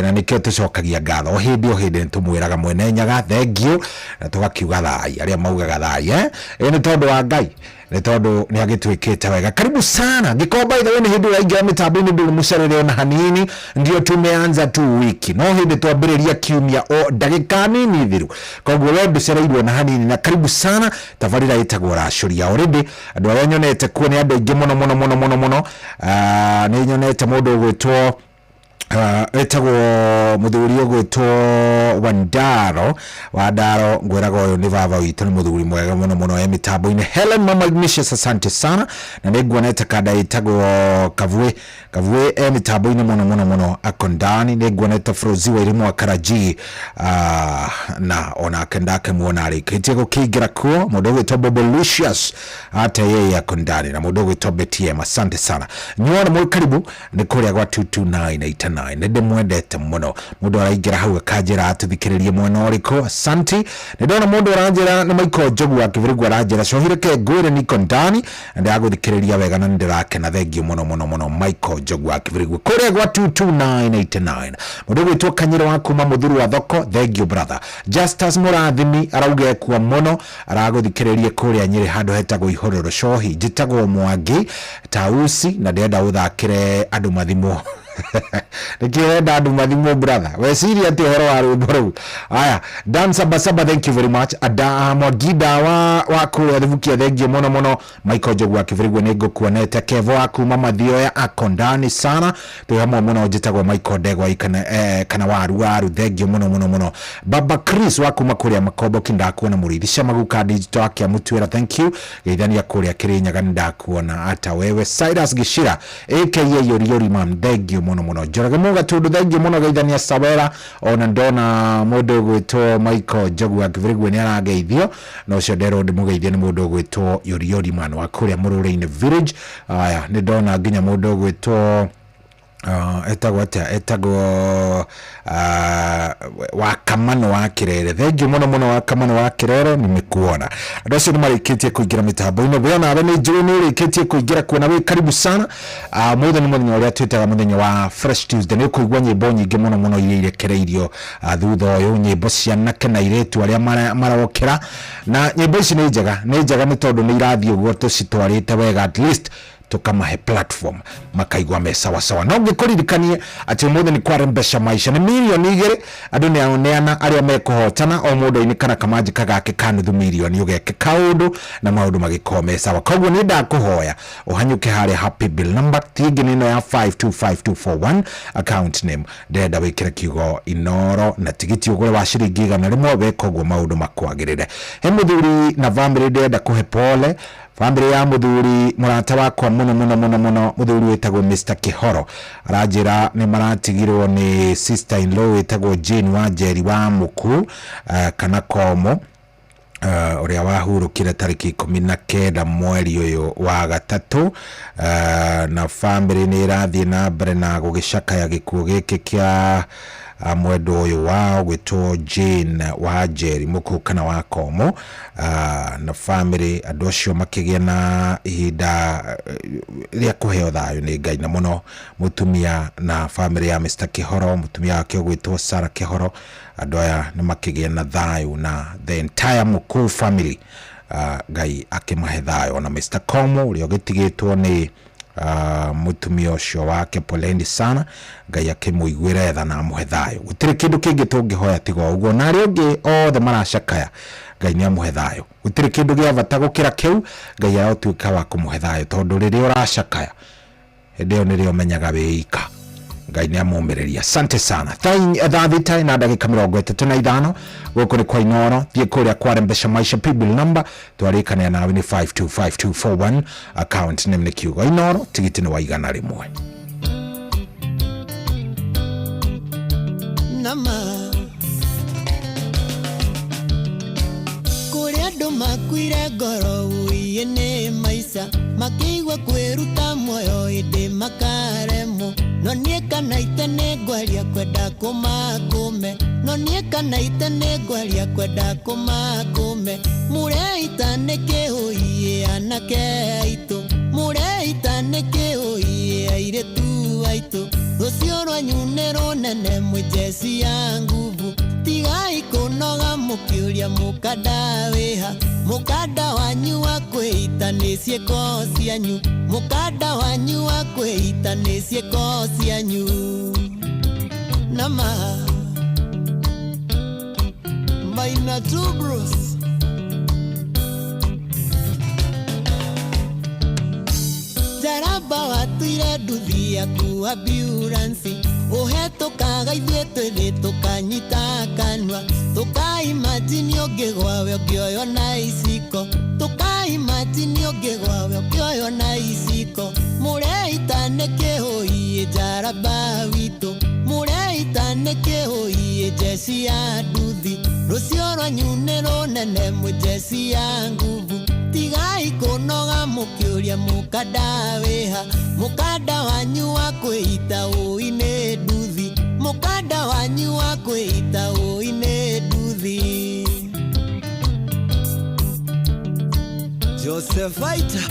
na nĩkĩo tũcokagia ngatho o hĩndĩ o hĩndĩ. Nĩ tũmwĩraga mwene Nyaga thank you, na tũgakiuga thai arĩa maugaga thai ĩ nĩ tondũ wa Ngai, nĩ tondũ nĩ agĩtwĩkĩte wega. Karibu sana. Ngĩkorwo by the way nĩ hĩndĩ ũraingĩra mĩtambo-inĩ ndũrĩ mũcerere ona hanini, ndio tumeanza tu wiki, no hĩndĩ twambĩrĩria kiumia o ndagĩka nini thiru, koguo we ndũcereirwo na hanini. Na karibu sana. Tabarĩra ĩtagwo Racũria. Already andũ arĩa nyonete kuo nĩ andũ aingĩ mũno mũno mũno mũno mũno. Nĩ nyonete mũndũ ũgwĩtwo Etagwo muthuri ũgwĩtwo Wandaro. Wandaro ngwĩraga ũyũ nĩ baba witũ, nĩ mũthuri mwega mũno mũno e mĩtambo-inĩ. Helen Mama Ignatius, asante sana. Na nĩ nguonete kanda ĩtagwo Kavue. Kavue e mĩtambo-inĩ mũno mũno mũno akondani. Nĩ nguonete Frozi wa Irimu wa Karaji, na onake ndakĩmuona arĩkĩtie gũkĩingĩra kuo. Mũndũ ũgwĩtwo Bobo Lucius ate yeye akondani, na mũndũ ũgwĩtwo BTM, asante sana nyuona mwĩ karibu nĩ kũrĩa gwa 22989. Nĩ ndĩmwendete mũno. Mũndũ araingĩra hau akanjĩra atũthikĩrĩrie mwena ũrĩkũ, asanti. Nĩ ndona mũndũ ũranjĩra nĩ Michael Njogu wa Kĩbĩrĩgu, aranjĩra cohire ke ngwĩre niko ndani na ndĩragũthikĩrĩria wega na nĩ ndĩrakena. Thengiũ mũno mũno mũno Michael Njogu wa Kĩbĩrĩgu kũrĩa gwa 22989. Mũndũ ũgwĩtwo Kanyĩrĩ wa kuma Mũthuru wa Thoko, thengiũ brother. Justus Mũrathimi arauga ekua mũno, aragũthikĩrĩria kũrĩa Nyĩrĩ handũ hetagwo Ihũrũrũ Cohi. Njĩtagwo Mwangi Tausi na ndĩrenda ũthakĩre andũ mathimwo. Nĩkĩ ũrenda andũ mathimwo brother? Weciria atĩ ũhoro wa rwĩmbo rũu? Aya, Dan Sabasaba, thank you very much. Ada Mwangi Ndawa wa kũrĩa Thibukia, thengiũ mũno mũno. Michael Njogu wa Kĩbĩrĩgwe nĩ ngũkuonete. Kevo wa kuma Mathioya akondani sana, twĩ hamwe mũno. Njĩtagwo Michael Ndegwa kana, kana waru waru, thengiũ mũno mũno mũno. Baba Chris wa kuma kũrĩa Makomboki ndakuona. Mũrĩithi Camaguka digital akĩamũtuĩra, thank you. Geithania kũrĩa Kĩrĩnyaga nĩ ndakuona. Ata wewe Cyrus Gishira aka Yori Yori man, thengiũ mũno mũno. Njoroge Mũgatũndũ, thengiũ mũno. Geithania Sawera. Ona ndona mũndũ ũgwĩtwo Michael Njogu wa Kĩbĩrĩgwe nĩ arageithio, na ũcio nderwo ndĩmũgeithie nĩ mũndũ ũgwĩtwo Yori Yori man wa kũrĩa Mũrũrĩ-inĩ village. Aya, nĩ ndona nginya mũndũ ũgwĩtwo etagwo atĩa, etagwo wa Kamano wa Kirere, thengiũ mũno mũno wa Kamano wa Kirere, nimekuona. Andũ acio nĩ marĩkĩtie kũingĩra mĩtambo-inĩ. We onawe nĩ njũĩ nĩ ũrĩkĩtie kũingĩra kuona, wĩ karibu sana. Mũthĩ nĩ mũthenya ũrĩa twĩtaga mũthenya wa Fresh Tuesday. Nĩ ũkũigua nyĩmbo nyingĩ mũno mũno iria irekereirio thutha ũyũ, nyĩmbo cia anake na airĩtu arĩa marokĩra, na nyĩmbo ici nĩ njega, nĩ njega nĩ tondũ nĩ irathiĩ ũguo tũcitwarĩte wega, at least tukamahe platform makaigua me sawasawa. No ngĩkũririkanie atĩ ũmũthĩ nĩ kwarembesha maisha, nĩ mirioni 2 andũ nĩ aoneana arĩa mekũhotana, o mũndũ ainĩ kana kamanjĩka gake ka nuthu mirioni, ũgeke kaũndũ na maũndũ magĩkorwo me sawa. Koguo nĩ ndakũhoya ũhanyũke harĩa happy bill number ti ĩngĩ nĩ ĩno ya 525241, account name ndĩrenda wĩkĩre kiugo Inoro na tigiti ũgũre wa ciringi 100. Weka ũguo maũndũ makwagĩrĩre. He mũthuri na bamĩrĩ ndĩrenda kũhe pole, bamĩrĩ ya mũthuri mũrata wakwa mũno mũno mũno mũno, mũthuri wĩtagwo Mr Kĩhoro, aranjĩra nĩ maratigirwo nĩ sister in law wĩtagwo Jane wa Njeri wa Mũku, kana Komo, ũrĩa wahurũkire tarĩki 19 mweri ũyũ wa gatatũ, na bamĩrĩ nĩ ĩrathiĩ na mbere na gũgĩcakaya gĩkuũ gĩkĩ kĩa mwendwa ũyũ wao gwĩtwo Jane wa Njeri Mũkũ kana wa Komo, na bamĩrĩ andũ acio makĩgĩa na ihinda rĩa kũheo thayũ nĩ Ngai, na mũno mũtumia na bamĩrĩ ya Mr Kĩhoro, mũtumia wake ũgwĩtwo Sarah Kĩhoro. Andũ aya nĩ makĩgĩa na thayũ na the entire Mũkũ family, Ngai akĩmahe thayũ. Ona Mr Komo ũrĩa ũgĩtigĩtwo nĩ mũtumia ũcio wake, poleni sana, Ngai akĩmũiguĩre tha na amũhe thayũ. Gũtirĩ kĩndũ kĩngĩ tũngĩhoya tiga o ũguo, na arĩa angĩ othe maracakaya Ngai nĩ amũhe thayũ. Gũtirĩ kĩndũ gĩa bata gũkĩra kĩu, Ngai arotuĩka wa kũmũhe thayũ, tondũ rĩrĩa ũracakaya hĩndĩ ĩyo nĩrĩo ũmenyaga wĩ ika. Ngai nĩ amũmĩrĩria. Asante sana. Thaa 6 na ndagĩka 35, gũkũ nĩ kwa Inoro. Thiĩ kũrĩa kwarembesha maisha, paybill number twarĩkanĩa nawe nĩ 525241, account name nĩ kiugo Inoro, tigiti nĩ wa 100. Nama kũrĩ andũ makuire ngoro ũiĩ nĩ maica, makĩigua kwĩruta muoyo ĩndĩ makaremwo, no niĩ kana ite nĩ ngwaria kwenda kũmakũme, no niĩ kana ite nĩ ngwaria kwenda kũmakũme. Mũreita nĩ kĩũiĩ anake aitũ, mũreita nĩ kĩũiĩ airĩtu aitũ, rũciũ rwanyu nĩ rũnene mwĩ njeci ya nguvu, tigai kũnoga mũkĩũria mũkanda wĩha, mũkanda wanyu wa kwĩita nĩ ciĩko cianyu, mũkanda wanyu wa kwĩita nĩ ciĩko cianyu. Nama Maina two bros Jaraba watuire nduthi yaku ambulance. Ũhetũkaga ithuĩ twĩthĩ tũkanyita kanua tũkaimajini ũngĩgwa we ũngĩoywo na iciko tũkaimajini ũngĩgwa we ũngĩoywo na iciko mũreita nĩ kĩhũiĩ njaramba witũ mũreita nĩ kĩhũiĩ njeci ya nduthi rũcio rwanyu nĩ rũnene mwĩ njeci ya nguvu tigai kũnoga mũkĩũria mũkanda wĩha mũkanda wanyu wa kwĩita ũi nĩ nduthi mũkanda wanyu wa kwĩita ũi nĩ nduthi. Josephaita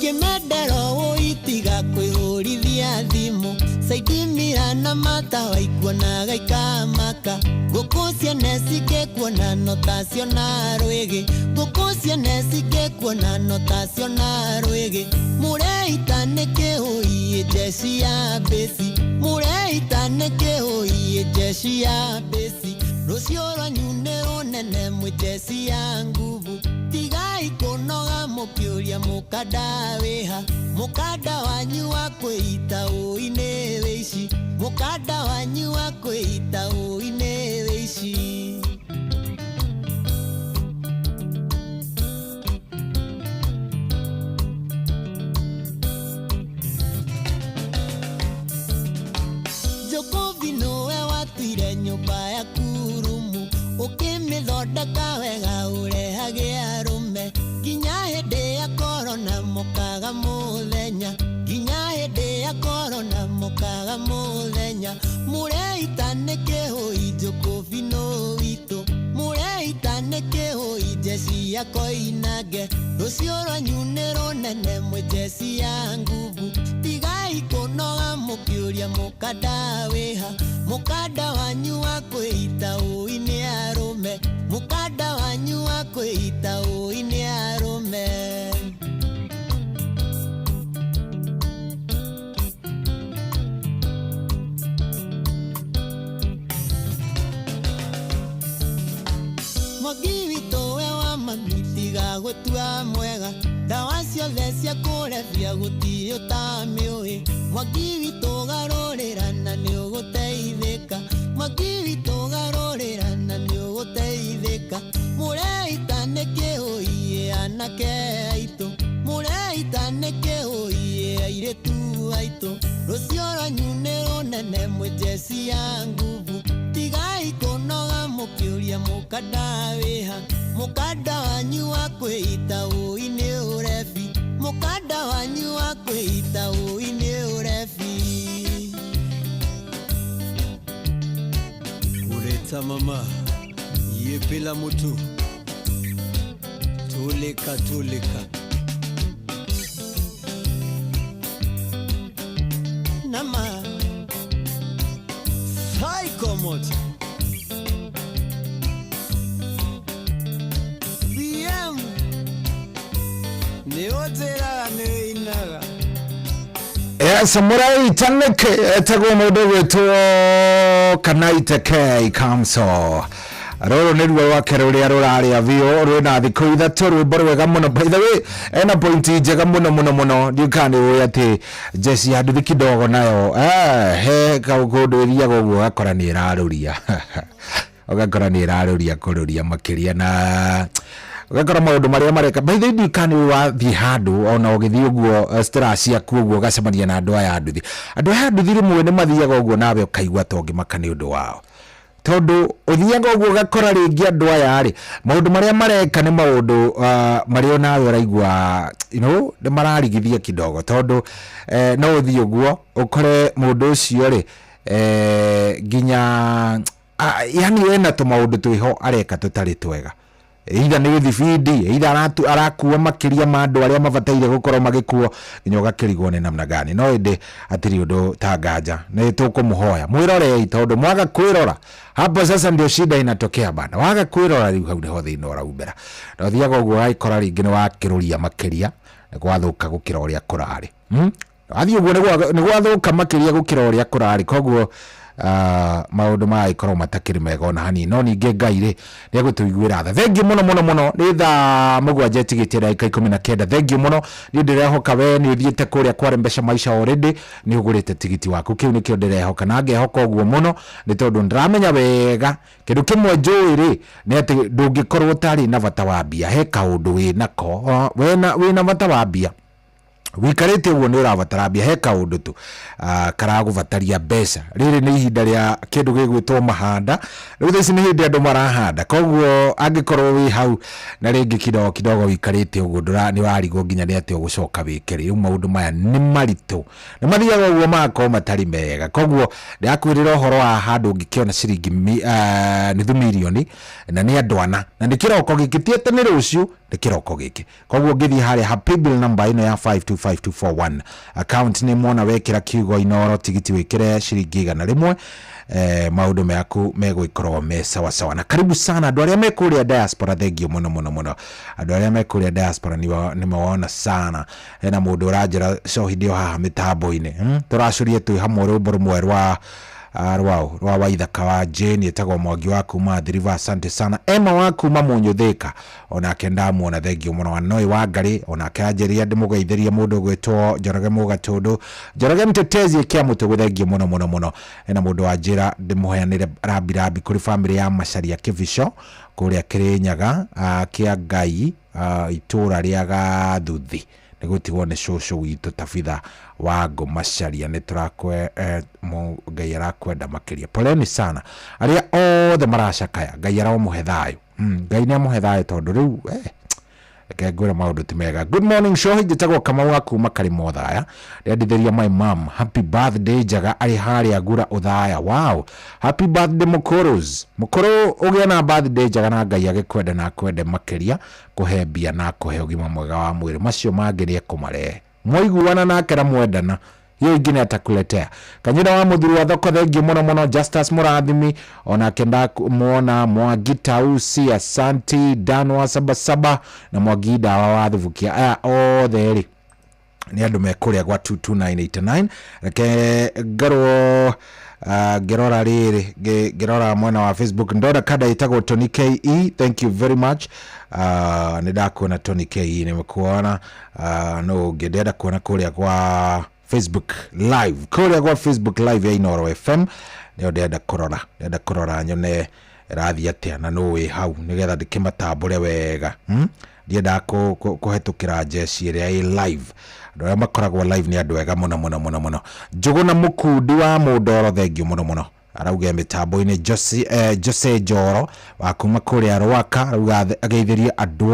Kĩmendero ũitiga kwĩhũrithia thimũ Saidimira na matawa ikuonaga ikamaka ngũkũ ciene cingĩkuona no tacio na rwĩgĩ ngũkũ ciene cingĩkuona no tacio na rwĩgĩ mũreita nĩ kĩhũiĩ njeci ya mbĩci mũreita nĩ kĩhũiĩ njeci ya mbĩci rũcio rwanyu nĩ rũnene mwĩ njeci ya nguvu tigai kũnoga mũkĩũria mũkanda wĩha mũkanda wanyu wa kwĩita ũi nĩ wĩici mũkanda wanyu wa kwĩita ũi nĩ wĩici. Jokovi nĩwe watuire nyũmba yaku rumu ũkĩmĩthondeka wega ũrehage arũme nginya hĩndĩ ya korona mũkaga mũthenya nginya hĩndĩ ya korona mũkaga mũthenya mũreita nĩ kĩhũi Jokovi nũ witũ mũreita nĩ kĩhũi njeci ya Koinange rũcio rwanyu nĩ rũnene mwĩ njeci ya nguvu tigai kũnoga mũkĩũria mũkanda wĩha mũkanda wanyu wa kwĩita ũi nĩ arũme mũkanda wanyu wa kwĩita ũi nĩ arũme. Mwangi witũ we wa mami tiga gũtua mwega ndawa ciothe cia kũrebia gũtirĩ ũtamĩũĩ Mwangi witũ garũrĩra na nĩ ũgũteithĩka Mwangi witũ garũrĩra na nĩ ũgũteithĩka mũreita nĩ kĩhũiĩ anake aitũ mũreita nĩ kĩhũiĩ airĩtu aitũ rũcio rwanyu nĩ rũnene mwĩ njeci ya nguvu tigai kũnoga mũkĩũria mũkanda wĩha mũkanda wanyu wa kwĩita ũi nĩ ũrebi mũkanda wanyu wa kwĩita ũi nĩ ũrebi. Ureta mama yepela moto tuleka tuleka nama psychomot BM nĩũnjĩraga nĩũinaga. Yes, mũraita nĩkĩ etagwo mũndũ gwĩtwo Kanaita K Kamso rũrũ nĩ ruo rwake rũrĩa rũrarĩa biũ rwĩna thikũ ithatũ rwĩmbo rwega mũno. By the way, ena pointi njega mũno mũno mũno ndiũĩ kana nĩ ũĩ atĩ njeci ya nduthi kidogo nayo he kũndũ ĩthiaga ũguo ũgakora nĩ ĩrarũria ũgakora nĩ ĩrarũria kũrũria makĩria na ũgakora maũndũ marĩa mareka. By the way, ndiũĩ kana nĩ wathiĩ handũ ona ũgĩthiĩ ũguo stara ciaku ũguo ũgacemania na andũ aya a nduthi. Andũ aya a nduthi rĩmwe nĩ mathiaga ũguo nawe ũkaigua ta ũngĩmaka nĩ ũndũ wao tondũ ũthiaga ũguo ũgakora rĩngĩ andũ aya rĩ maũndũ marĩa mareka nĩ maũndũ marĩa onawe ũraigua you know, nĩ mararigithia kidogo tondũ no ũthiĩ ũguo ũkore mũndũ ũcio rĩ nginya yani ena tũmaũndũ twĩho areka tũtarĩ twega either nĩ gĩthibindi either arakua makĩria ma andũ arĩa mabataire gũkorwo magĩkuo nginya ũgakĩrigwo nĩ namna gani. No ĩndĩ hatirĩ ũndũ ta nganja nĩ tũkũmũhoya mwĩrorei tondũ mwaga kwĩrora hapo sasa ndio shida inatokea bana. Waga kwĩrora rĩu hau nĩho thĩna ũraumĩra na ũthiaga ũguo ũgagĩkora rĩngĩ nĩ wakĩrũria makĩria nĩ gwathũka gũkĩra ũrĩa kũrarĩ. Wathiĩ ũguo nĩ gwathũka makĩria gũkĩra ũrĩa kũrarĩ koguo Maũndũ magagĩkorwo matakĩrĩ mega ona hanini, no ningĩ Ngai rĩ nĩ egũtũiguĩra tha. Thengiũ mũno mũno mũno. Nĩ thaa 7 ĩtigĩtie ndagĩka 19. Thengiũ mũno. Niĩ ndĩrehoka we nĩ ũthiĩte kũrĩa kwarembesha maisha already, nĩ ũgũrĩte tigiti waku. Kĩu nĩkĩo ndĩrehoka, na ngehoka ũguo mũno nĩ tondũ ndĩramenya wega kĩndũ kĩmwe njũĩ rĩ nĩ atĩ ndũngĩkorwo ũtarĩ na bata wa mbia. He kaũndũ wĩnako, wĩna bata wa mbia, wikarĩte ũguo nĩ ũrabatara mbia. He kaũndũ tu karagũbataria mbeca. Rĩrĩ nĩ ihinda rĩa kĩndũ gĩgwĩtwo mahanda. Rĩu thaa ici nĩ hĩndĩ andũ marahanda, koguo angĩkorwo wĩ hau na rĩngĩ kidogo kidogo wikarĩte ũguo nĩ ũrarigwo nginya nĩ atĩa ũgũcoka wĩke rĩ. Rĩu maũndũ maya nĩ maritũ, nĩ mathiaga ũguo magakorwo matarĩ mega. Koguo ndĩrakwĩrĩra ũhoro wa handũ ũngĩkĩona ciringi nuthu mirioni, na nĩ andũ ana, na nĩ kĩroko gĩkĩ, ti atĩ nĩ rũciũ, nĩ kĩroko gĩkĩ. Koguo ngĩthiĩ harĩa ha paybill number ĩno ya 525241, account nĩ mwona, wekĩra kiugo Inoro tigiti, wĩkĩre ciringi 100, maũndũ maku megũgĩkorwo me sawa sawa. Na karibu sana andũ arĩa me kũrĩa diaspora, thengio mũno mũno mũno. Andũ arĩa me kũrĩa diaspora nĩmawona sana. Hena mũndũ ũranjĩra cohi ndĩ o haha mĩtambo-inĩ, Tũracũrie twĩ hamwe rwĩmbo rũmwe rwa rwao rwa Waithaka wa Jane, ĩtagwo Mwangi wa kuma Thiriva. Asante sana. Emma wa kuma Mũnyũthĩka, onake ndamuona, thengio mũno. Anoi wa Ngarĩ onake anjĩria ndĩmũgeithĩrie mũndũ ũgwĩtwo Njoroge Mũgatũndũ, Njoroge Mtetezi ĩkĩa mũtĩ, gũthengio mũno mũno mũno. Hena mũndũ wanjĩra ndĩmũheanĩre rambirambi kũrĩ bamĩrĩ ya Macharia Kĩbico kũrĩa Kĩrĩnyaga, kĩa Ngai, itũũra rĩa Gathuthi, nĩ gũtigwo nĩ cũcũ witũ Tabitha wa Ngũmacaria. Nĩ tũrakwe Ngai arakwenda makĩria. Poleni sana arĩa othe maracakaya, Ngai aromũhe thayũ. Ngai nĩ amũhe thayũ, tondũ rĩu reke ngwĩre maũndũ ti mega. Good morning Shohi, njĩtagwo Kamau wa kuma Karĩma Ũthaya, ndĩrendithĩria my mom happy birthday njega arĩ harĩa Gura Ũthaya. Wow, happy birthday mũkũrũs, mũkũrũ ũgĩe na birthday njega, na Ngai agĩkwende na akwende makĩria, kũhe mbia na kũhe ũgima mwega wa mwĩrĩ. Macio mangĩ nĩ ekũmarehe mwaiguana nake na mwendana, hiyo ingine atakuletea. Kanyira wa mũthuri wa thoko, thengio mũno mũno. Justus Mũrathimi onake ndamuona. Mwangi Tausi, asanti. Dan wa Sabasaba na Mwangi Ndawa wa Thubukia, aya othe rĩ nĩ andũ me kũrĩa gwa 22989. Reke ngarwo ngĩrora rĩrĩ, ngĩrora mwena wa Facebook, ndona kada ĩtagwo Tony Ke, thank you very much. Nĩ ndakuona Tony Ke, nĩmekuona. No ũngĩ ndĩrenda kuona kũrĩa gwa Facebook live, kũrĩa gwa Facebook live ya Inoro FM, nĩyo ndĩrenda kũrora, ndĩrenda kũrora nyone ĩrathiĩ atĩa na nũ wĩ hau, nĩgetha ndĩkĩmatambũre wega, Ndiendaga kũhetũkĩra njeci ĩrĩa ĩ live. Andũ arĩa makoragwo live nĩ andũ ega mũno mũno mũno mũno. Njũgũna Mũkundi wa Mũndoro, thengio mũno mũno. Arauga mĩtambo-inĩ. Jose Njoro wa kuma kũrĩa Rwaka arauga ageithĩrie andũ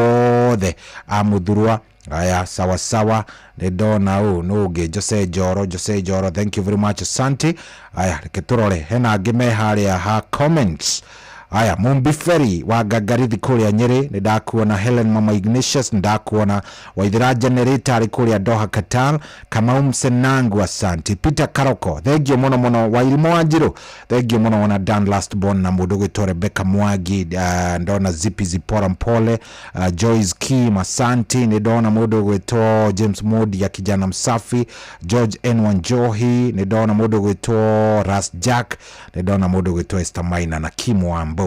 othe a Mũthurwa. Aya, sawa sawa, nĩ ndona ũ nũ ũngĩ. Jose Njoro, Jose Njoro, thank you very much, asante. Aya, reke tũrore hena angĩ me harĩa ha comments. Aya, Mumbi Ferry wa Ngangarithi kũrĩa Nyĩrĩ, nĩ ndakuona. Helen Mama Ignatius, nĩ ndakuona. Waithĩra Generator arĩ kũrĩa Doha Qatar. Kamau Msenangu, asante. Peter Karoko, thengio mũno mũno. Wairimũ wa Njirũ, thengio mũno. Ona Dan Lastborn na mũndũ ũgwĩtwo Rebecca Mwangi, ndona Zipi Zipora Mpole, Joyce Kim, asante. Nĩ ndona mũndũ ũgwĩtwo James Modi ya kijana msafi, George N Wanjohi, nĩ ndona mũndũ ũgwĩtwo Ras Jack, nĩ ndona mũndũ ũgwĩtwo Esther Maina na Kim Wambo.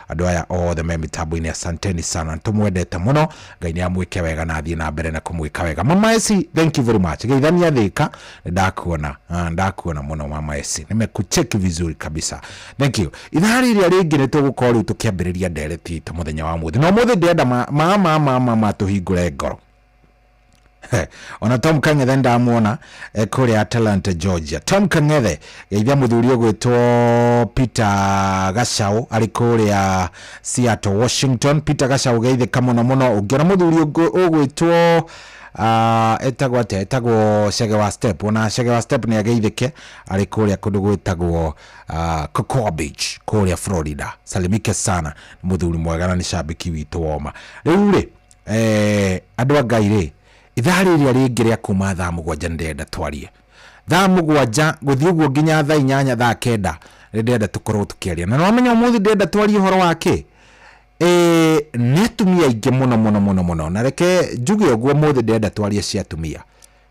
Andũ aya othe me mĩtambo-inĩ, asanteni sana, tũmwendete mũno. Ngai nĩ amwĩke wega na athiĩ na mbere na kũmwĩka wega. Mama Esi, thank you very much. Geithania Thĩka, nĩ ndakuona, ndakuona mũno Mama Esi, nimekucheki vizuri kabisa, thank you. Ithaa rĩrĩa rĩngĩ nĩ tũgũkorwo rĩu tũkĩambĩrĩria ndereti itũ mũthenya wa mũthĩ, na ũmũthĩ ndĩrenda ma ma ma ma ma ma tũhingũre ngoro. Ona Tom Kang'ethe ndamuona kũrĩa Atlanta, Georgia. Tom Kang'ethe, geithia mũthuri ũgwĩtwo Peter Gacau arĩ kũrĩa Seattle, Washington. Peter Gacau, geithĩka mũno mũno. Ũngĩona mũthuri ũgwĩtwo etagwo atĩa, etagwo Chege wa Step, ona Chege wa Step nĩ ageithĩke arĩ kũrĩa kũndũ gwĩtagwo Cocoa Beach kũrĩa Florida. Salimike sana, nĩ mũthuri mwega na nĩ cambĩki witũ woma. Rĩu rĩ andũ a Ngai rĩ, ithaa rĩrĩa rĩngĩ rĩa kuma thaa 7 nĩ ndĩrenda twarie, thaa 7 gũthiĩ ũguo nginya thaa 8, thaa 9, nĩ ndĩrenda tũkorwo tũkĩaria. Na nĩwamenya ũmũthĩ ndĩrenda twarie ũhoro wa kĩ? Nĩ atumia aingĩ mũno mũno mũno mũno, na reke njuge ũguo, ũmũthĩ ndĩrenda twarie cia atumia,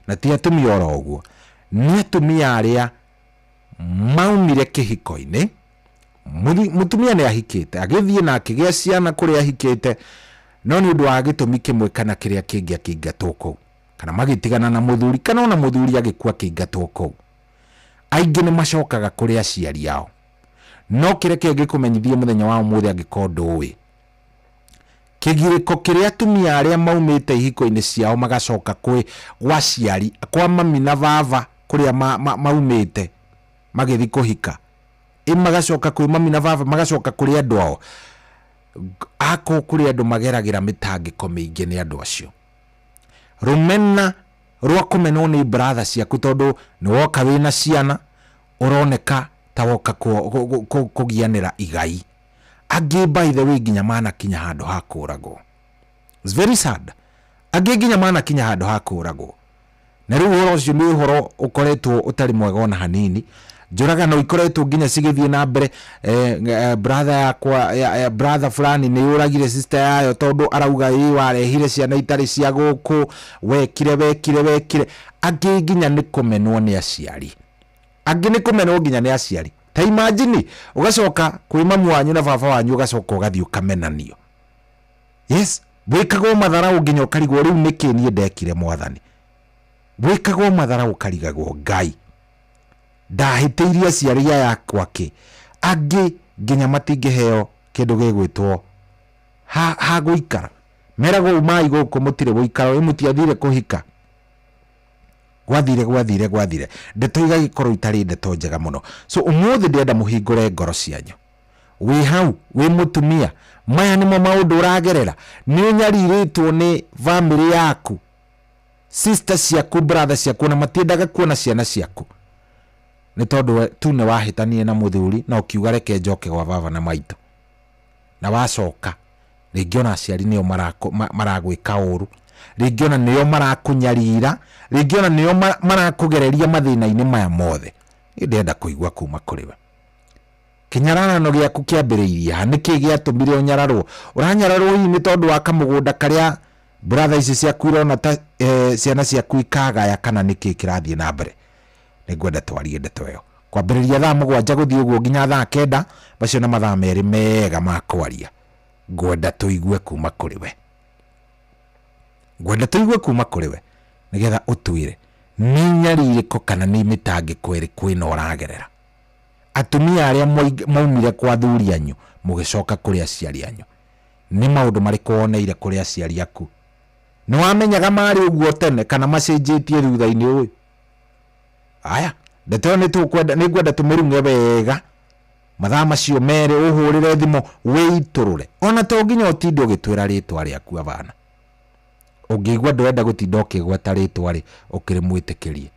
na ti atumia oro ũguo, nĩ atumia arĩa Maumire kĩhiko-inĩ, mũtumia nĩ ahikĩte, agĩthiĩ na akĩgĩa ciana kũrĩa ahikĩte, no nĩ ũndũ wa gĩtũmi kĩmwe kana kĩrĩa kĩngĩ akĩingatwo kũu, kana magĩtigana na mũthuri, kana ona mũthuri agĩkua akĩingatwo kũu. Aingĩ nĩ macokaga kũrĩ aciari ao. No kĩreke ngĩkũmenyithie mũthenya wa ũmũthĩ angĩkorwo ndũĩ, kĩgirĩko kĩrĩa atumia arĩa maumĩte ihiko-inĩ ciao magacoka kwĩ gwa aciari, kwa mami na baba kũrĩa maumĩte magĩthiĩ kũhika, magacoka kwĩ mami na baba, magacoka kũrĩ andũ ao, akũ kũrĩ andũ mageragĩra mĩtangĩko mĩingĩ nĩ andũ acio. Rũmena rwa kũmenwo nĩ brother ciaku tondũ nĩ woka wĩna ciana, ũroneka ta woka kũgianĩra igai. Angĩ by the way nginya manakinya handũ ha kũragwo. It's very sad. Angĩ nginya manakinya handũ ha kũragwo. Na rĩu ũhoro ũcio nĩ ũhoro ũkoretwo ũtarĩ mwega ona hanini. Njũragano ikoretwo nginya cigĩthiĩ na mbere. Brother yakwa, ya brother fulani nĩ ũragire sister yayo tondũ arauga ĩ warehire ciana itarĩ cia gũkũ, wekire wekire wekire. Angĩ nginya nĩ kũmenwo nĩ aciari. Angĩ nĩ kũmenwo nginya nĩ aciari. Ta imagine ũgacoka kwĩ mamu wanyu na baba wanyu, ũgacoka ũgathiĩ ũkamenanio. Yes, wĩkagwo matharau nginya ũkarigwo rĩu nĩkĩ niĩ ndekire mwathani. Wĩkagwo matharau ũkarigagwo Ngai, ndahĩtĩirie aciari aya akwa kĩ. Angĩ nginya matingĩheo kĩndũ gĩgwĩtwo ha gũikara. Meragwo umai gũkũ mũtirĩ gũikara, ĩ mũtiathire kũhika. Gwathire gwathire gwathire. Ndeto igagĩkorwo itarĩ ndeto njega mũno. So ũmũthĩ ndĩrenda mũhingũre ngoro cianyu. Wĩ hau, wĩ mũtumia, maya nĩmo maũndũ ũragerera. Nĩ ũnyarirĩtwo nĩ family yaku, sister ciaku, brother ciaku, na matiendaga kuona ciana ciaku. Nĩ tondũ tu nĩ wahĩtanie na mũthuri na ũkiuga reke njoke gwa baba na maitũ. Na wacoka, rĩngĩ ona aciari nĩo maragwĩka ũru, rĩngĩ ona nĩo marakũnyarira, rĩngĩ ona nĩo marakũgereria mathĩna-inĩ maya mothe. Niĩ ndĩrenda kũigua kuma kũrĩ we. Kĩnyararano gĩaku kĩambĩrĩirie ha? Nĩkĩ gĩatũmire ũnyararwo? Ũranyararwo hihi nĩ tondũ wa kamũgũnda karĩa brother ici ciaku irona ta ciana ciaku ikagaya, kana nĩkĩ kĩrathiĩ na mbere? Nĩngwenda twarie ndeto ĩyo. Kwambĩrĩria thaa 7 gũthiĩ ũguo nginya thaa 9, macio nĩ mathaa merĩ mega ma kwaria. Ngwenda tũigue kuma kũrĩ we. Ngwenda tũigue kuma kũrĩ we nĩgetha ũtwĩre nĩ nyarirĩko kana nĩ mĩtangĩko ĩrĩkũ ĩno ũragerera. Atumia arĩa maumire kwa athuri anyu mũgĩcoka kũrĩ aciari anyu, nĩ maũndũ marĩkũ woneire kũrĩ aciari aku? Nĩ wamenyaga marĩ ũguo tene kana macenjetie thutha-inĩ ũyũ? Aya, ndeto ĩyo nĩngwenda tũmĩrung'e wega. Mathaa macio merĩ ũhũrĩre thimũ wĩitũrũre. Ona to nginya ũtinde ũgĩtwĩra rĩtwa rĩaku abana. Ũngĩigua ndũrenda gũtinda ũkĩgweta rĩtwa rĩ, ũkĩrĩ mwĩtĩkĩrie.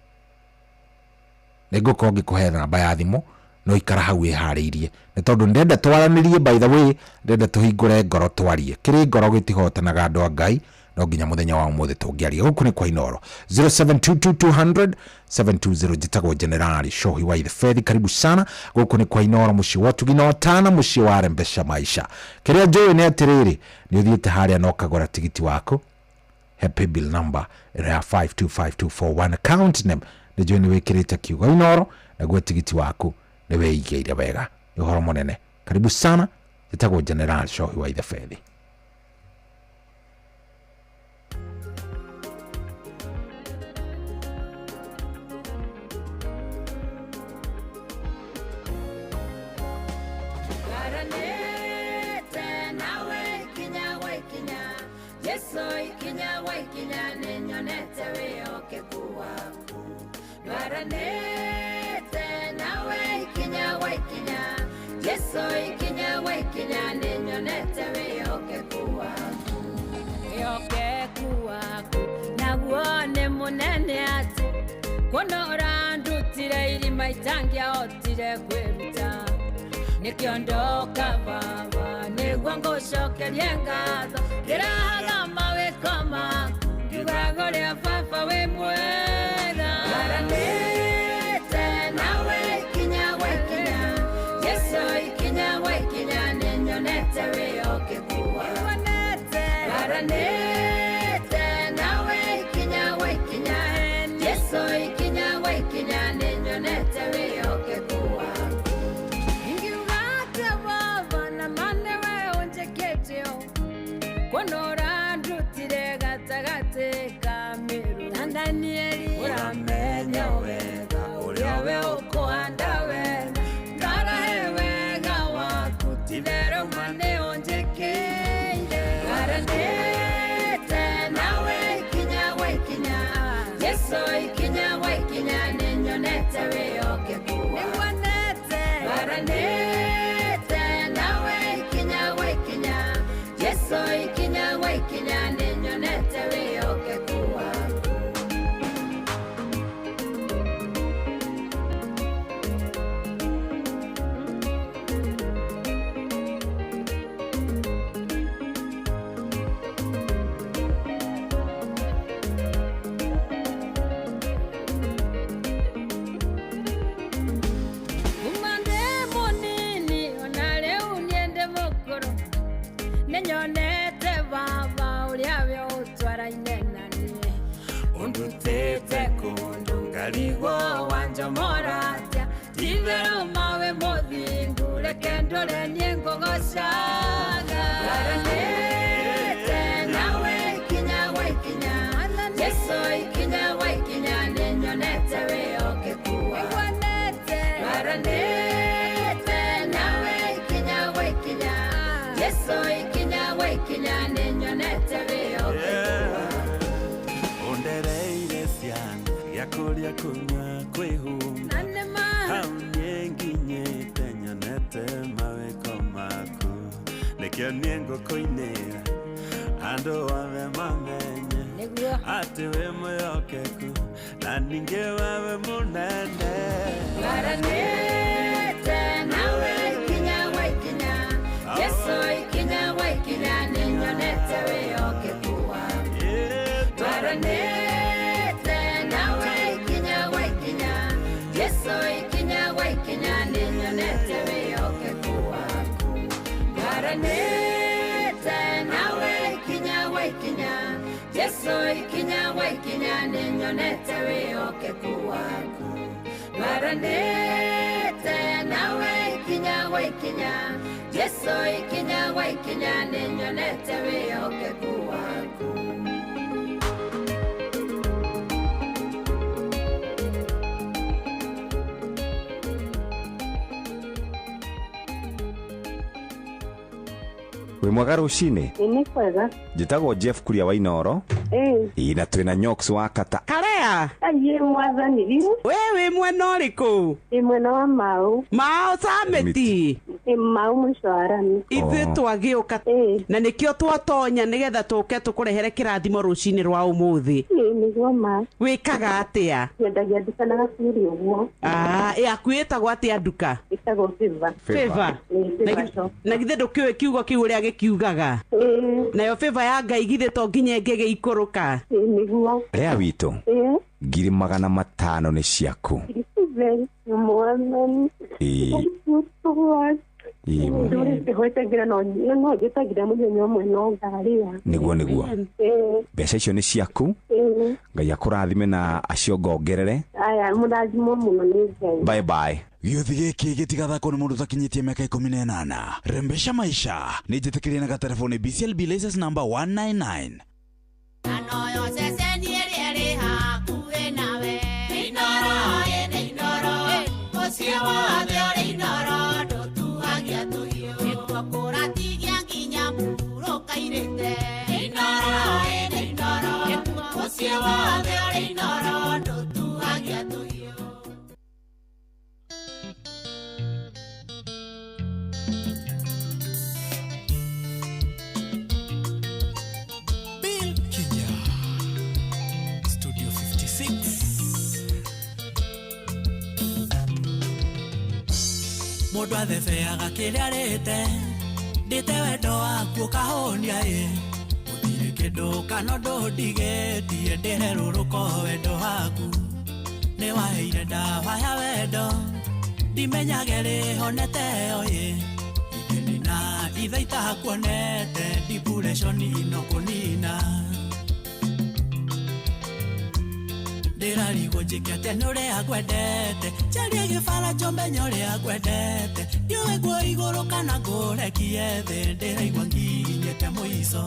Nĩngũkorwo ngĩkũhe namba ya thimũ, no ikara hau wĩharĩirie. Nĩ tondũ ndĩrenda twaranĩrie, by the way, ndĩrenda tũhingũre ngoro twarie. Kĩrĩ ngoro gĩtihotanaga andũ a Ngai, no nginya mũthenya wa ũmũthĩ tũngĩaria. Gũkũ nĩ kwa Inooro. 0722 200 720. Njĩtagwo Generali Shohi wa Ithefethi. Karibu sana. Gũkũ nĩ kwa Inooro, mũciĩ wa ũtugi na ũtana, mũciĩ wa rembesha maisha. Kĩrĩa njũĩ nĩ atĩrĩrĩ, nĩ ũthiĩte harĩa na ũkagũra tigiti waku. Happy bill number ĩno ya 525241, account name nĩ njũĩ nĩ wĩkĩrĩte kiugo Inooro, naguo tigiti waku nĩ wĩigĩire wega. Nĩ ũhoro mũnene. Karibu sana. Njĩtagwo General Shohi wa Ithefethi. Itangiahotire kwĩruta nĩkĩo ndoka baba nĩguo ngũcokerie ngatho ndĩrahaga mawĩko maku ngiugaga ũrĩa baba wĩ mwega. Ngaranĩte nawe ikinya gwa ikinya, Jesũ ikinya gwa ikinya, nĩnyonete wĩhokeku waku. Ngaranĩte nawe ikinya gwa ikinya, Jesũ ikinya gwa ikinya, nĩnyonete wĩhokeku Kuona ũrandutire gatagatĩ ka mĩru na Danieli ũramenya wega ũrĩa we ũkũhanda wega ngarahe wega waku titherũ ma nĩ ũnjĩkĩire Ngaranĩte nawe ikinya gwa ikinya Jesu ikinya gwa ikinya nĩnyonete wĩhokeku nĩguonete Ngaranĩte nawe ikinya gwa ikinya Jesu ikinya gwa ikinya nĩnyonete wĩhokeku waku. Kuma ndĩ mũnini ona rĩu niĩ ndĩ mũkũrũ nĩnyonete baba ũrĩa we ũtwaraine na niĩ ũndutĩte kũndũ ngarigwo wanjomora atĩa ti-itherũ mawe mũthingu reke ndũre niĩ ngũgocaga Ngaranĩte nawe ikinya gwa ikinya Jesu ikinya gwa ikinya nĩnyonete wĩhokeku waku Ngaranĩte nawe ikinya gwa ikinya Jesu ikinya gwa ikinya nĩnyonete wĩhokeku waku. Ondereire ciana gĩa kũrĩa kũnyua kwĩhumba Na nĩma hau niĩ nginyĩte nyonete mawĩko maku nĩkĩo niĩ ngũkũinĩra andũ othe mamenye nĩguo atĩ wĩ mwĩhokeku na ningĩ wewe mũnene. Ngaranĩte nawe ikinya gwa ikinya Jesu ikinya gwa ikinya nĩnyonete wĩhokeku waku Ngaranĩte nawe ikinya gwa ikinya Jesu ikinya gwa ikinya nĩnyonete wĩhokeku waku Ngaranĩte nawe ikinya gwa ikinya Jesu ikinya gwa ikinya nĩnyonete wĩhokeku waku Ngaranĩte nawe ikinya gwa ikinya Jesu ikinya gwa ikinya nĩnyonete wĩhokeku waku. Wĩ mwega rũcinĩ? Nĩ kwega. Njĩtagwo Jeff Kuria wa Inooro. Ĩĩ. Ĩ na twĩna Nyox wa Kata. Karea. Aiye mwathani riu. We wĩ mwena ũrĩkũ? Ndĩ mwena wa Mau. Mau Samiti. Ĩ Mau mũico wa rami. Ithuĩ twagĩũka na nĩkĩo twatonya nĩgetha tũke tũkũrehere kĩrathimo rũcinĩ rwa ũmũthĩ. Ĩ nĩguo ma. Wĩkaga atĩa? Nyendagia nduka na gacuri ũguo. Ah, yaku ĩtagwo atĩa nduka? Ĩtagwo Favor. Favor. Ĩ Favor shop. Na githĩ ndũkĩũĩ kiugo kĩu ũrĩa gĩkiugaga? Ĩ. Nayo favor ya Ngai githĩ to nginya ĩngĩgĩikũrũka? Ĩ nĩguo. Rea witũ. Ĩ. 500,000 nĩ ciaku. Thank you mwathani. Ĩ. Thank you so much. Ĩ. Ndũrĩte ngira no njĩtagĩra mũthenya ũmwe no ngarĩa. Nĩguo nĩguo. Ĩ. Mbeca icio nĩ ciaku. Ĩ. Ngai akũrathime na aciongongerere. Aya mũrathimwo mũno nĩ Ngai. Bye bye. Gĩũthi gĩkĩ gĩtigathakwo nĩ mũndũ ũtakinyĩtie mĩaka 18. Rembesha maisha nĩ njĩtĩkĩrie na gatelefoni BCLB license number 199. Anoyo ceceni ĩrĩa ĩrĩ hakuhĩ nawe Inooro ĩnĩ Inooro mũciĩ wothe ũrĩ Inooro ndũtuagia tũhiũ nĩkuo kũratigia nginya mũhurũka-irĩte Inooro ĩnĩ Inooro mũciĩ wothe ũrĩ Inooro ndũtuagia tũhiũ. Bill Kinya Studio 56 Mũndũ athebeaga kĩrĩa arĩte ndĩte wendo waku ũkahũnia ĩ gũtirĩ kĩndũ kana ũndũ ũndigĩtie ndĩrerũrũka wendo waku nĩ waheire ndawa ya wendo ndimenyage rĩhonete ĩ igeni na ithe itakuonete depression ino kũnina ndĩrarigwo njĩke atĩa nĩ ũrĩa ngwendete njarie gĩbara njũmenye ũrĩa ngwendete ndiũĩ nguo igũrũ kana ngũrekie thĩ ndĩraigua nginyĩte mũico.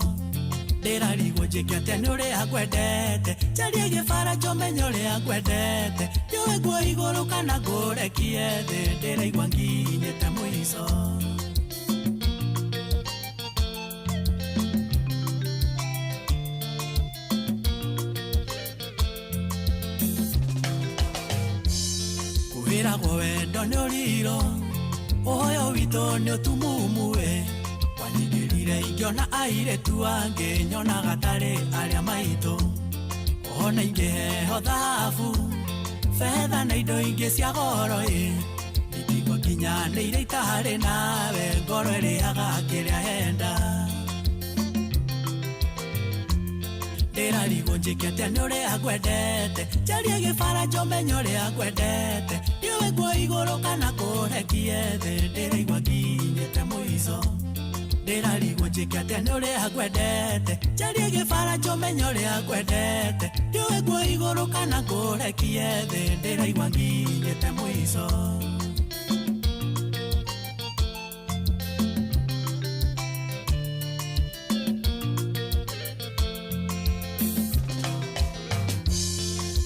Ndĩrarigwo njĩke atĩa nĩ ũrĩa ngwendete. Njarie gĩbara njũmenye ũrĩa ngwendete. Ndiũĩ nguo igũrũ kana ngũrekie thĩ. Ndĩraigua nginyĩte mũico. Kwĩragwo wendo nĩ ũriro, ũhoyo witũ nĩ ũtumumu-ĩ. Wanyingĩrire ingĩona airĩtu angĩ nyonaga tarĩ arĩa maitũ. Ona ingĩheo thahabu, betha na indo ingĩ cia goro-ĩ. Ingĩigua nginyanĩire itarĩ nawe, ngoro ĩrĩaga kĩrĩa henda. Ndĩrarigwo njĩke atĩa nĩ ũrĩa ngwendete. Njarie gĩbara njũmenye ũrĩa ngwendete. Ndiũĩ nguo igũrũ kana kũrekie thĩ. Ndĩraigua nginyĩte mũico. Ndĩrarigwo njĩke atĩa nĩ ũrĩa ngwendete. Njarie gĩbara njũmenye ũrĩa ngwendete. Ndiũĩ nguo igũrũ kana kũrekie thĩ. Ndĩraigua nginyĩte mũico.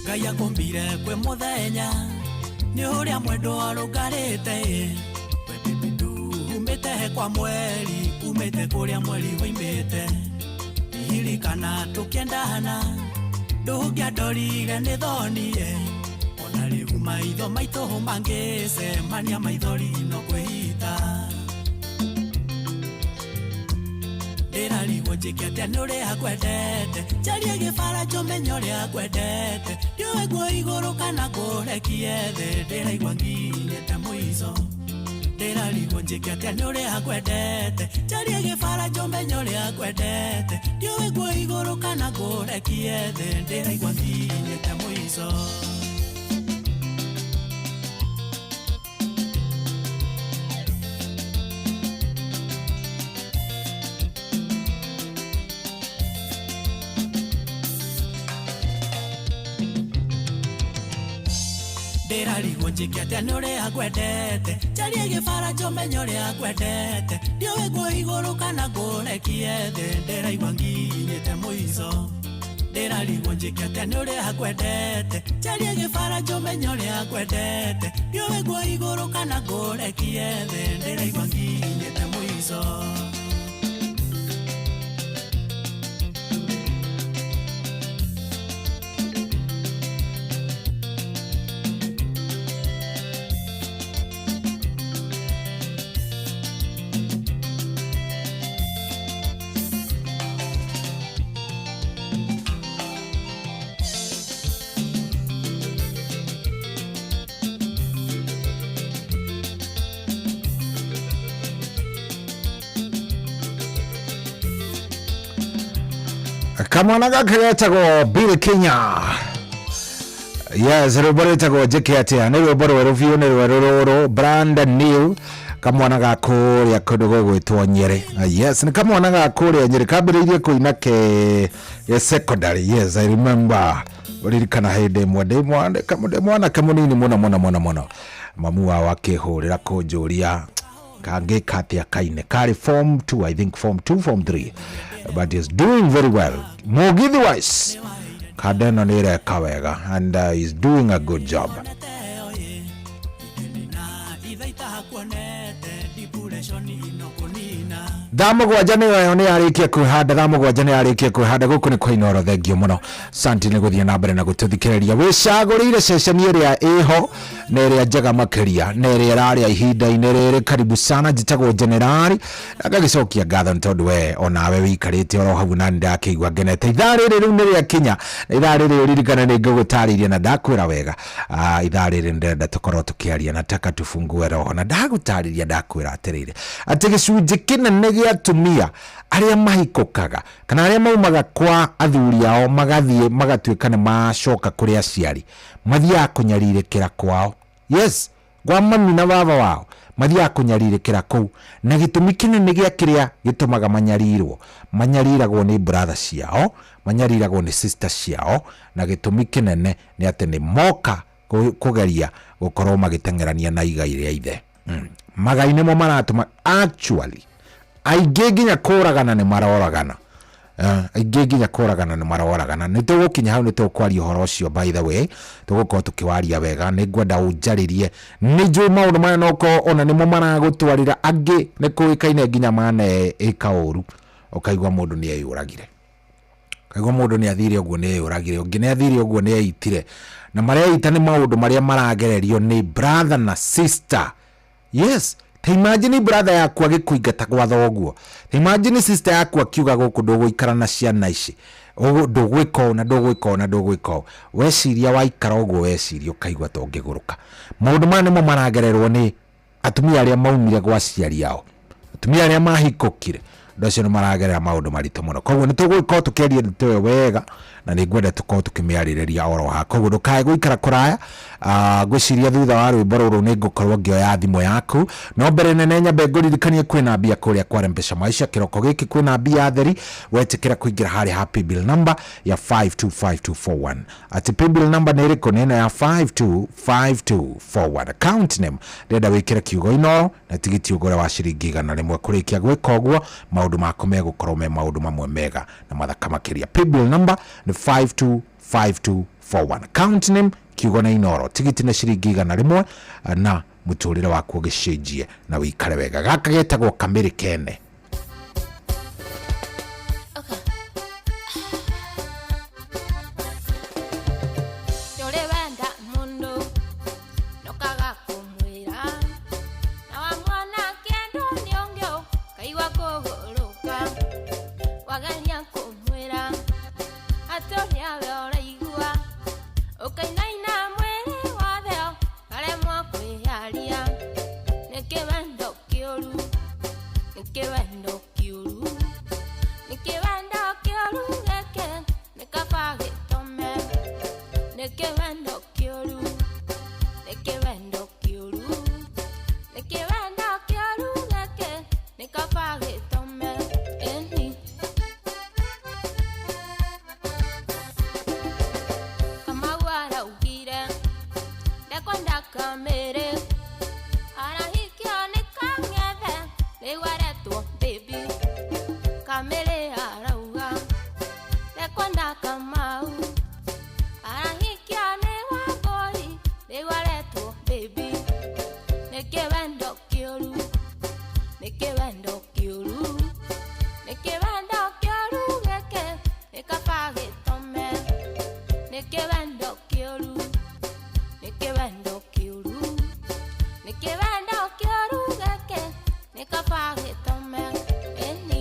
Ngai akũmbire kwĩ mũthenya nĩ ũrĩa mwendwa arũngarĩte ĩ. We baby ndumĩte kwa mweri, umĩte kũrĩa mweri woimĩte. Ririkana tũkĩendana, ndũngĩandorire nĩ thoni ĩ. Ona rĩu maitho maitũ mangĩcemania maithori no kwĩhitha. Ndĩrarigwo njĩke atĩa nĩ ũrĩa ngwendete. Njarie gĩbara njũmenye ũrĩa ngwendete. Ndiũĩ nguo igũrũ kana ngũrekie thĩ. Ndĩraigua nginyĩte mũico. Ndĩrarigwo njĩke atĩa nĩ ũrĩa ngwendete. Njarie gĩbara njũmenye ũrĩa ngwendete. Ndiũĩ nguo igũrũ kana ngũrekie thĩ. Ndĩraigua nginyĩte mũico. Ndĩrarigwo njĩke atĩa nĩ ũrĩa ngwendete. Njarie gĩbara njũmenye ũrĩa ngwendete. Ndiũĩ nguo igũrũ kana ngũrekie thĩ. Ndĩraigua nginyĩte mũico. Ndĩrarigwo njĩke atĩa nĩ ũrĩa ngwendete. Njarie gĩbara njũmenye ũrĩa ngwendete. Ndiũĩ nguo igũrũ kana ngũrekie thĩ. Ndĩraigua nginyĩte mũico. Kamwana gaka getagwo Bill Kenya. Yes, rwĩmbo rwĩtagwo njĩke atĩa, nĩ rwĩmbo rwerũ biũ, nĩ rwerũ rũrũ, brand new. Kamwana ga kũrĩa kũndũ gũgwĩtwo Nyĩrĩ. Yes, nĩ kamwana ga kũrĩa Nyĩrĩ, kambĩrĩirie kũina ke secondary. Yes, I remember, ririkana hĩndĩ ĩmwe ndĩ mwanake mũnini mũno mũno mũno mũno, mamu wao akĩhũrĩra kũnjũria kangĩka atĩa kaine. Karĩ form 2, I think form 2, form 3, but is doing very well mugithi wise. Kanda ĩno nĩ ĩreka wega and is doing a good job. 7:00 nĩ yo nĩ yarĩkia kwĩhanda, 7:00 nĩ yarĩkia kwĩhanda. Gũkũ nĩ kwa Inooro, thengio mũno, santi nĩ gũthiĩ na mbere na gũtũthikĩrĩria. Wĩcagũrĩire ceceni ĩrĩa ĩho na ĩrĩa njega makĩria na ĩrĩa ĩrarĩa ihinda-inĩ rĩrĩ. Karibu sana, njĩtagwo Generali, na ngagĩcokia ngatho nĩ tondũ we onawe wĩikarĩte oro hau na nĩndakĩigua ngenete. Ithaa rĩrĩ rĩu nĩ rĩakinya, na ithaa rĩrĩ ũririkane nĩ ngũgũtarĩirie na ndakwĩra wega. Ithaa rĩrĩ ndĩrenda tũkorwo tũkĩaria, nataka tufungue roho, na ndagũtarĩria ndakwĩra atĩrĩrĩ, atĩ gĩcunjĩ kĩnene gĩa atumia arĩa mahikũkaga kana arĩa maumaga kwa athuri ao magathiĩ magatuĩka nĩ macoka kũrĩ aciari, mathiaga kũnyarirĩkĩra kwao. Yes, kwa mami na baba wao mathiaga kũnyarirĩkĩra kũu, na gĩtũmi kĩnene gĩa kĩrĩa gĩtũmaga manyarirwo, manyariragwo nĩ brother ciao, manyariragwo nĩ sister ciao, na gĩtũmi kĩnene nĩ atĩ nĩ moka kũgeria gũkorwo magĩteng'erania na igai rĩa ithe. Magai nĩmo maratũma actually aingĩ nginya kũragana nĩ maroragana. Aingĩ nginya kũragana nĩ maroragana. Nĩ tũgũkinya hau, nĩ tũkwaria ũhoro ũcio. By the way, tũgũkorwo tũkĩwaria wega. Nĩ ngwenda ũnjarĩrie, nĩ njũĩ maũndũ maya nokorwo ona nĩmo maragũtwarĩra. Angĩ nĩ kũĩkaine nginya maneĩka ũru, ũkaigua mũndũ nĩ eyũragire, kaigua mũndũ nĩ athire ũguo nĩ eyũragire, ũngĩ nĩ athire ũguo nĩ eitire, na mareita nĩ maũndũ marĩa maragererio nĩ brother na sister. Yes, ta imagine brother yaku agĩkũingata gwa thoguo, ta imagine sister yaku akiuga gũkũ ndũgũikara na ciana ici, ndũgwĩka ũũ na ndũgwĩka ũũ na ndũgwĩka ũũ. Weciria waikara ũguo, weciria ũkaigua ta ũngĩgũrũka. Maũndũ maya nĩmo maragererwo nĩ atumia arĩa maumire gwa aciari ao, atumia arĩa mahikũkire. Andũ acio nĩ maragerera maũndũ maritũ mũno. Koguo nĩ tũgũkorwo tũkĩaria ndeto ĩyo wega, na nĩ ngwenda tũkorwo tũkĩmĩarĩrĩria oro haha. Koguo ndũkae gũikara kũraya. Ngwĩciria thutha wa rwĩmbo rũrũ nĩ ngũkorwo ngĩoya thimũ yaku, no mbere nene nyambe ngũririkanie kwĩna mbia kũrĩa kwa Mpesa Maisha. Kĩroko gĩkĩ kwĩna mbia theri wetĩkĩra kũingĩra harĩa ha paybill number ya 525241. Atĩ paybill number nĩ ĩrĩkũ? Nĩ ĩno ya 525241. Account name ndĩrenda wĩkĩre kiugo Inoro na tigiti ũgũre wa ciringi 100. Kũrĩkia gwĩka ũguo, maũndũ maku megũkorwo me maũndũ mamwe mega na mathaka makĩria. Paybill number nĩ 525241, account name kiugo na Inoro, tigiti nĩ ciringi 100, na mũtũrĩre waku ũgĩcenjie na wĩikare wega. Gaka getagwo Kamĩrĩ Kene. Ndũrĩ wenda mũndũ nũkaga kũmwĩra, na wamwona kĩndũ nĩ ũngĩ ũkaigua kũgũrũka. Wageria kũmwĩra atĩ ũrĩa we ũraigua, ũkainaina mwĩrĩ wothe ũkaremwo kwĩyaria. Nĩ kĩwendo kĩũru, nĩ kĩwendo kĩũru, nĩ kĩwendo kĩũru gĩkĩ, nĩ kaba gĩtome. Nĩ kĩwendo kĩũru, nĩ kĩwendo kĩũru, nĩ kĩwendo kĩũru gĩkĩ, nĩ kaba gĩtome. Ĩni Kamau araugire ndekwenda Kamĩrĩ, arahikio nĩ Kang'ethe, rĩu aretwo baby. Kamĩrĩ arauga ndekwenda Kamau, arahikio nĩ Wambũi, rĩu aretwo baby. Nĩ kĩwendo kĩũru, nĩ kĩwendo kĩũru, nĩ kĩwendo kĩũru gĩkĩ, nĩ kaba gĩtome. Nĩ kĩwendo kĩũru, nĩ kĩwendo kĩũru, nĩ kĩwendo kĩũru gĩkĩ, nĩ kaba gĩtome. Ĩni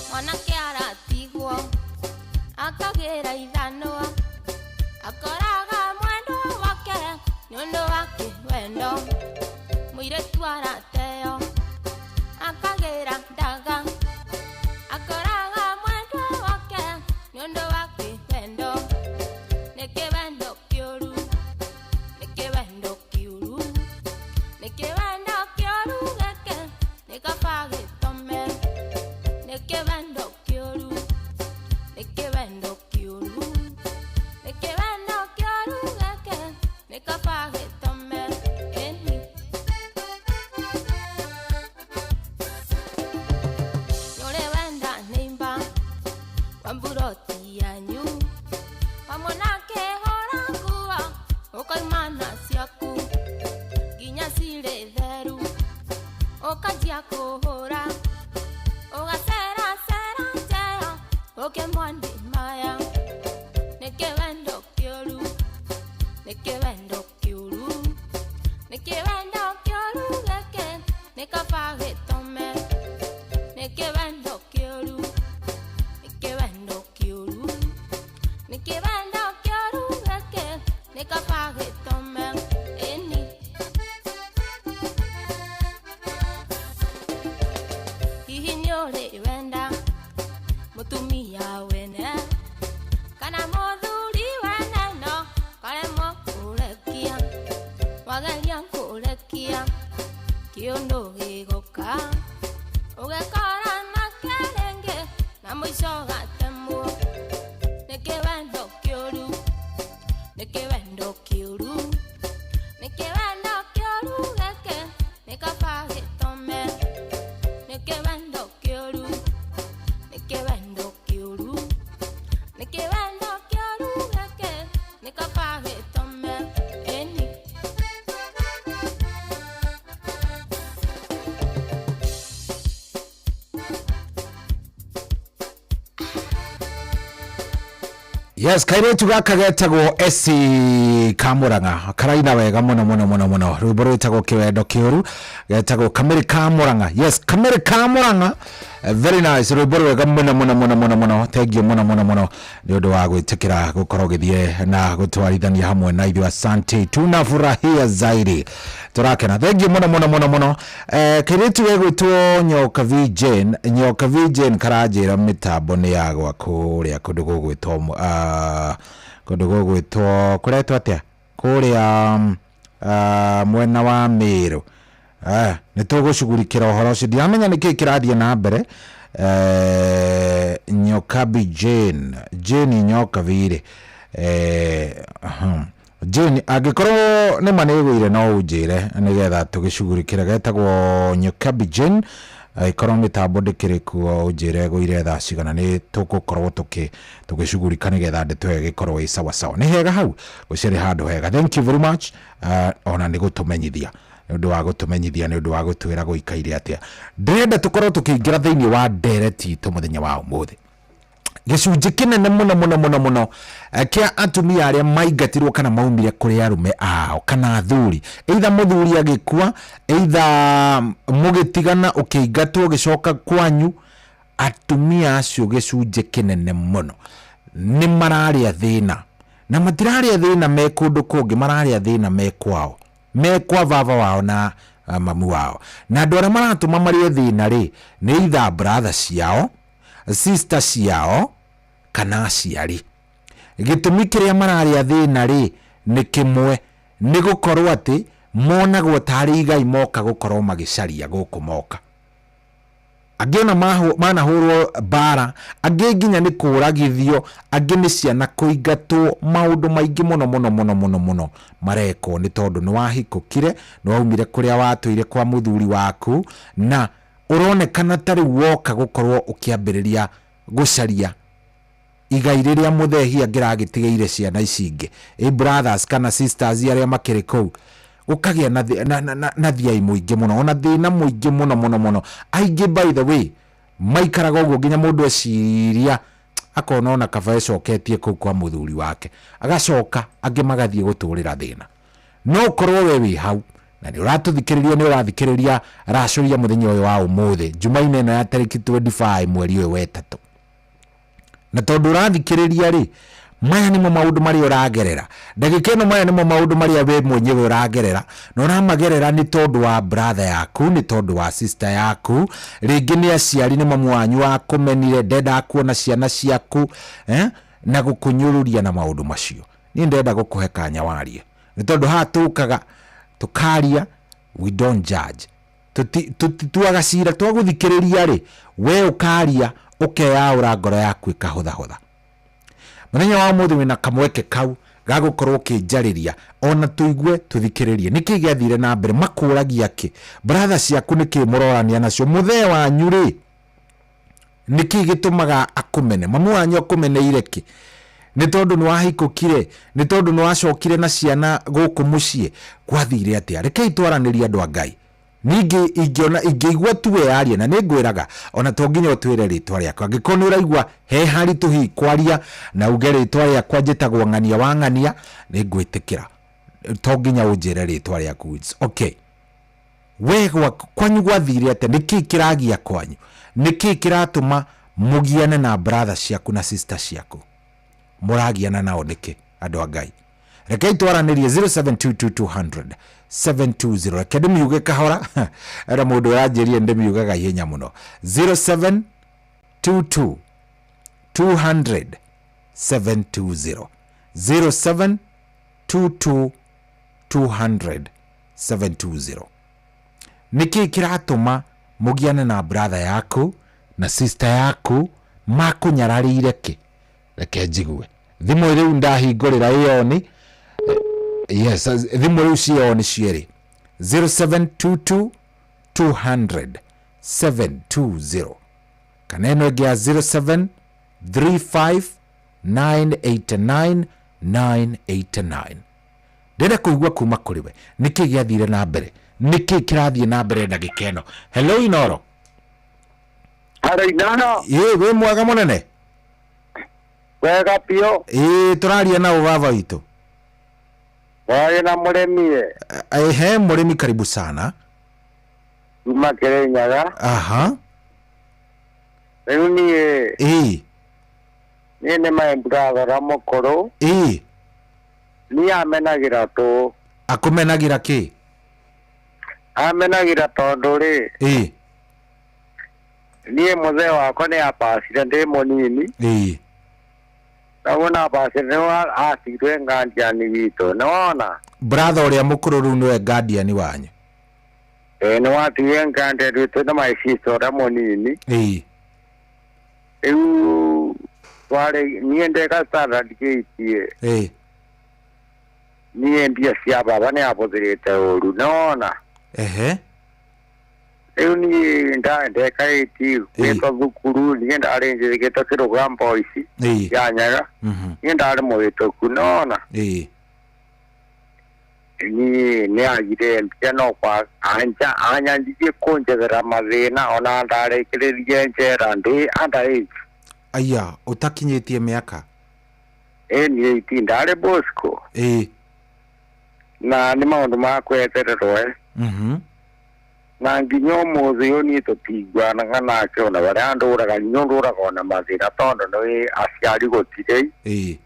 mwanake aratigwo akagĩra ithanwa, akoraga mwendwa wake nĩ ũndũ wa kĩwendo. Mũirĩtu arateo akagĩra ndaga, akoraga mwendwa wake nĩ ũndũ wa kĩwendo. Nĩ kĩwendo kĩũru, nĩ kĩwendo kĩũru, nĩ kĩwendo kĩũru gĩkĩ, nĩ kaba gĩtome. Nĩ kĩwendo kĩũru, nĩ kĩwendo kĩũru, nĩ kĩwendo kĩũru gĩkĩ, nĩ kaba gĩtome. Ĩni nĩũrĩ wenda nĩimba wa mburoti yanyu, wamwona akĩhũra nguo ũkauma na ciaku nginya cirĩ theru, ũkanjia kũhũra ũgaceracera njeyo ũkĩmwoni maya. Nĩ kĩwendo kĩũru, nĩ kĩwendo kĩũru, nĩ kĩwendo kĩũru gĩkĩ, nĩ kaba gĩtome. Nĩ kĩwendo kĩũru, nĩ kĩwendo kĩũru, nĩ kĩwendo kĩũru gĩkĩ, nĩ kaba gĩtome. Ĩni hihi nĩ ũrĩ wenda mũtumia wene kana mũthuri wene, no karemwo kũrekia? Wageria kũrekia kĩũndũ gĩgũka, ũgekora nake rĩngĩ na mũico gatemwo. Nĩ kĩwendo kĩũru, nĩ kĩwendo kĩũru, nĩ kĩwendo kĩũru gĩkĩ, nĩ kaba gĩtome. Yes, kairĩtu gaka getagwo Esi Kamũrang'a karaina wega mũno mũno mũno mũno. Rwĩmbo rwĩtagwo kĩwendo kĩũru, getagwo Kamĩrĩ Kamũrang'a. Yes, Kamĩrĩ Kamũrang'a. Very nice, rwĩmbo rwega mũno mũno mũno mũno mũno. Thank you mũno mũno mũno nĩ ũndũ wa gwĩtĩkĩra gũkorwo ũgĩthiĩ na gũtwarithania hamwe na ithuĩ. Asante, tunafurahia zaidi, tũrakena. Thank you mũno mũno mũno mũno. Kairĩtu gegwĩtwo Nyoka V Jane, Nyoka V Jane karanjĩra mĩtambo nĩ yagwa kũrĩa kũndũ gũgwĩtwo kũndũ gũgwĩtwo kũretwo atĩa kũrĩa mwena wa Meru. Nĩ tũgũcugurikĩra ũhoro ũcio, ndiramenya nĩkĩĩ kĩrathiĩ na mbere. Nyokabi Jane, Jane Nyokabi rĩ, Jane angĩkorwo nĩ ma nĩ ĩgũire no ũnjĩre nĩgetha tũgĩcugurikĩre. Getagwo Nyokabi Jane, angĩkorwo mĩtambo ndĩkĩrĩ kuo ũnjĩre ĩgũire thaa cigana, nĩ tũgũkorwo tũgĩcugurika nĩgetha ndeto ĩyo ĩgĩkorwo ĩ sawa sawa. Nĩ hega hau gũciarĩ handũ hega. Thank you very much, ona nĩ gũtũmenyithia, nĩ ũndũ wa gũtũmenyithia, nĩ ũndũ wa gũtwĩra gũikaire atĩa. Ndĩrenda tũkorwo tũkĩingĩra thĩinĩ wa ndereti itũ mũthenya wa ũmũthĩ. Gĩcunjĩ kĩnene mũno mũno mũno mũno kĩa atumia arĩa maingatirwo kana maumire kũrĩ arũme ao kana athuri, either mũthuri agĩkua, either mũgĩtigana ũkĩingatwo ũgĩcoka kwanyu, atumia acio gĩcunjĩ kĩnene mũno nĩ mararĩa thĩna, na matirarĩa thĩna me kũndũ kũngĩ, mararĩa thĩna me kwao, me kwa baba wao na mamu wao. Na andũ arĩa maratũma marĩe thĩna rĩ, nĩ either brother ciao, sister ciao kana aciari. Gĩtũmi kĩrĩa mararĩa thĩna rĩ nĩ kĩmwe, nĩ gũkorwo atĩ monagwo tarĩ igai moka gũkorwo magĩcaria gũkũ moka. Angĩ ona manahũrwo mbara, angĩ nginya nĩ kũragithio, angĩ nĩ ciana kũingatwo, maũndũ maingĩ mũno mũno mũno mũno mũno marekwo nĩ tondũ nĩ wahikũkire, nĩ waumire kũrĩa watũire kwa mũthuri waku, na ũronekana ta rĩu woka gũkorwo ũkĩambĩrĩria gũcaria igai rĩrĩa mũthehia angĩragĩtigĩire ciana ici ingĩ, ĩ brothers kana sisters arĩa makĩrĩ kũu. Gũkagĩa na thiai mũingĩ mũno, ona thĩna mũingĩ mũno mũno mũno. Aingĩ by the way maikaraga ũguo nginya mũndũ eciria akona ona kaba ecoketie kũu kwa mũthuri wake, agacoka angĩ magathiĩ gũtũrĩra thĩna. No ũkorwo we wĩ hau na nĩ ũratũthikĩrĩria, nĩ ũrathikĩrĩria racũria mũthenya ũyũ wa ũmũthĩ, Jumaine ĩno ya tarĩki 25 mweri ũyũ wa ĩtatũ, na tondũ ũrathikĩrĩria rĩ, maya nĩmo maũndũ marĩa ũragerera ndagĩka ĩno, maya nĩmo maũndũ marĩa we mwenyewe ũragerera, na ũramagerera nĩ tondũ wa brother yaku, nĩ tondũ wa sister yaku, rĩngĩ nĩ aciari, nĩ mamu wanyu wakũmenire, ndendaga kuona ciana ciaku, na gũkũnyũrũria na maũndũ macio. Niĩ ndĩrenda gũkũhe kanya warie, nĩ tondũ haha tũkaga tũkaria, we don't judge, tũtituaga cira, twagũthikĩrĩria rĩ, we ũkaria ũkeyaũra ngoro yaku ĩkahũthahũtha. Mũthenya wa ũmũthĩ wĩna kamweke kau ga gũkorwo ũkĩnjarĩria, ona tũigue tũthikĩrĩrie nĩkĩ gĩathire na mbere, makũragia kĩ brother ciaku, nĩkĩ mũrorania nacio, mũthee wanyu rĩ, nĩkĩ gĩtũmaga akũmene, mamu wanyu akũmeneire kĩ, nĩ tondũ nĩ wahikũkire, nĩ tondũ nĩ wacokire na ciana gũkũ mũciĩ, gwathire atĩa? Rekei twaranĩrie, andũ a Ngai. Ningĩ ingĩona ingĩigua tu we yaria, na nĩ ngwĩraga ona to nginya ũtwĩre rĩtwa rĩakwa. Angĩkorwo nĩ ũraigua he haritũ hihi kwaria na uge rĩtwa rĩakwa njĩtagwo ng'ania wa ng'ania, nĩ ngwĩtĩkĩra, to nginya ũnjĩre rĩtwa rĩaku, it's okay. We kwanyu gwathire atĩa? Nĩkĩ kĩragia kwanyu? Nĩkĩ kĩratũma mũgiane na brother ciaku na sister ciaku? Mũragiana nao nĩkĩ, andũ a Ngai? Rekei twaranĩrie 0722 720. Reke ndĩmiuge kahora, era mũndũ ũranjĩrire ndĩmiugaga ihenya mũno. 0722 200 720, 0722 200 720. Nĩkĩ kĩratũma mũgiane na brother yaku na sister yaku? Makũnyararĩire kĩ? Reke njigue thimũ rĩu ndahingũrĩra ĩyo nĩ yes, thimũ rĩu ciĩo nĩ cierĩ, 0722 200 720 kana ĩno ĩngĩ ya 0735 989 989. Ndĩrenda kũigua kuma kũrĩ we nĩkĩ gĩathire na mbere, nĩkĩ kĩrathiĩ na mbere ndagĩka ĩno. Hello, Inoro. Hello, Inoro. Ĩ, wĩ mwega mũnene? Wega biũ. Ĩĩ, tũraria na baba witũ. Warĩ na mũrĩmi e. Ehe, mũrĩmi, karibu sana. Kuma Kĩrĩnyaga. Aha. Rĩu niĩ. Ĩĩ. Niĩ nĩ my brother ũrĩa mũkũrũ. Ĩĩ. Niĩ amenagĩra tũ. Akũmenagĩra kĩ? Amenagĩra tondũ rĩ. Ĩĩ. Niĩ mũthee wakwa nĩ apacire ndĩ mũnini. Ĩĩ. Koguo nabacire nĩwe atigire guardian witũ, nĩwona? Brother ũrĩa mũkũrũ rĩu nĩwe guardian wanyu. Ĩĩ, nĩwatigire guardian witũ na my sister ũrĩa mũnini. Ĩĩ. Rĩu twarĩ niĩ ndeka standard eight ĩ. Ĩĩ. Niĩ mbia cia baba nĩ abũthĩrĩte ũru, nĩwona? Ehe. Rĩu niĩ ndeka eight gwĩtwo thukuru, niĩ ndarĩ njĩrĩgĩte kĩrũga boys Ĩĩ. ya Nyaga. Niĩ ndarĩ mũhĩtũku, nĩwona? Ĩĩ. Niĩ nĩ agire mbia no kwa anja anyanjirie kũnjethera mathĩna ona ndarĩkĩrĩrie njera ndĩ under age. Aya, ũtakinyĩtie mĩaka? Ĩĩ, niĩ iti ndarĩ Bosco. Ĩĩ. Na nĩ maũndũ ma kwetererwo e. Na nginya ũmũthĩ ũyũ niĩ tũtiguanaga nake ona barĩa ndũraga niĩ ndũraga ona mathĩna tondũ nĩ aciari gũtirĩ. Ĩĩ.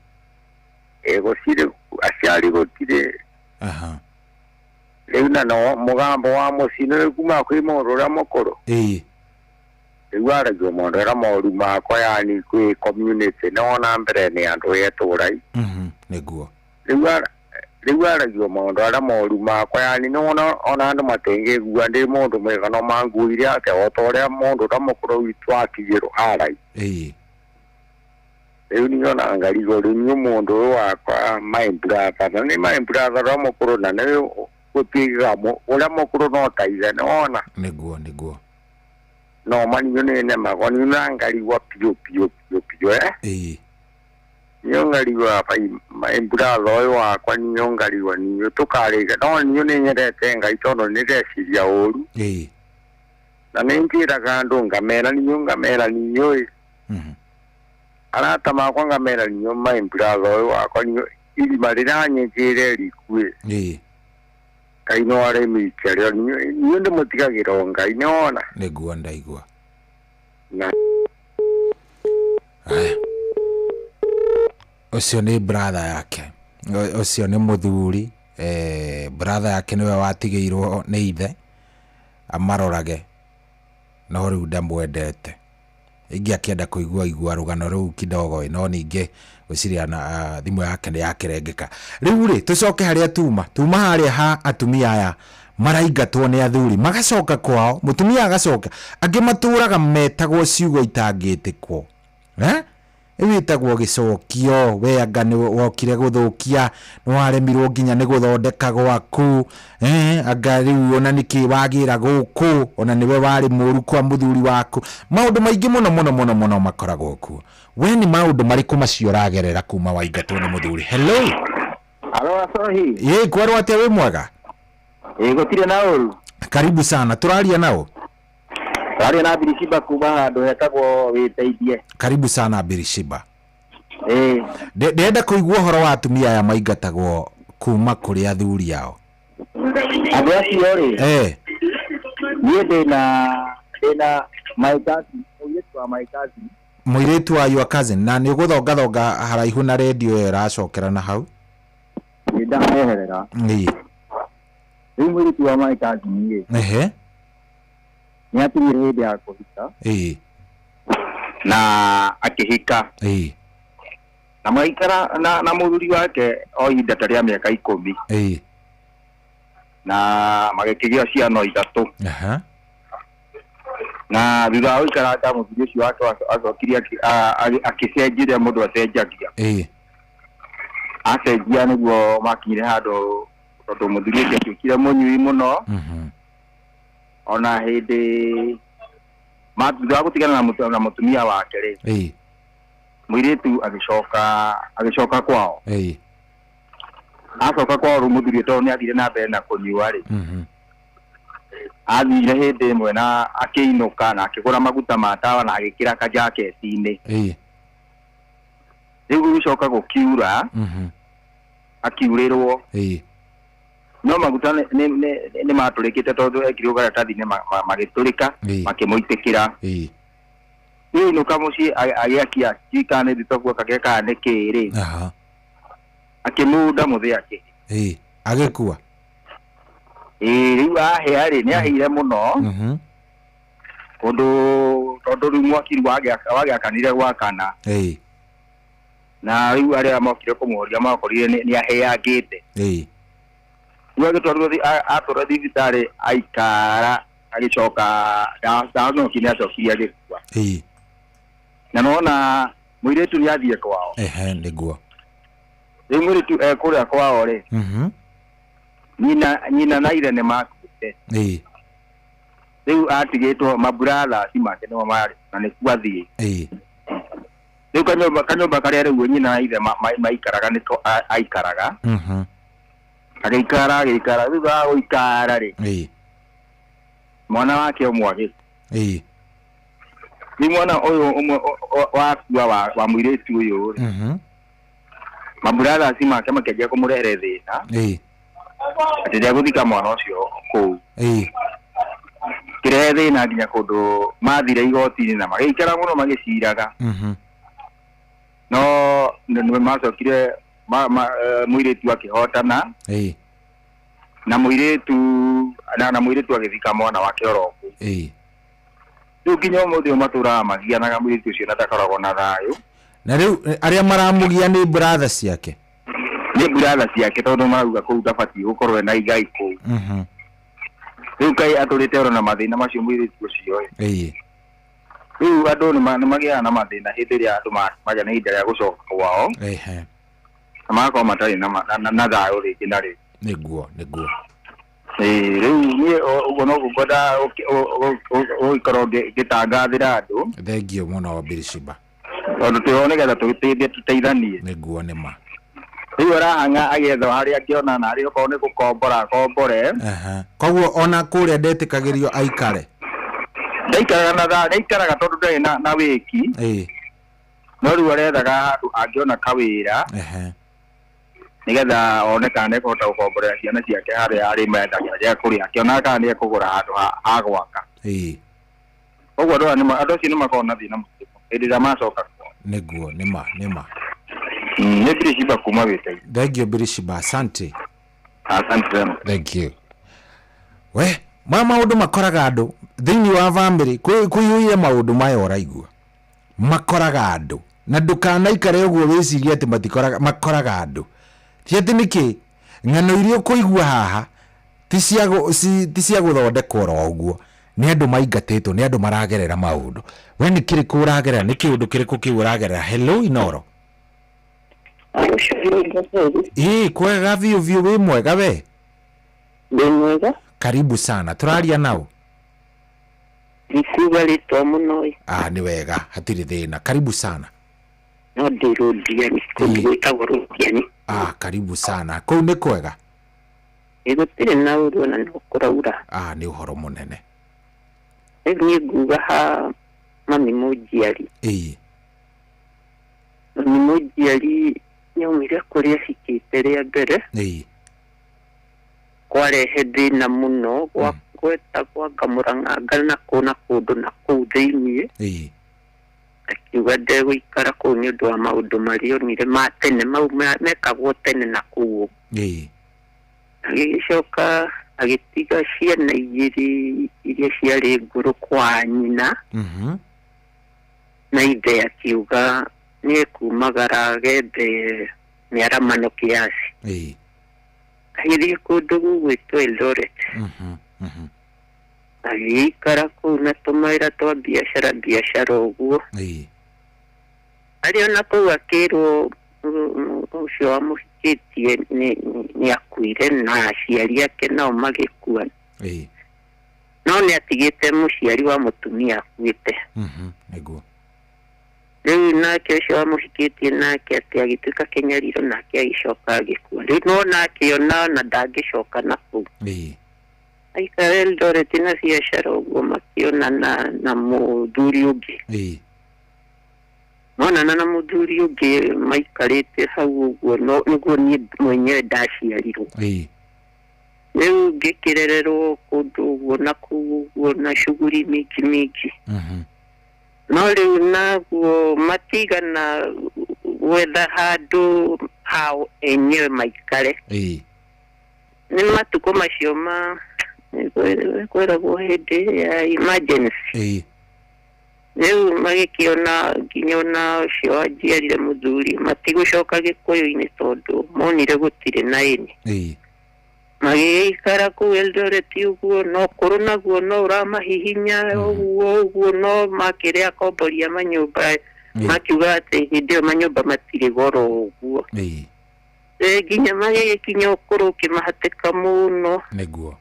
Ĩĩ, gũtirĩ aciari gũtirĩ. Aha. Rĩu na no mũgambo wa mũciĩ nĩ kuma kwĩ mũndũ ũrĩa mũkũrũ. Ĩĩ. Rĩu aragio maũndũ arĩa moru makwa yani kwĩ community nĩwona mbere nĩ andũ etũrai. Nĩguo. Rĩu aragio maũndũ arĩa moru makwa yani nĩwona ona andũ matingĩigua ndĩ mũndũ mwega no manguire atĩa o ta ũrĩa mũndũ ũrĩa mũkũrũ witũ atigĩrwo arai. Ĩĩ. Rĩu niĩ ona ngarigwo rĩu niĩ mũndũ ũyũ wakwa my brother na nĩ my brother ũrĩa mũkũrũ na nĩ gũtuĩkaga ũrĩa mũkũrũ no ta ithe nĩwona? Nĩguo, nĩguo. No ma niĩ nĩ nemagwo niĩ na ngarigwo biũ biũ biũ biũ eh. Ĩĩ. Niĩ ngarigwo my brother ũyũ wakwa niĩ ngarigwo niĩ tũkarĩka no niĩ nĩ nyendete Ngai tondũ nĩ ndeciria ũru. Ĩĩ. Na nĩ njĩraga andũ ngamera niĩ ngamera niĩ ĩ. Arata makwa ngamera niĩ my brother ũyũ wakwa niĩ irima rĩranyĩnjĩre rikuĩ. Ĩĩ. Ngai no arĩmĩikia rĩo niĩ ndĩmũtigagĩra o Ngai nĩwona? Nĩguo, ndaigua. Na Aya. Ũcio nĩ brother yake. Ũcio nĩ mũthuri, brother yake nĩwe watigĩirwo nĩ ithe amarorage no rĩu ndamwendete. Ingĩ akĩenda kũigua igua rũgano rũu kidogo, no ningĩ gwĩciria na thimũ yake nĩ yakĩrengeka. Rĩu rĩ, tũcoke harĩa tuma harĩa ha atumia aya maraingatwo nĩ athuri magacoka kwao, mũtumia agacoka, angĩ matũraga metagwo ciugo itangĩtĩkwo. Rĩu ĩtagwo gĩcokio, we anga nĩ wokire gũthũkia, nĩ waremirwo nginya nĩ gũthondeka gwaku, anga rĩu ona nĩkĩ wagĩra gũkũ, ona nĩwe warĩ mũru kwa mũthuri waku. Maũndũ maingĩ mũno mũno mũno mũno makoragwo kuo. We nĩ maũndũ marĩkũ macio ũragerera kuma waingatwo nĩ mũthuri? Hello. Alo, Asohi. Ĩĩ, kwerwo atĩa, wĩ mwega? Ĩĩ, gũtirĩ na ũru. Karibu sana, tũraria nao? Tũraria na Birishiba kuma handũ hetagwo Wĩteithie. Karibu sana Birishiba. Ĩĩ. Ndĩrenda kũigua ũhoro wa atumia aya maingatagwo kuma kũrĩ athuri ao. Andũ acio rĩ? Niĩ ndĩna my cousin, mũirĩtu wa my cousin. Mũirĩtu wa your cousin, na nĩ ũgũthongathonga haraihu na redio ĩyo ĩracokera na hau? Nĩ ndameherera. Ĩĩ. Rĩu mũirĩtu wa my cousin rĩ? Ehe. Nĩ akinyire hĩndĩ ya kũhika. Ĩĩ. Na akĩhika. Ĩĩ. Na maikara na mũthuri wake o ihinda ta rĩa mĩaka 10. Ĩĩ. Na magĩkĩgĩa ciana 3. Aha. Na thutha wa gũikaranga mũthuri ũcio wake acokire akĩcenjia mũndũ acenjagia. Ĩĩ. Acenjia nĩguo makinyire handũ tondũ mũthuri ũcio atuĩkire mũnyui mũno. Ona hĩndĩ thutha wa gũtigana na mũtumia wake rĩ, Ĩĩ. mũirĩtu agĩcoka kwao. Ĩĩ. Acoka kwao rĩu mũthuri tondũ nĩ athire na mbere na kũnyua rĩ, athire hĩndĩ ĩmwe na akĩinũka na akĩgũra maguta ma tawa na agĩkĩra kajaketi-inĩ. Ĩĩ. Rĩu gũgĩcoka gũkiura akiurĩrwo no maguta nĩ matũrĩkĩte tondũ ekirwo karatathi-inĩ magĩtũrĩka makĩmũitĩkĩra. Rĩu inũka mũciĩ agĩakia sijui kana nĩ thitobu akagĩa kana nĩ kĩĩ rĩ akĩmunda mũthĩ ake agĩkua. Rĩu ahĩa rĩ nĩ ahĩire mũno kũndũ tondũ rĩu mwaki wagĩakanire gwakana na rĩu arĩa mokire kũmũhoria makorire nĩ ahĩangĩte. Rĩu agĩtwarwo atwarwo thibitarĩ aikara agĩcoka ndacoki nĩ acokire agĩkua. Na nona mũirĩtu nĩ athiĩ kwao. Nĩguo. Rĩu mũirĩtu kũrĩa kwao rĩ nyina na ithe nĩ makuĩte. Rĩu atigĩtwo maburathasi make nĩmo marĩ na nĩkuo athiĩ. Rĩu kanyũmba karĩa rĩu nyina na ithe maikaraga nĩko aikaraga. Agĩikara rĩu agũikara rĩ mwana wake ũmwe agĩkua. Rĩu mwana ũyũ ũmwe wakua wa mũirĩtu ũyũ rĩ maburathasi make makĩanjia kũmũrehere thĩna atĩ ndegũthika mwana ũcio kũu. Kĩrehe thĩna nginya kũndũ mathire igoti-inĩ na magĩikara mũno magĩciraga. No nĩ macokire mũirĩtu akĩhotana na mũirĩtu na mũirĩtu agĩthika mwana wake oro kũu. Rĩu nginya ũmũthĩ ũyũ matũraga magianaga mũirĩtu ũcio na ndakoragwo na thayũ. Na rĩu arĩa maramũgia nĩ brother ciake. Nĩ brother ciake tondũ marauga kũu ndabatiĩ gũkorwo ena igai kũu. Rĩu kaĩ atũrĩte oro na mathĩna macio mũirĩtu ũcio ĩ. Rĩu andũ nĩ magĩaga na mathĩna hĩndĩ ĩrĩa andũ magĩa na ihinda rĩa gũcoka kwao. Na magakorwo matarĩ na thayũ rĩngĩ na rĩngĩ. Nĩguo nĩguo. Rĩu niĩ ũguo noguo ngwendaga gũgĩkorwo ngĩtangathĩra andũ. Thengiũ mũno Birishiba. Tondũ twĩho nĩgetha tũgĩteithie tũteithanie. Nĩguo nĩ ma. Rĩu arahang'a agĩetha harĩa angĩona na harĩa okorwo nĩ gũkombora akombore. Koguo ona kũrĩa ndetĩkagĩrio aikare. Ndaikaraga na thayũ, ndaikaraga tondũ ndarĩ na wĩki. No rĩu arethaga handũ angĩona kawĩra nĩgetha one kana nĩekũhota gũkomborera ciana ciake harĩa arĩ mendagia rĩa kũrĩa akĩonaga kana nĩekũgũra handũ ha gwaka. Koguo andũ aya andũ acio nĩ makoragwo na thĩna mũingĩ hĩndĩ ĩrĩa macoka kwao. Nĩguo nĩ ma nĩ ma. Nĩ Birishiba kuma Gĩtei. Thank you Birishiba, asante. Asante sana. Thank you. We ma maũndũ makoraga andũ thĩinĩ wa family kwĩiyũire maũndũ maya ũraigua makoraga andũ na ndũkanaikare ũguo wĩcirie atĩ matikoraga makoraga andũ ti atĩ nĩkĩ ng'ano iria ũkũigua haha ti cia gũthondekwo oro ũguo nĩ andũ maingatĩtwo nĩ andũ maragerera maũndũ. We nĩ kĩrĩkũ ũragerera nĩ kĩũndũ kĩrĩkũ kĩu ũragerera? Hello Inoro. Kwega biũ biũ wĩ mwega we? Ndĩ mwega. Karibu sana. Tũraria nao? Ndikuga rĩtwa mũno. Nĩ wega hatirĩ thĩna. Karibu sana. No ndĩ Rũndiani, kũndũ gwĩtagwo Rũndiani. Karibu sana. Kũu nĩ kwega? Gũtirĩ na ũru ona no kũraura. Nĩ ũhoro mũnene. Rĩu niĩ nguga ha mami mũnjiari. Mami mũnjiari nĩaumire kũrĩa ahikĩte rĩa mbere. Kwarehe thĩna mũno gwetagwo ngamũrang'anga na kũ na kũndũ na kũu thĩiniĩ. Akiuga ndegũikara kũu nĩ ũndũ wa maũndũ marĩa onire ma tene mau mekagwo tene na kũu. Agĩgĩcoka agĩtiga ciana igĩrĩ iria ciarĩ ngũrũ kwa nyina. Na ithe akiuga nĩekumagara agethe mĩaramano kiasi. Agĩthiĩ kũndũ gũgwĩtwo Eldoret. Agĩikara kũu na tũmawĩra twa biacara biacara ũguo. Arĩ ona kũu akĩrwo ũcio wamũhikĩtie nĩ akuire na aciari ake nao magĩkua. No nĩ atigĩte mũciari wa mũtumia akuĩte. Nĩguo. Rĩu nake ũcio wamũhikĩtie nake atĩ agĩtuĩka kĩnyariro nake agĩcoka agĩkua. Rĩu nĩwona akĩona ona ndangĩcoka na kũu. Aikara Eldoret na biacara ũguo makĩonana na mũthuri ũngĩ. Monana na mũthuri ũngĩ maikarĩte hau ũguo no nĩguo niĩ mwenyewe ndaciarirwo. Rĩu ngĩkĩrererwo kũndũ ũguo na kũu ũguo na shughuli mingi mingi. No rĩu naguo matigana gwetha handũ hao enyewe maikare. Nĩ matukũ macio ma kwĩragwo hĩndĩ ya emergency. Rĩu magĩkĩona nginya ona ũcio wanjiarire mũthuri matigũcoka Gĩkũyũ-inĩ tondũ monire gũtirĩ na ĩni. Magĩgĩikara kũu Eldoret ũguo no kũrũ naguo no ũramahihinya ũguo ũguo no makĩrĩa akomboria manyũmba makiuga atĩ hĩndĩ ĩyo manyũmba matirĩ goro ũguo. Nginya magĩgĩkinya ũkũrũ ũkĩmahatĩka mũno. Nĩguo.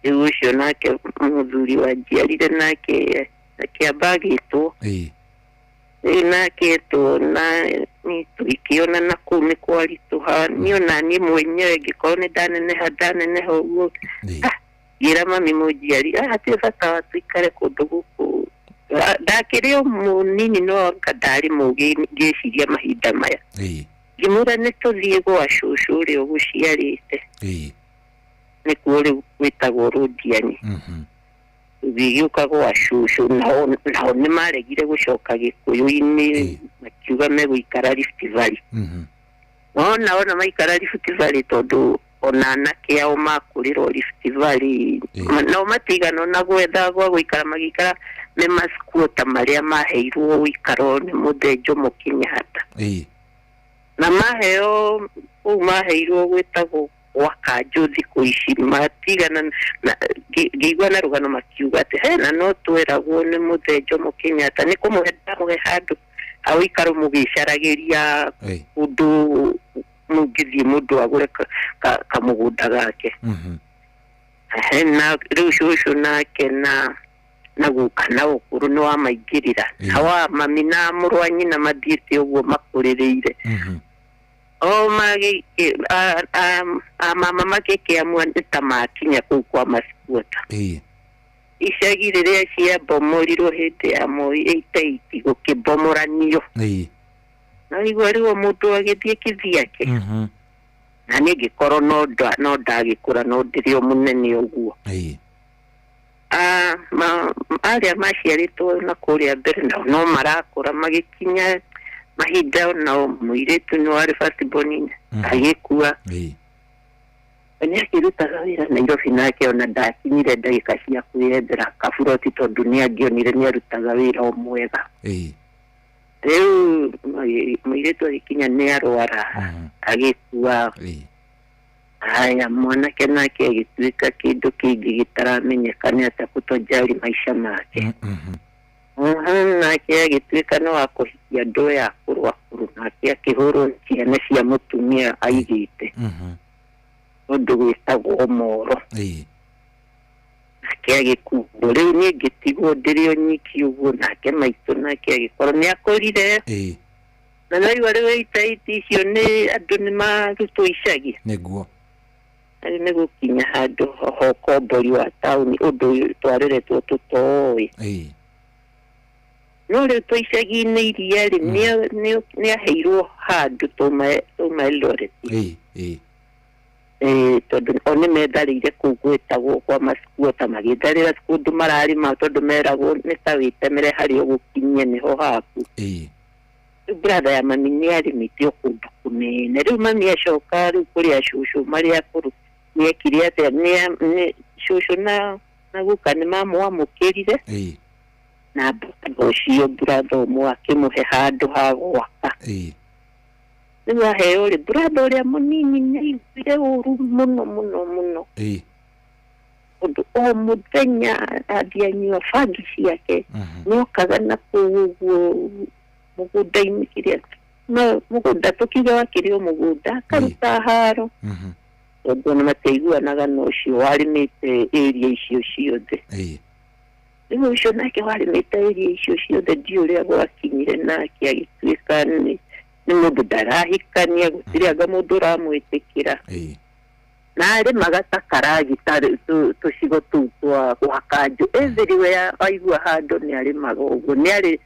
Rĩu ũcio nake mũthuri wanjiarire nake akĩamba agĩtwo. Rĩu nake etwo na tũgĩkĩona na kũu nĩ kwaritũha. Niĩ ona niĩ mwenyewe ngĩkorwo nĩ ndaneneha ndaneneha ũguo. Ngĩra mami mũnjiari, hatirĩ bata wa tũikare kũndũ gũkũ. Ndakĩrĩ o mũnini no anga ndarĩ mũũgĩ ngĩciria mahinda maya. Ngĩmwĩra nĩ tũthiĩ gwa cũcũ ũrĩa ũgũciarĩte. Nĩkuo rĩu gwĩtagwo Rũndiani. Tũgĩgĩũka gwa cũcũ nao nĩ maregire gũcoka Gĩkũyũ-inĩ makiuga megũikara Rift Valley. No nao ona maikara Rift Valley tondũ ona anake ao makũrĩrwo Rift Valley nao matigana ona gwetha gwa gũikara magĩikara me masquota marĩa maheirwo ũikaro nĩ mũthee Jomo Kenyatta. Na maheo kũu maheirwo gwĩtagwo gwa kanjũ thikũ ici matigana ngĩigua na rũgano makiuga atĩ hena no tweragwo nĩ mũthee Jomo Kenyatta nĩ kũmũhe ndamũhe handũ ha ũikaro mũgĩcaragĩria ũndũ mũngĩthiĩ mũndũ agũre kamũgũnda gake. Na rĩu cũcũ nake na guka na ũkũrũ nĩ wamaingĩrĩra. Hawa mami na mũrũ wa nyina mathiĩte ũguo makũrĩrĩire. O mama magĩkĩamua nĩ ta makinya kũu kwa masquota. Icagi rĩrĩa ciabomorirwo hĩndĩ ya Moi 88 gũkĩbomoranio. Na igua rĩu mũndũ agĩthiĩ kĩthiake. Na niĩ ngĩkorwo no ndagĩkũra no ndĩrĩ o mũnene ũguo. Arĩa maciarĩtwo na kũrĩa mbere nao no marakũra magĩkinya mahinda nao mũirĩtu nĩ warĩ first born agĩkua. Nĩ akĩrutaga wĩra Nairobi nake ona ndakinyire ndagĩka cia kwĩyethera kaburoti tondũ nĩ angĩonire nĩ arutaga wĩra o mwega. Rĩu mũirĩtu agĩkinya nĩ arwara agĩkua. Haya mwanake nake agĩtuĩka kĩndũ kĩngĩ gĩtaramenyeka nĩ atĩa kutojali maisha make. Nake agĩtuĩka no akũhikia andũ aya akũrũ akũrũ nake akĩhũrwo ciana cia mũtumia aigĩte. Ũndũ gwĩtagwo moro. Nake agĩkuo. Rĩu niĩ ngĩtigwo ndĩrĩ o nyiki ũguo nake maitũ nake agĩkorwo nĩ akũrire. Na naigua rĩu itaiti icio nĩ andũ nĩ marutwo icagi. Nĩguo. Rĩu nĩ gũkinya handũ ho ũkombori wa taũni ũndũ ũyũ twareretwo tũtoĩ. No rĩu twĩ icagi-inĩ iria rĩ nĩ aheirwo handũ tuma Eldoret. Tondũ o nĩ metharĩire kũu gwĩtagwo kwa masquota magĩtharĩra kũndũ mararĩma tondũ meragwo nĩ ta wĩtemere harĩa ũgũkinyia nĩho haku. Rĩu brother ya mami nĩ arĩmĩte o kũndũ kũnene. Rĩu mami acoka rĩu kũrĩa cũcũ marĩa akũrũ nĩekire atĩa nĩ cũcũ na guka nĩ mamwamũkĩrire. Na brother ũcio brother ũmwe akĩmũhe handũ ha gwaka. Rĩu aheo rĩ brother ũrĩa mũnini nĩaiguire ũru mũno mũno mũno. Ũndũ o mũthenya athiĩ anyua bangi ciake nĩokaga na kũu ũguo mũgũnda-inĩ kĩrĩa mũgũnda tũkiuga wakĩrĩ o mũgũnda akaruta haro. Tondũ ona matiaiguanaga na ũcio warĩmĩte area icio ciothe. Rĩu ũcio nake warĩmĩte area icio ciothe ndiũ ũrĩa gwakinyire nake agĩtuĩka nĩ mũndũ ndarahikania gũtirĩ anga mũndũ ũramwĩtĩkĩra. Na arĩmaga ta karagita tũcigo tũu twa gwa kanjũ. Everywhere aigua handũ nĩ arĩmaga ũguo. Nĩ arĩ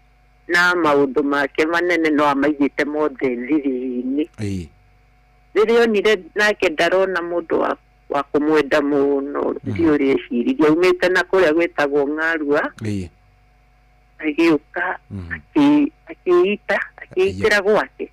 Na maũndũ make manene no amaigĩte mothe thiri-inĩ. Rĩrĩa onire nake ndarona mũndũ wa kũmwenda mũno, ndiũĩ ũrĩa eciririe, aumĩte na kũrĩa gwĩtagwo Ng'arua, agĩũka akĩita akĩitĩra gwake.